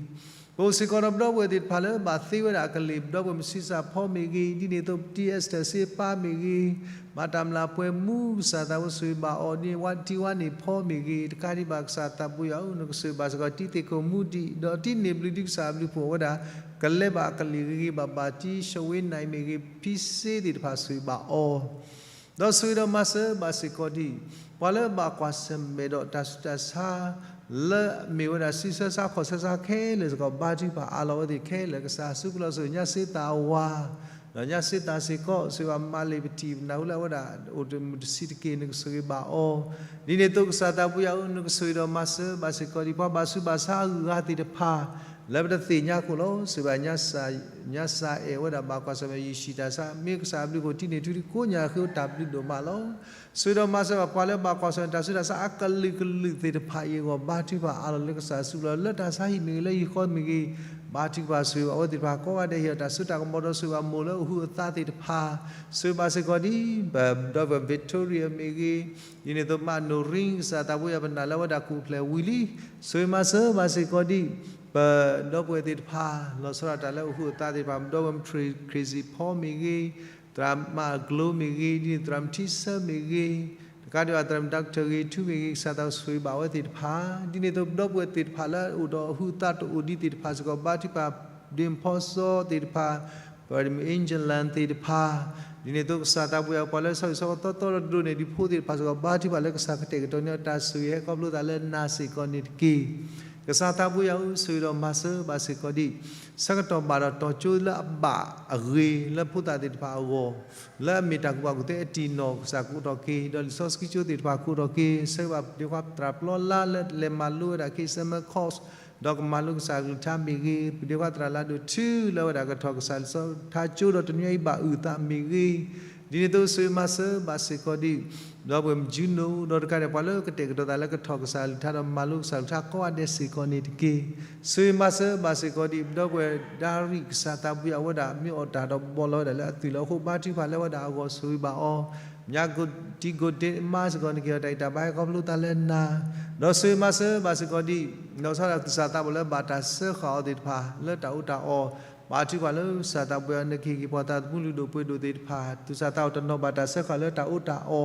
ပအိၣ်စ့ၢ်ကီးဒီးပဒီပုၢ်ဝဲၢ်သ့ၣ်တဖၣ်လၢဘၣ်သ့ဝဲဒၣ်အကလ့ၢ် ပဒီပုၢ်ဝဲၢ်မုၢ်ဆံးစၢ်ဖီမ့ၢ်ဂ့ၤ, ဒ်န့ၣ်အသိး တံၤအ့စတၢၢ်စ့ပၢ်မ့ၢ်ဂ့ၤ, မၤတၢ်မျၢ်ပှဲၤမူ ကစၢ်သးဘိဆိၣ်ဂ့ၤဘၣ်အီၤ ဒ်န့ၣ်ဝါတံၤဝါန့ၣ်ဖီမ့ၢ်ဂ့ၤ, တကးဒံးဘၣ်ကစၢ်သးဘိယွၤဧၢ နကဆိၣ်ဂ့ၤဘၣ်စ့ၢ်ကီး တံၤသ့ၣ်ခိၣ်မူဒံး ဒီးတံၤန့ၢ်ဘျုးဒံးကစၢ်အဘျုးဖှိၣ်ဝဲဒၣ် ကလဲၤဘၣ်အကလ့ၢ်ဂ့ၤဂ့ၤဘၣ်ဘၣ် တံၤၡဝ့နံၤမ့ၢ်ဂ့ၤ ဖံစ့သ့ၣ်တဖၣ်ဆိၣ်ဂ့ၤဘၣ်အီၤ ဒီးဆိၣ်ဂ့ၤဒီးမၤစၢၤဘၣ်စ့ၢ်ကီးဒံး ပှၤလၢဘၣ်ကွၢ်ဆၢၣ်မဲာ်ဒီးတၢ်ဆူးတၢ်ဆါ လၢအမ့ၢ်ဝဲဒၣ် ဆံဆၢဆါခီၣ်ဆၢဆါခဲလၢာ်စ့ၢ်ကီး ဘါထုကဖၣ်အးလီၤဝဲသ့ၣ်ခဲလၢာ် ကစၢ်စုပူၤလီၤဆိၣ်ဂ့ၤ ညါစ့သးအဝၤ ဒီးညါစ့သးစ့ၢ်ကီး ဆိၣ်ဂ့ၤဘၣ်မၤလ့ၣ်ပထံၣ်ပနၢ်ဟူလၢအဝဲဒၣ်အိၣ်တမုာ်တဆံးတက့ၢ် နကဆိၣ်ဂ့ၤဘၣ်အီၤ ဒ်န့ၣ်အသိးကစၢ်သးဘိယွၤဧၢ နကဆိၣ်ဂ့ၤဒီးမၤစၢၤဘၣ်စ့ၢ်ကီးဒံး ပှၤဘၣ်ဆူးဘၣ်ဆါအဂုၤအဂၤသ့ၣ်တဖၣ် လၢပတသ့ၣ်ညါခိၣ်လီၤ ဆိၣ်ဂ့ၤဘၣ် ညါစၢ်အဲၣ်ဝဲဒၣ်ဘၣ်ကွၢ်ဆၢၣ်မဲာ် ယံာ်ဆံးတၢ်ဆါ မ့ၢ်ကစၢ်အဘျုးအဖှိၣ် တံၤန့ၢ်ထူတံၤကိးညါဃ့တၢ်ဘျုးဒိၣ်မးလီၤ. ဆိၣ်ဂ့ၤဒီးမၤစၢၤဘၣ်ပှၤလၢဘၣ်ကွၢ်ဆၢၣ်မဲာ်တၢ်ဆူးတၢ်ဆါအကလုာ်ကလုာ်သ့ၣ်တဖၣ်အံၤအဂီၢ် ဘါထုကဖၣ်အးလီၤလၢကစၢ်စုပူၤလီၤ လၢတၢ်ဆါဟံၣ်မ့ၢ်ဂ့ၤ လၢဟံၣ်ဃီမ့ၢ်ဂ့ၤ ဘါထုကဖၣ်ဆိၣ်ဂ့ၤဘၣ်အဝဲသ့ၣ်တဖၣ်ကိးဂၤဒဲး ဟ့ၣ်အီၤတၢ်စိတၢ်ကမီၤဒီးဆိၣ်ဂ့ၤဘၣ်မိၢ်လၢ အိၣ်ဟုးအသးသ့ၣ်တဖၣ် ဆိၣ်ဂ့ၤဘၣ်စ့ၢ်ကီးဒံး ပဒီပုၢ်ဝဲၢ် Victoria မ့ၢ်ဂ့ၤ ဒ်န့ၣ်အသိး မးနိၣ်ရံ ကစၢ်သးဘိယွၤ ပနာ်လၢအဝဲဒၣ်ကအိၣ်ဖျဲၣ်ဝံၤလံ ဆိၣ်ဂ့ၤမၤစၢၤဘၣ်စ့ၢ်ကီးဒံး ပဒီပုၢ်ဝဲၢ်သ့ၣ်တဖၣ် လီၤဆီဒၣ်တၢ်လၢအိၣ်ဟုးအသးသ့ၣ်တဖၣ် ပဒီပုၢ်ဝဲၢ် Tracy ဖီမ့ၢ်ဂ့ၤ သရၣ်မးကျိမ့ၢ်ဂ့ၤ ဒ်န့ၣ်သရၣ်မုၣ်ထံဆၢမ့ၢ်ဂ့ၤ တကးဒံးဘၣ်သရၣ်မုၣ် Doctor ဂ့ၤထူမ့ၢ်ဂ့ၤ ကစၢ်သးဆိၣ်ဂ့ၤဘၣ်ဝဲသ့ၣ်တဖၣ် ဒ်န့ၣ်အသိး ပဒီပုၢ်ဝဲၢ်သ့ၣ်တဖၣ်လၢအိၣ်ဒီးအဟုးအသးတအိၣ်ဒံးသ့ၣ်တဖၣ်စ့ၢ်ကီး ဘါထုကဖၣ် ဒ့ၣ်ဖီစီသ့ၣ်တဖၣ် ပှၤမ့ၢ် Anglican သ့ၣ်တဖၣ်, ဒ်န့ၣ်အသိးကစၢ်သးပှၢ်ယွၤ ပှၤလၢဆီၣ်ဂံၢ်ဆီၣ်ကသီသီဒီးဒိးန့ၢ်ဒံးဖိသ့ၣ်တဖၣ်စ့ၢ်ကီး ဘါထုကဖၣ်လၢကစၢ်ကတဲာ်ကတီၤန့ၢ်အီၤတၢ်ဆိၣ်ဂ့ၤ ဟဲခီဖျိသးလၢနၤစ့ၢ်ကီးန့ၣ်တက့ၢ်. ကစၢ်သးပှၢ်ယွၤဧၢ, ဆိၣ်ဂ့ၤဒီးမၤစၢၤဘၣ်စ့ၢ်ကီးဒံး ဆၢကတီၢ်ဘၣ်ဒီးတီၤကၠိလၢအဘၣ်အဂ့ၤလၢဖိသၣ်သ့ၣ်တဖၣ်အဂီၢ်, လၢအမ့ၢ်တၢ်ကူၣ်ဘၣ်ကူၣ်သ့အတံၢ်နီၢ် ကစၢ်ကအိးထီၣ်က့ၤ, ဒီးလံာ်စီဆှံကၠိသ့ၣ်တဖၣ်ကအိးထီၣ်က့ၤ, ဆၢဂ့ၤဘၣ်ပဒ့ခွါသရၣ်ပျီလါလၢလဲၤမၤလိဝဲဒၣ် K seven course ဒီးကမၤလိကစၢ်အကလုၢ်ကထါမ့ၢ်ဂ့ၤ, ပဒ့ခွါသရၣ်လါဒိၣ်ထူလၢအဝဲဒၣ်ကထီၣ်ကစၢ်လံာ်စီဆှံကၠိဒီးတနွံအံၤဘၣ်အုၣ်သးမ့ၢ်ဂ့ၤ, ဒ်န့ၣ်အသိးဆိၣ်ဂ့ၤမၤစၢၤဘၣ်စ့ၢ်ကီးဒံး ဒီပုၢ်ဝဲၢ်မုၣ်ကၠူနိ ဒီးတကးဒံးပှၤလၢကတဲာ်ကတီၤသးလၢကထီၣ်ကစၢ်အကလုၢ်ကထါဒီးမၤလိကစၢ်အကလုၢ်ကထါကိးဂၤဒဲးစ့ၢ်ကီးန့ၣ်တက့ၢ်. ဆိၣ်ဂ့ၤမၤစၢၤဘၣ်စ့ၢ်ကီးဒံး ဒီပုၢ်ဝဲၢ်ဒါရံၣ် ကစၢ်သးပှၢ်ယွၤ အဝဲဒၣ်မ့ၢ်အီၣ်တၢ်ဒီးဘီလီၤဝဲဒၣ်လၢအသွံၣ်လၢအဃိ ဘါထုကဖၣ်လၢအဝဲဒၣ်အဂီၢ်ဆိၣ်ဂ့ၤဘၣ်အီၤ, မၠးကဒံကိဒ့မါစ့ၢ်ကီး နကဟ့ၣ်အီၤတၢ်ဂံၢ်တၢ်ဘါဟဲခီဖျိသးလၢနၤ, ဒီးဆိၣ်ဂ့ၤမၤစၢၤဘၣ်စ့ၢ်ကီးဒံး ဒီးဆီဒၣ်သူၣ်စၢ်သးဘီၣ်လၢဘၣ်တၢ်စၢဃာ်အီၤသ့ၣ်တဖၣ် လၢတၢ်အီၣ်တၢ်အီ, ဘါထုကဖၣ်လၢကစၢ်သးပှၢ်ယွၤ နကဟ့ၣ်က့ၤပှၤသးသမူလုၢ်ဒိၣ်ပှ့ၤဒိၣ်သ့ၣ်တဖၣ် သူၣ်စၢ်သးဘီၣ်တနီၤဘၣ်တၢ်စၢဃာ်လၢတၢ်အီၣ်တၢ်အီ,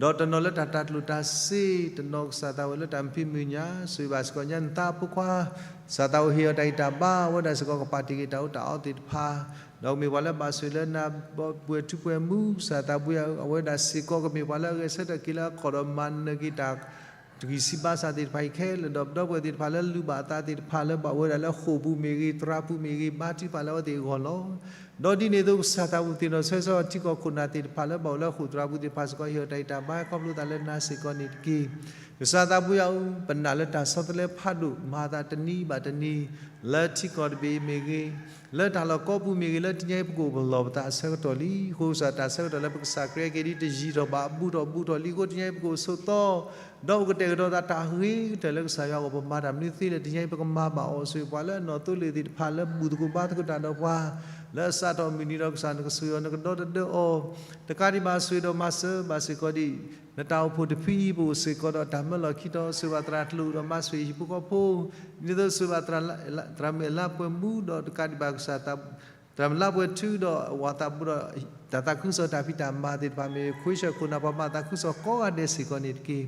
ဒီးတနီၤလၢတၢ်တၤကျိၣ်တၤစ့, တနီၤကစၢ်သးဝဲလၢတၢ်မဖံးမုၢ်ညါ, ဆိၣ်ဂ့ၤဘၣ်စ့ၢ်ကီးညါနသးဖိခွါ ကစၢ်သးဝဲဟ့ၣ်အီၤတၢ်ဂံၢ်တၢ်ဘါ အဝဲဒၣ်စ့ၢ်ကီးကပာ်တ့ၢ်က့ၤတၢ်အီၣ်တၢ်အီသ့ၣ်တဖၣ်, ဒီးကမ့ၢ်ပှၤလၢဘၣ်ဆိၣ်လၢနၤ ပှဲၤထူပှဲၤမူ ကစၢ်သးပှၢ်ယွၤ အဝဲဒၣ်စ့ၢ်ကီးကမ့ၢ်ပှၤလၢအဂဲၤဆၢထၢၣ်က့ၤလၢအခီၣ်ဒီးမၤနၢၤက့ၤတၢ် တဂံၢ်စၢ်ဘါစၢ်သ့ၣ်တဖၣ်အံၤခဲလၢာ်ဒီး ပဒီပုၢ်ဝဲၢ်သ့ၣ်တဖၣ်လၢလူၤဘၣ်အသးသ့ၣ်တဖၣ်လၢဘၣ်ဝဲဒၣ်လၢဃိာ်ပူၤမ့ၢ်ဂ့ၤ သရၣ်ပူၤမ့ၢ်ဂ့ၤ ဘါထုကဖၣ်လၢအဝဲသ့ၣ်အဂီၢ်လီၤ. ဒီးဒ်န့ၣ်အသိးကစၢ်သးပှၢ်သ့ၣ်နီၣ်ဆၢဂ့ၤဆၢဝါထံကီၢ်ခိၣ်နၢ်သ့ၣ်တဖၣ်လၢဘၣ်အိၣ်လၢဃိာ်သရၣ်ပူၤသ့ၣ်တဖၣ်စ့ၢ်ကီး ဟ့ၣ်အီၤတၢ်ဂံၢ်တၢ်ဘါခီဖျိသးလၢနၤစ့ၢ်ကီးန့ၣ်တက့ၢ်. ကစၢ်သးပှၢ်ယွၤဧၢ, ပနာ်လၢတၢ်ဆီတလဲဖးဒိၣ် မၤသးတနံၤဘၣ်တနံၤ လၢထံကီၢ်တဘ့ၣ်မ့ၢ်ဂ့ၤ လၢတၢ်လီၢ်ကိးပူၤမ့ၢ်ဂ့ၤ လၢတနံၤအံၤပကအိၣ်ပလီၢ်ပသးအဆၢကတီၢ်လံ. အဃိကစၢ်တၢ်ဆၢကတီၢ်လၢပကစၢ်ခရံာ်က့ၤဒ်တယံာ်ထီၣ်ဘၣ် ဘူးထီၣ်ဘူးထီၣ်လံအဃိ တနံၤအံၤပကအိၣ်ဆိးသီ ဒီးအိၣ်ကတဲာ်ကတီၤသးတၢ်ဂ့ၤကတၢၢ်လၢကစၢ်ယွၤအဂီၢ် ပမၤတၢ်မနုၤသ့လၢတနံၤအံၤ ပကမၤဘၣ်အီၤဆိၣ်ဂ့ၤပှၤလၢအနီၣ်သိလ့ၣ်သ့ၣ်တဖၣ်လၢဘူၣ်သကိးဘါသကိးတၢ်ဒီးပှၤ လၢအစးထီၣ်မုၢ်နံၤဒီးကစၢ်နကဆိၣ်ဂ့ၤအီၤ နကဒီသဒၢအီၤ တကးဒံးဘၣ်ဆိၣ်ဂ့ၤဒီးမၤစၢၤဘၣ်စ့ၢ်ကီးဒံး နတၢ်အိၣ်ဖှိၣ်တဖုအံၤ ပအိၣ်စ့ၢ်ကီးဒီးတၢ်မၢလီၢ်ခံတီၤ ဆိၣ်ဂ့ၤဘၣ်သရၣ်တလိၣ်ဒီးမၤဆိၣ်ဂ့ၤဟံၣ်ဖိဃီဖိ ဒ်သိးဆိၣ်ဂ့ၤဘၣ်သရၣ်မုၣ်အလါပှဲၤမူဒီးတကးဒံးဘၣ်ကစၢ် သရၣ်မုၣ်အလါပှဲၤထူဒီးအဝၤသးဘိဒီး တၢ်သးခုကစီၣ်တၢ်ဖံးတၢ်မၤသ့ၣ်တဖၣ်မ့ၢ် ခွ့ဆၢၣ်ခိၣ်နၢ်ပှၤမၤသးခုကစီၣ်ကိးဂၤဒဲးစ့ၢ်ကီးန့ၣ်တက့ၢ်.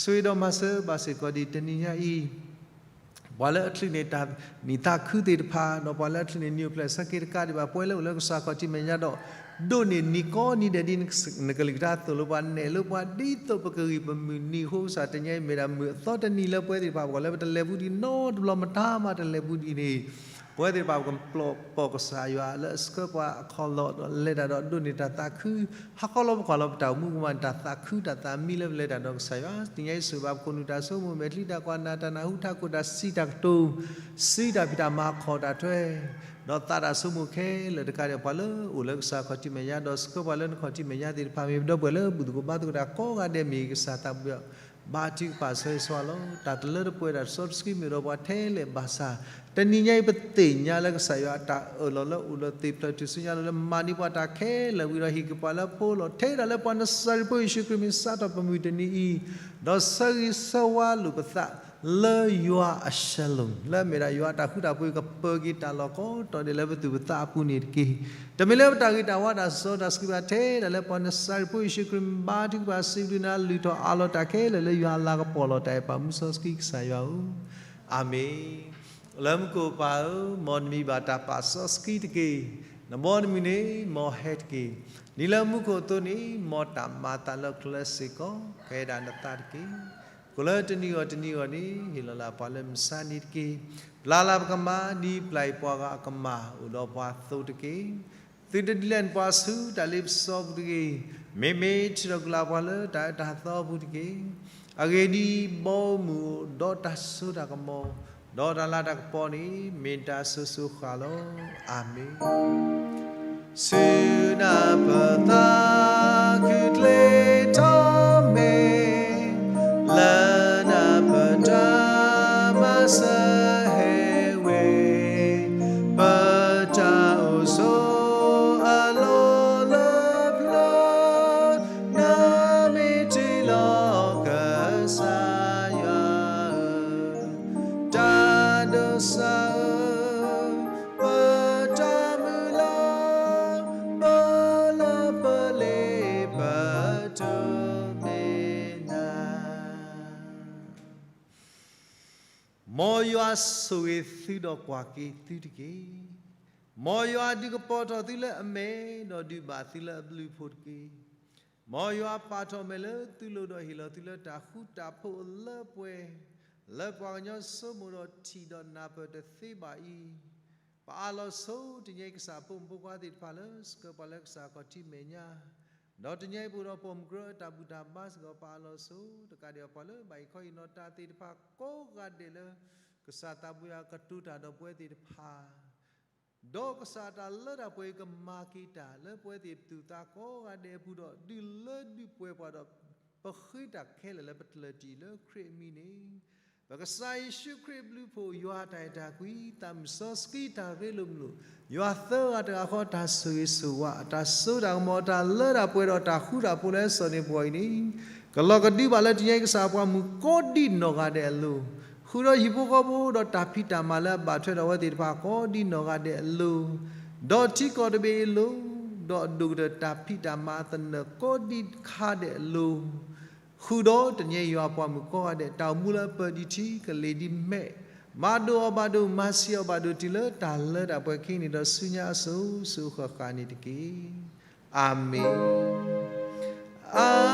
ဆိၣ်ဂ့ၤဒီးမၤစၢၤဘၣ်စ့ၢ်ကီးဒံးတနံၤညါအံၤ ပှၤလၢအချုးန့ၢ်တၢ်နံၣ်သးခုသ့ၣ်တဖၣ် ဒီးပှၤလၢအချုးန့ၢ်နံၣ်အိၣ်ဖျဲၣ်ဆၢက့ၤတကးဒံးဘၣ် ပှၤလၢအိၣ်လၢကစၢ်ခီၣ်ထံးမဲာ်ညါဒီး ဒိးန့ၢ်နံၤကိးနံၤဒဲးဒ်နကလုၢ်ကထါသိၣ်လိပှၤ နဲၣ်လိပှၤဒ်သိးပကဂံၢ်ပမုၢ်နံၤအဃိ ကစၢ်တနံၤအံၤမ့ၢ်ဒၣ်မုၢ်အသီတနံၤလၢပဝဲသ့ၣ်တဖၣ် ပှၤလၢပတလဲၤဘူးဒံးနီတဘျီမတၤမးတလဲၤဘူးဒံးန့ၣ် ပဝဲသ့ၣ်တဖၣ်ပကပျီၢ်ပီၢ်ကစၢ်ယွၤလၢအဆှၢပှၤအခီၣ်လီၢ်ဒီးလဲၤတၢ်ဒီးဒိးန့ၢ်တၢ်သးခု ဟးခီလီၤပကွၢ်လီၤပတၢ်အိၣ်မူပူၤမး တၢ်သးခုတၢ်သးမံလၢပလဲၤတၢ်ဒီးကစၢ်ယွၤ တနံၤညါအံၤဆိၣ်ဂ့ၤဘၣ်ပခိၣ်နူာ်တၢ်ဆိကမိၣ် မဲာ်ချံတၢ်ကွၢ်နၢ်တၢ်နၢ်ဟူထးခိၣ်တၢ်စံးတၢ်ကတိၤ စံးတၢ်ဖံးတၢ်မၤခီၣ်တၢ်ထွဲ ဒီးသးတၢ်ဆိကမိၣ်ခဲလၢာ်တကးဒံးပှၤလၢအိၣ်လၢကစၢ်ခီၣ်ထံးမဲာ်ညါ ဒီးဆှၢပှၤလၢနခီၣ်ထံးမဲာ်ညါသ့ၣ်တဖၣ်မ့ၢ်ပဒီပုၢ်ဝဲၢ်လၢဘူၣ်သကိးဘါသကိးတၢ်ကိးဂၤဒဲးမ့ၢ်ဂ့ၤ ကစၢ်သးပှၢ် ဘါထုကဖၣ်ဆၢဂ့ၤဆၢဝါလီၤ. တၢ်တလၢတပှဲၤတၢ်တစီတဆှံမ့ၢ်ဒီးပှၤထဲလဲၣ်ဘၣ်ဆၣ် တနံၤညါအံၤပသ့ၣ်ညါလၢကစၢ်ယွၤအတၢ်အၢၣ်လီၤလၢအိၣ်လၢသ့ၣ်ဖျၢၣ်ထူၣ်စုညါလၢမၤန့ၢ်ပှၤတၢ်ခဲလၢာ်ဝံၤဒီးဟ့ၣ်က့ၤပှၤလၢဖိလီၤ ထဲဒၣ်လၢပှၤနစၤရ့းဖိယ့ၣ်ၡူးခရံာ်မ့ၢ်စးထီၣ်ပမုၢ်တနံၤအံၤ ဒီးဆၢဂ့ၤဆၢဝါလိာ်ပသး လၢယွၤအshalom လၢအမ့ၢ်ဒၣ်ယွၤအတၢ်ဃူတၢ်ဖိးအံၤ ကပၢၤက့ၤတၢ်လီၢ်ကိးတီၤဒဲးလၢပသူၣ်ပသးအပူၤန့ၣ်တက့ၢ်. တမ့ၢ်လၢပတၢ်ဂ့ၤတၢ်ဝါတၢ်စီတၢ်ဆှံဘၣ်ထဲဒၣ်လၢပှၤနစၤရ့းဖိယ့ၣ်ၡူးခရံာ်မ့ၢ်ဘါထုကဖၣ်စံးဘျုးနၤ လုၢ်ထီၣ်အးလီၤတၢ်ခဲလၢာ်လၢယွၤအလၤကပီၤလီၤတၢ်အဲၣ်ပာ်မူစီဆှံကစၢ်ယွၤဧၢ, အၤမ့ၣ်. လၢမူခိၣ်ပၢ်ဧၢ, မ်နမံၤဘၣ်တၢ်ပာ်စီဆှံတက့ၢ်. နဘီနမုၢ်န့ၣ် မ်ဟဲတက့ၢ်. ဒ်လၢမူခိၣ်အသိးန့ၣ် မ်တၢ်မၤအသးလၢကျဲစ့ၢ်ကီး ကဲဒၣ်နသးတက့ၢ်. ကလၢတနံၤဂီၢ်တနံၤဂီၢ်န့ၣ် ဟ့ၣ်လီၤလၢပှၤလၢမုၢ်ဆါနံၤတက့ၢ်. ပျၢ်လၢပကမၤ ဒ်ပျၢ်အံၤပှၤဂၤအကမၤ အိၣ်ဒီးပှၤသိးတက့ၢ်. သုတဒ်လဲၣ်နပှၤဆူတၢ်လ့ပစီပူၤတဂ့ၤ. မ့မ့ၢ်ထုးထီၣ်ကွံာ်လၢပှၤလၢတၢ်အၢတၢ်သီအပူၤတက့ၢ်. အဂ့ၢ်ဒ်အံၤ, ဘီမုၢ်ဒီးတၢ်စိတၢ်ကမီၤ, ဒီးတၢ်လၤတၢ်ကပီၤန့ၣ် မ့ၢ်တၢ်စိၤစိၤဃၣ်ဃၣ်လီၤ. အၤမ့ၣ်. ဆူနၢ်ပသးခုချ့ထီၣ်မ့ၢ်, လၢနၢ်ပတၢ်မၤစၢၤဟဲဝဲ, ပတၢ်အိၣ်ဆိးအလီၢ်လၢပျၢၤ, နမ့ၢ်တ့လီၤကစၢ်ယွၤဧၢ, တၢ်ဒိးစၢ်ဧၢ, ပတၢ်မုၢ်လၢ်, ပလၢပလ့ပတိ မ့ၢ်နၤ. မ်ယွၤဆိၣ်ဂ့ၤသုဒီးကွၢ်က့ၤသုတက့ၢ်. မ်ယွၤဒုးကပီၤထီၣ်သုလၢအမဲာ်, ဒီးဒုးဘၣ်သုလၢအဘျုးအဖှိၣ်တက့ၢ်. မ်ယွၤပာ်ထီၣ်မဲာ်လၢသုလိၤ, ဒီးဟ့ၣ်လီၤသုလၢတၢ်ဃူတၢ်ဖိးလၢပှဲၤ, လၢပှၤကညီဆိကမိၣ်ဒီးထံၣ်ဒီးနၢ်ပၢၢ်တသ့ဘၣ်အံၤ, ပအၢၣ်လီၤဆိတနံၤအံၤ ကစၢ်အဖိမုၣ်ဖိခွါသ့ၣ်တဖၣ်လၢ ဆှၢပှၤလၢကစၢ်ခီၣ်ထံးမဲာ်ညါ, ဒီးတနံၤအံၤပအိၣ်ဒီးပိာ်မုၣ်ကရၢအတၢ်ဘူၣ်တၢ်ဘါစ့ၢ်ကီး ပအၢၣ်လီၤဆိ တကးဒံးဘၣ်ပှၤလၢဘၣ်အံၤခီအံၤနီၢ်တၢ်သ့ၣ်တဖၣ်ကိးဂၤဒဲးလၢ ကစၢ်သးဘိယွၤကတိၤတၢ်ဒီးပဝဲသ့ၣ်တဖၣ် ဒီးကစၢ်တၢ်လၢတၢ်ပှဲၤအံၤကမၤက့ၤတၢ်လၢပဝဲသ့ၣ်ပသူၣ်သးကိးဂၤဒဲးအပူၤဒီး ဒုးလၢဒုးပှဲၤပှၤဒီး ပဃ့တၢ်ခဲလၢာ်လၢပတလၢာ်တံၢ်လၢခရံာ်အမံၤန့ၣ်, ပကစၢ်ယ့ၣ်ၡူးခရံာ်အဘျုးအဖှိၣ်, ယွၤအတၢ်အဲၣ်တၢ်ကွံ, သးမုၢ်စီဆှံတၢ်ရ့လိာ်မုာ်လိာ်, ယွၤသၢဂၤတဂၤဃီတၢ်ဆိၣ်ဂ့ၤဆိၣ်ဝါ, အတၢ်စိတၢ်ကမီၤ, အတၢ်လၢတၢ်ပှဲၤဒီးတၢ်ဃူတၢ်ဖိးလၢအစိာ်န့ၢ်ပှၤအံၤန့ၣ်, ကလီၤကဒုဘၣ်လၢတနံၤအံၤ ကစၢ်ပှၤမုၣ်ကိးဒံနီၢ်ဂၤဒဲးအလိၤ, ဃုာ်ဒီးဟံၣ်ဖိဃီဖိဒီးတၢ်ဖံးတၢ်မၤလၢအဘၣ်ထွဲဒီးအဝဲသ့ၣ်တဖၣ် ကိးဒံနီၢ်ဂၤဒဲးအလိၤ, ဒီးထံကီၢ်တဘ့ၣ်အလိၤ, ဒီးအဒိၣ်ကတၢၢ်တၢ်ဖံးတၢ်မၤအသနၢၣ်ကိးဒံခါဒဲးအလိၤ, ဃုာ်ဒီးတနံၤအံၤယွၤပှၤမုၣ်ကိးဂၤဒဲး တၢ်အိၣ်မူလၢအပၢၢ်ဒံးထံကလ့ၤဒ်မဲး, မၤဒိၣ်အီၤဘၣ်ဒိၣ်, မၤဆံးအီၤဘၣ်ဒိၣ်တုၤလၢတၢ်လၢတၢ်ပှဲၤခံန့ၣ်ဒီး ဆူညါအစိၤစိၤဃၣ်ဃၣ်န့ၣ်တက့ၢ်. အၤမ့ၣ်.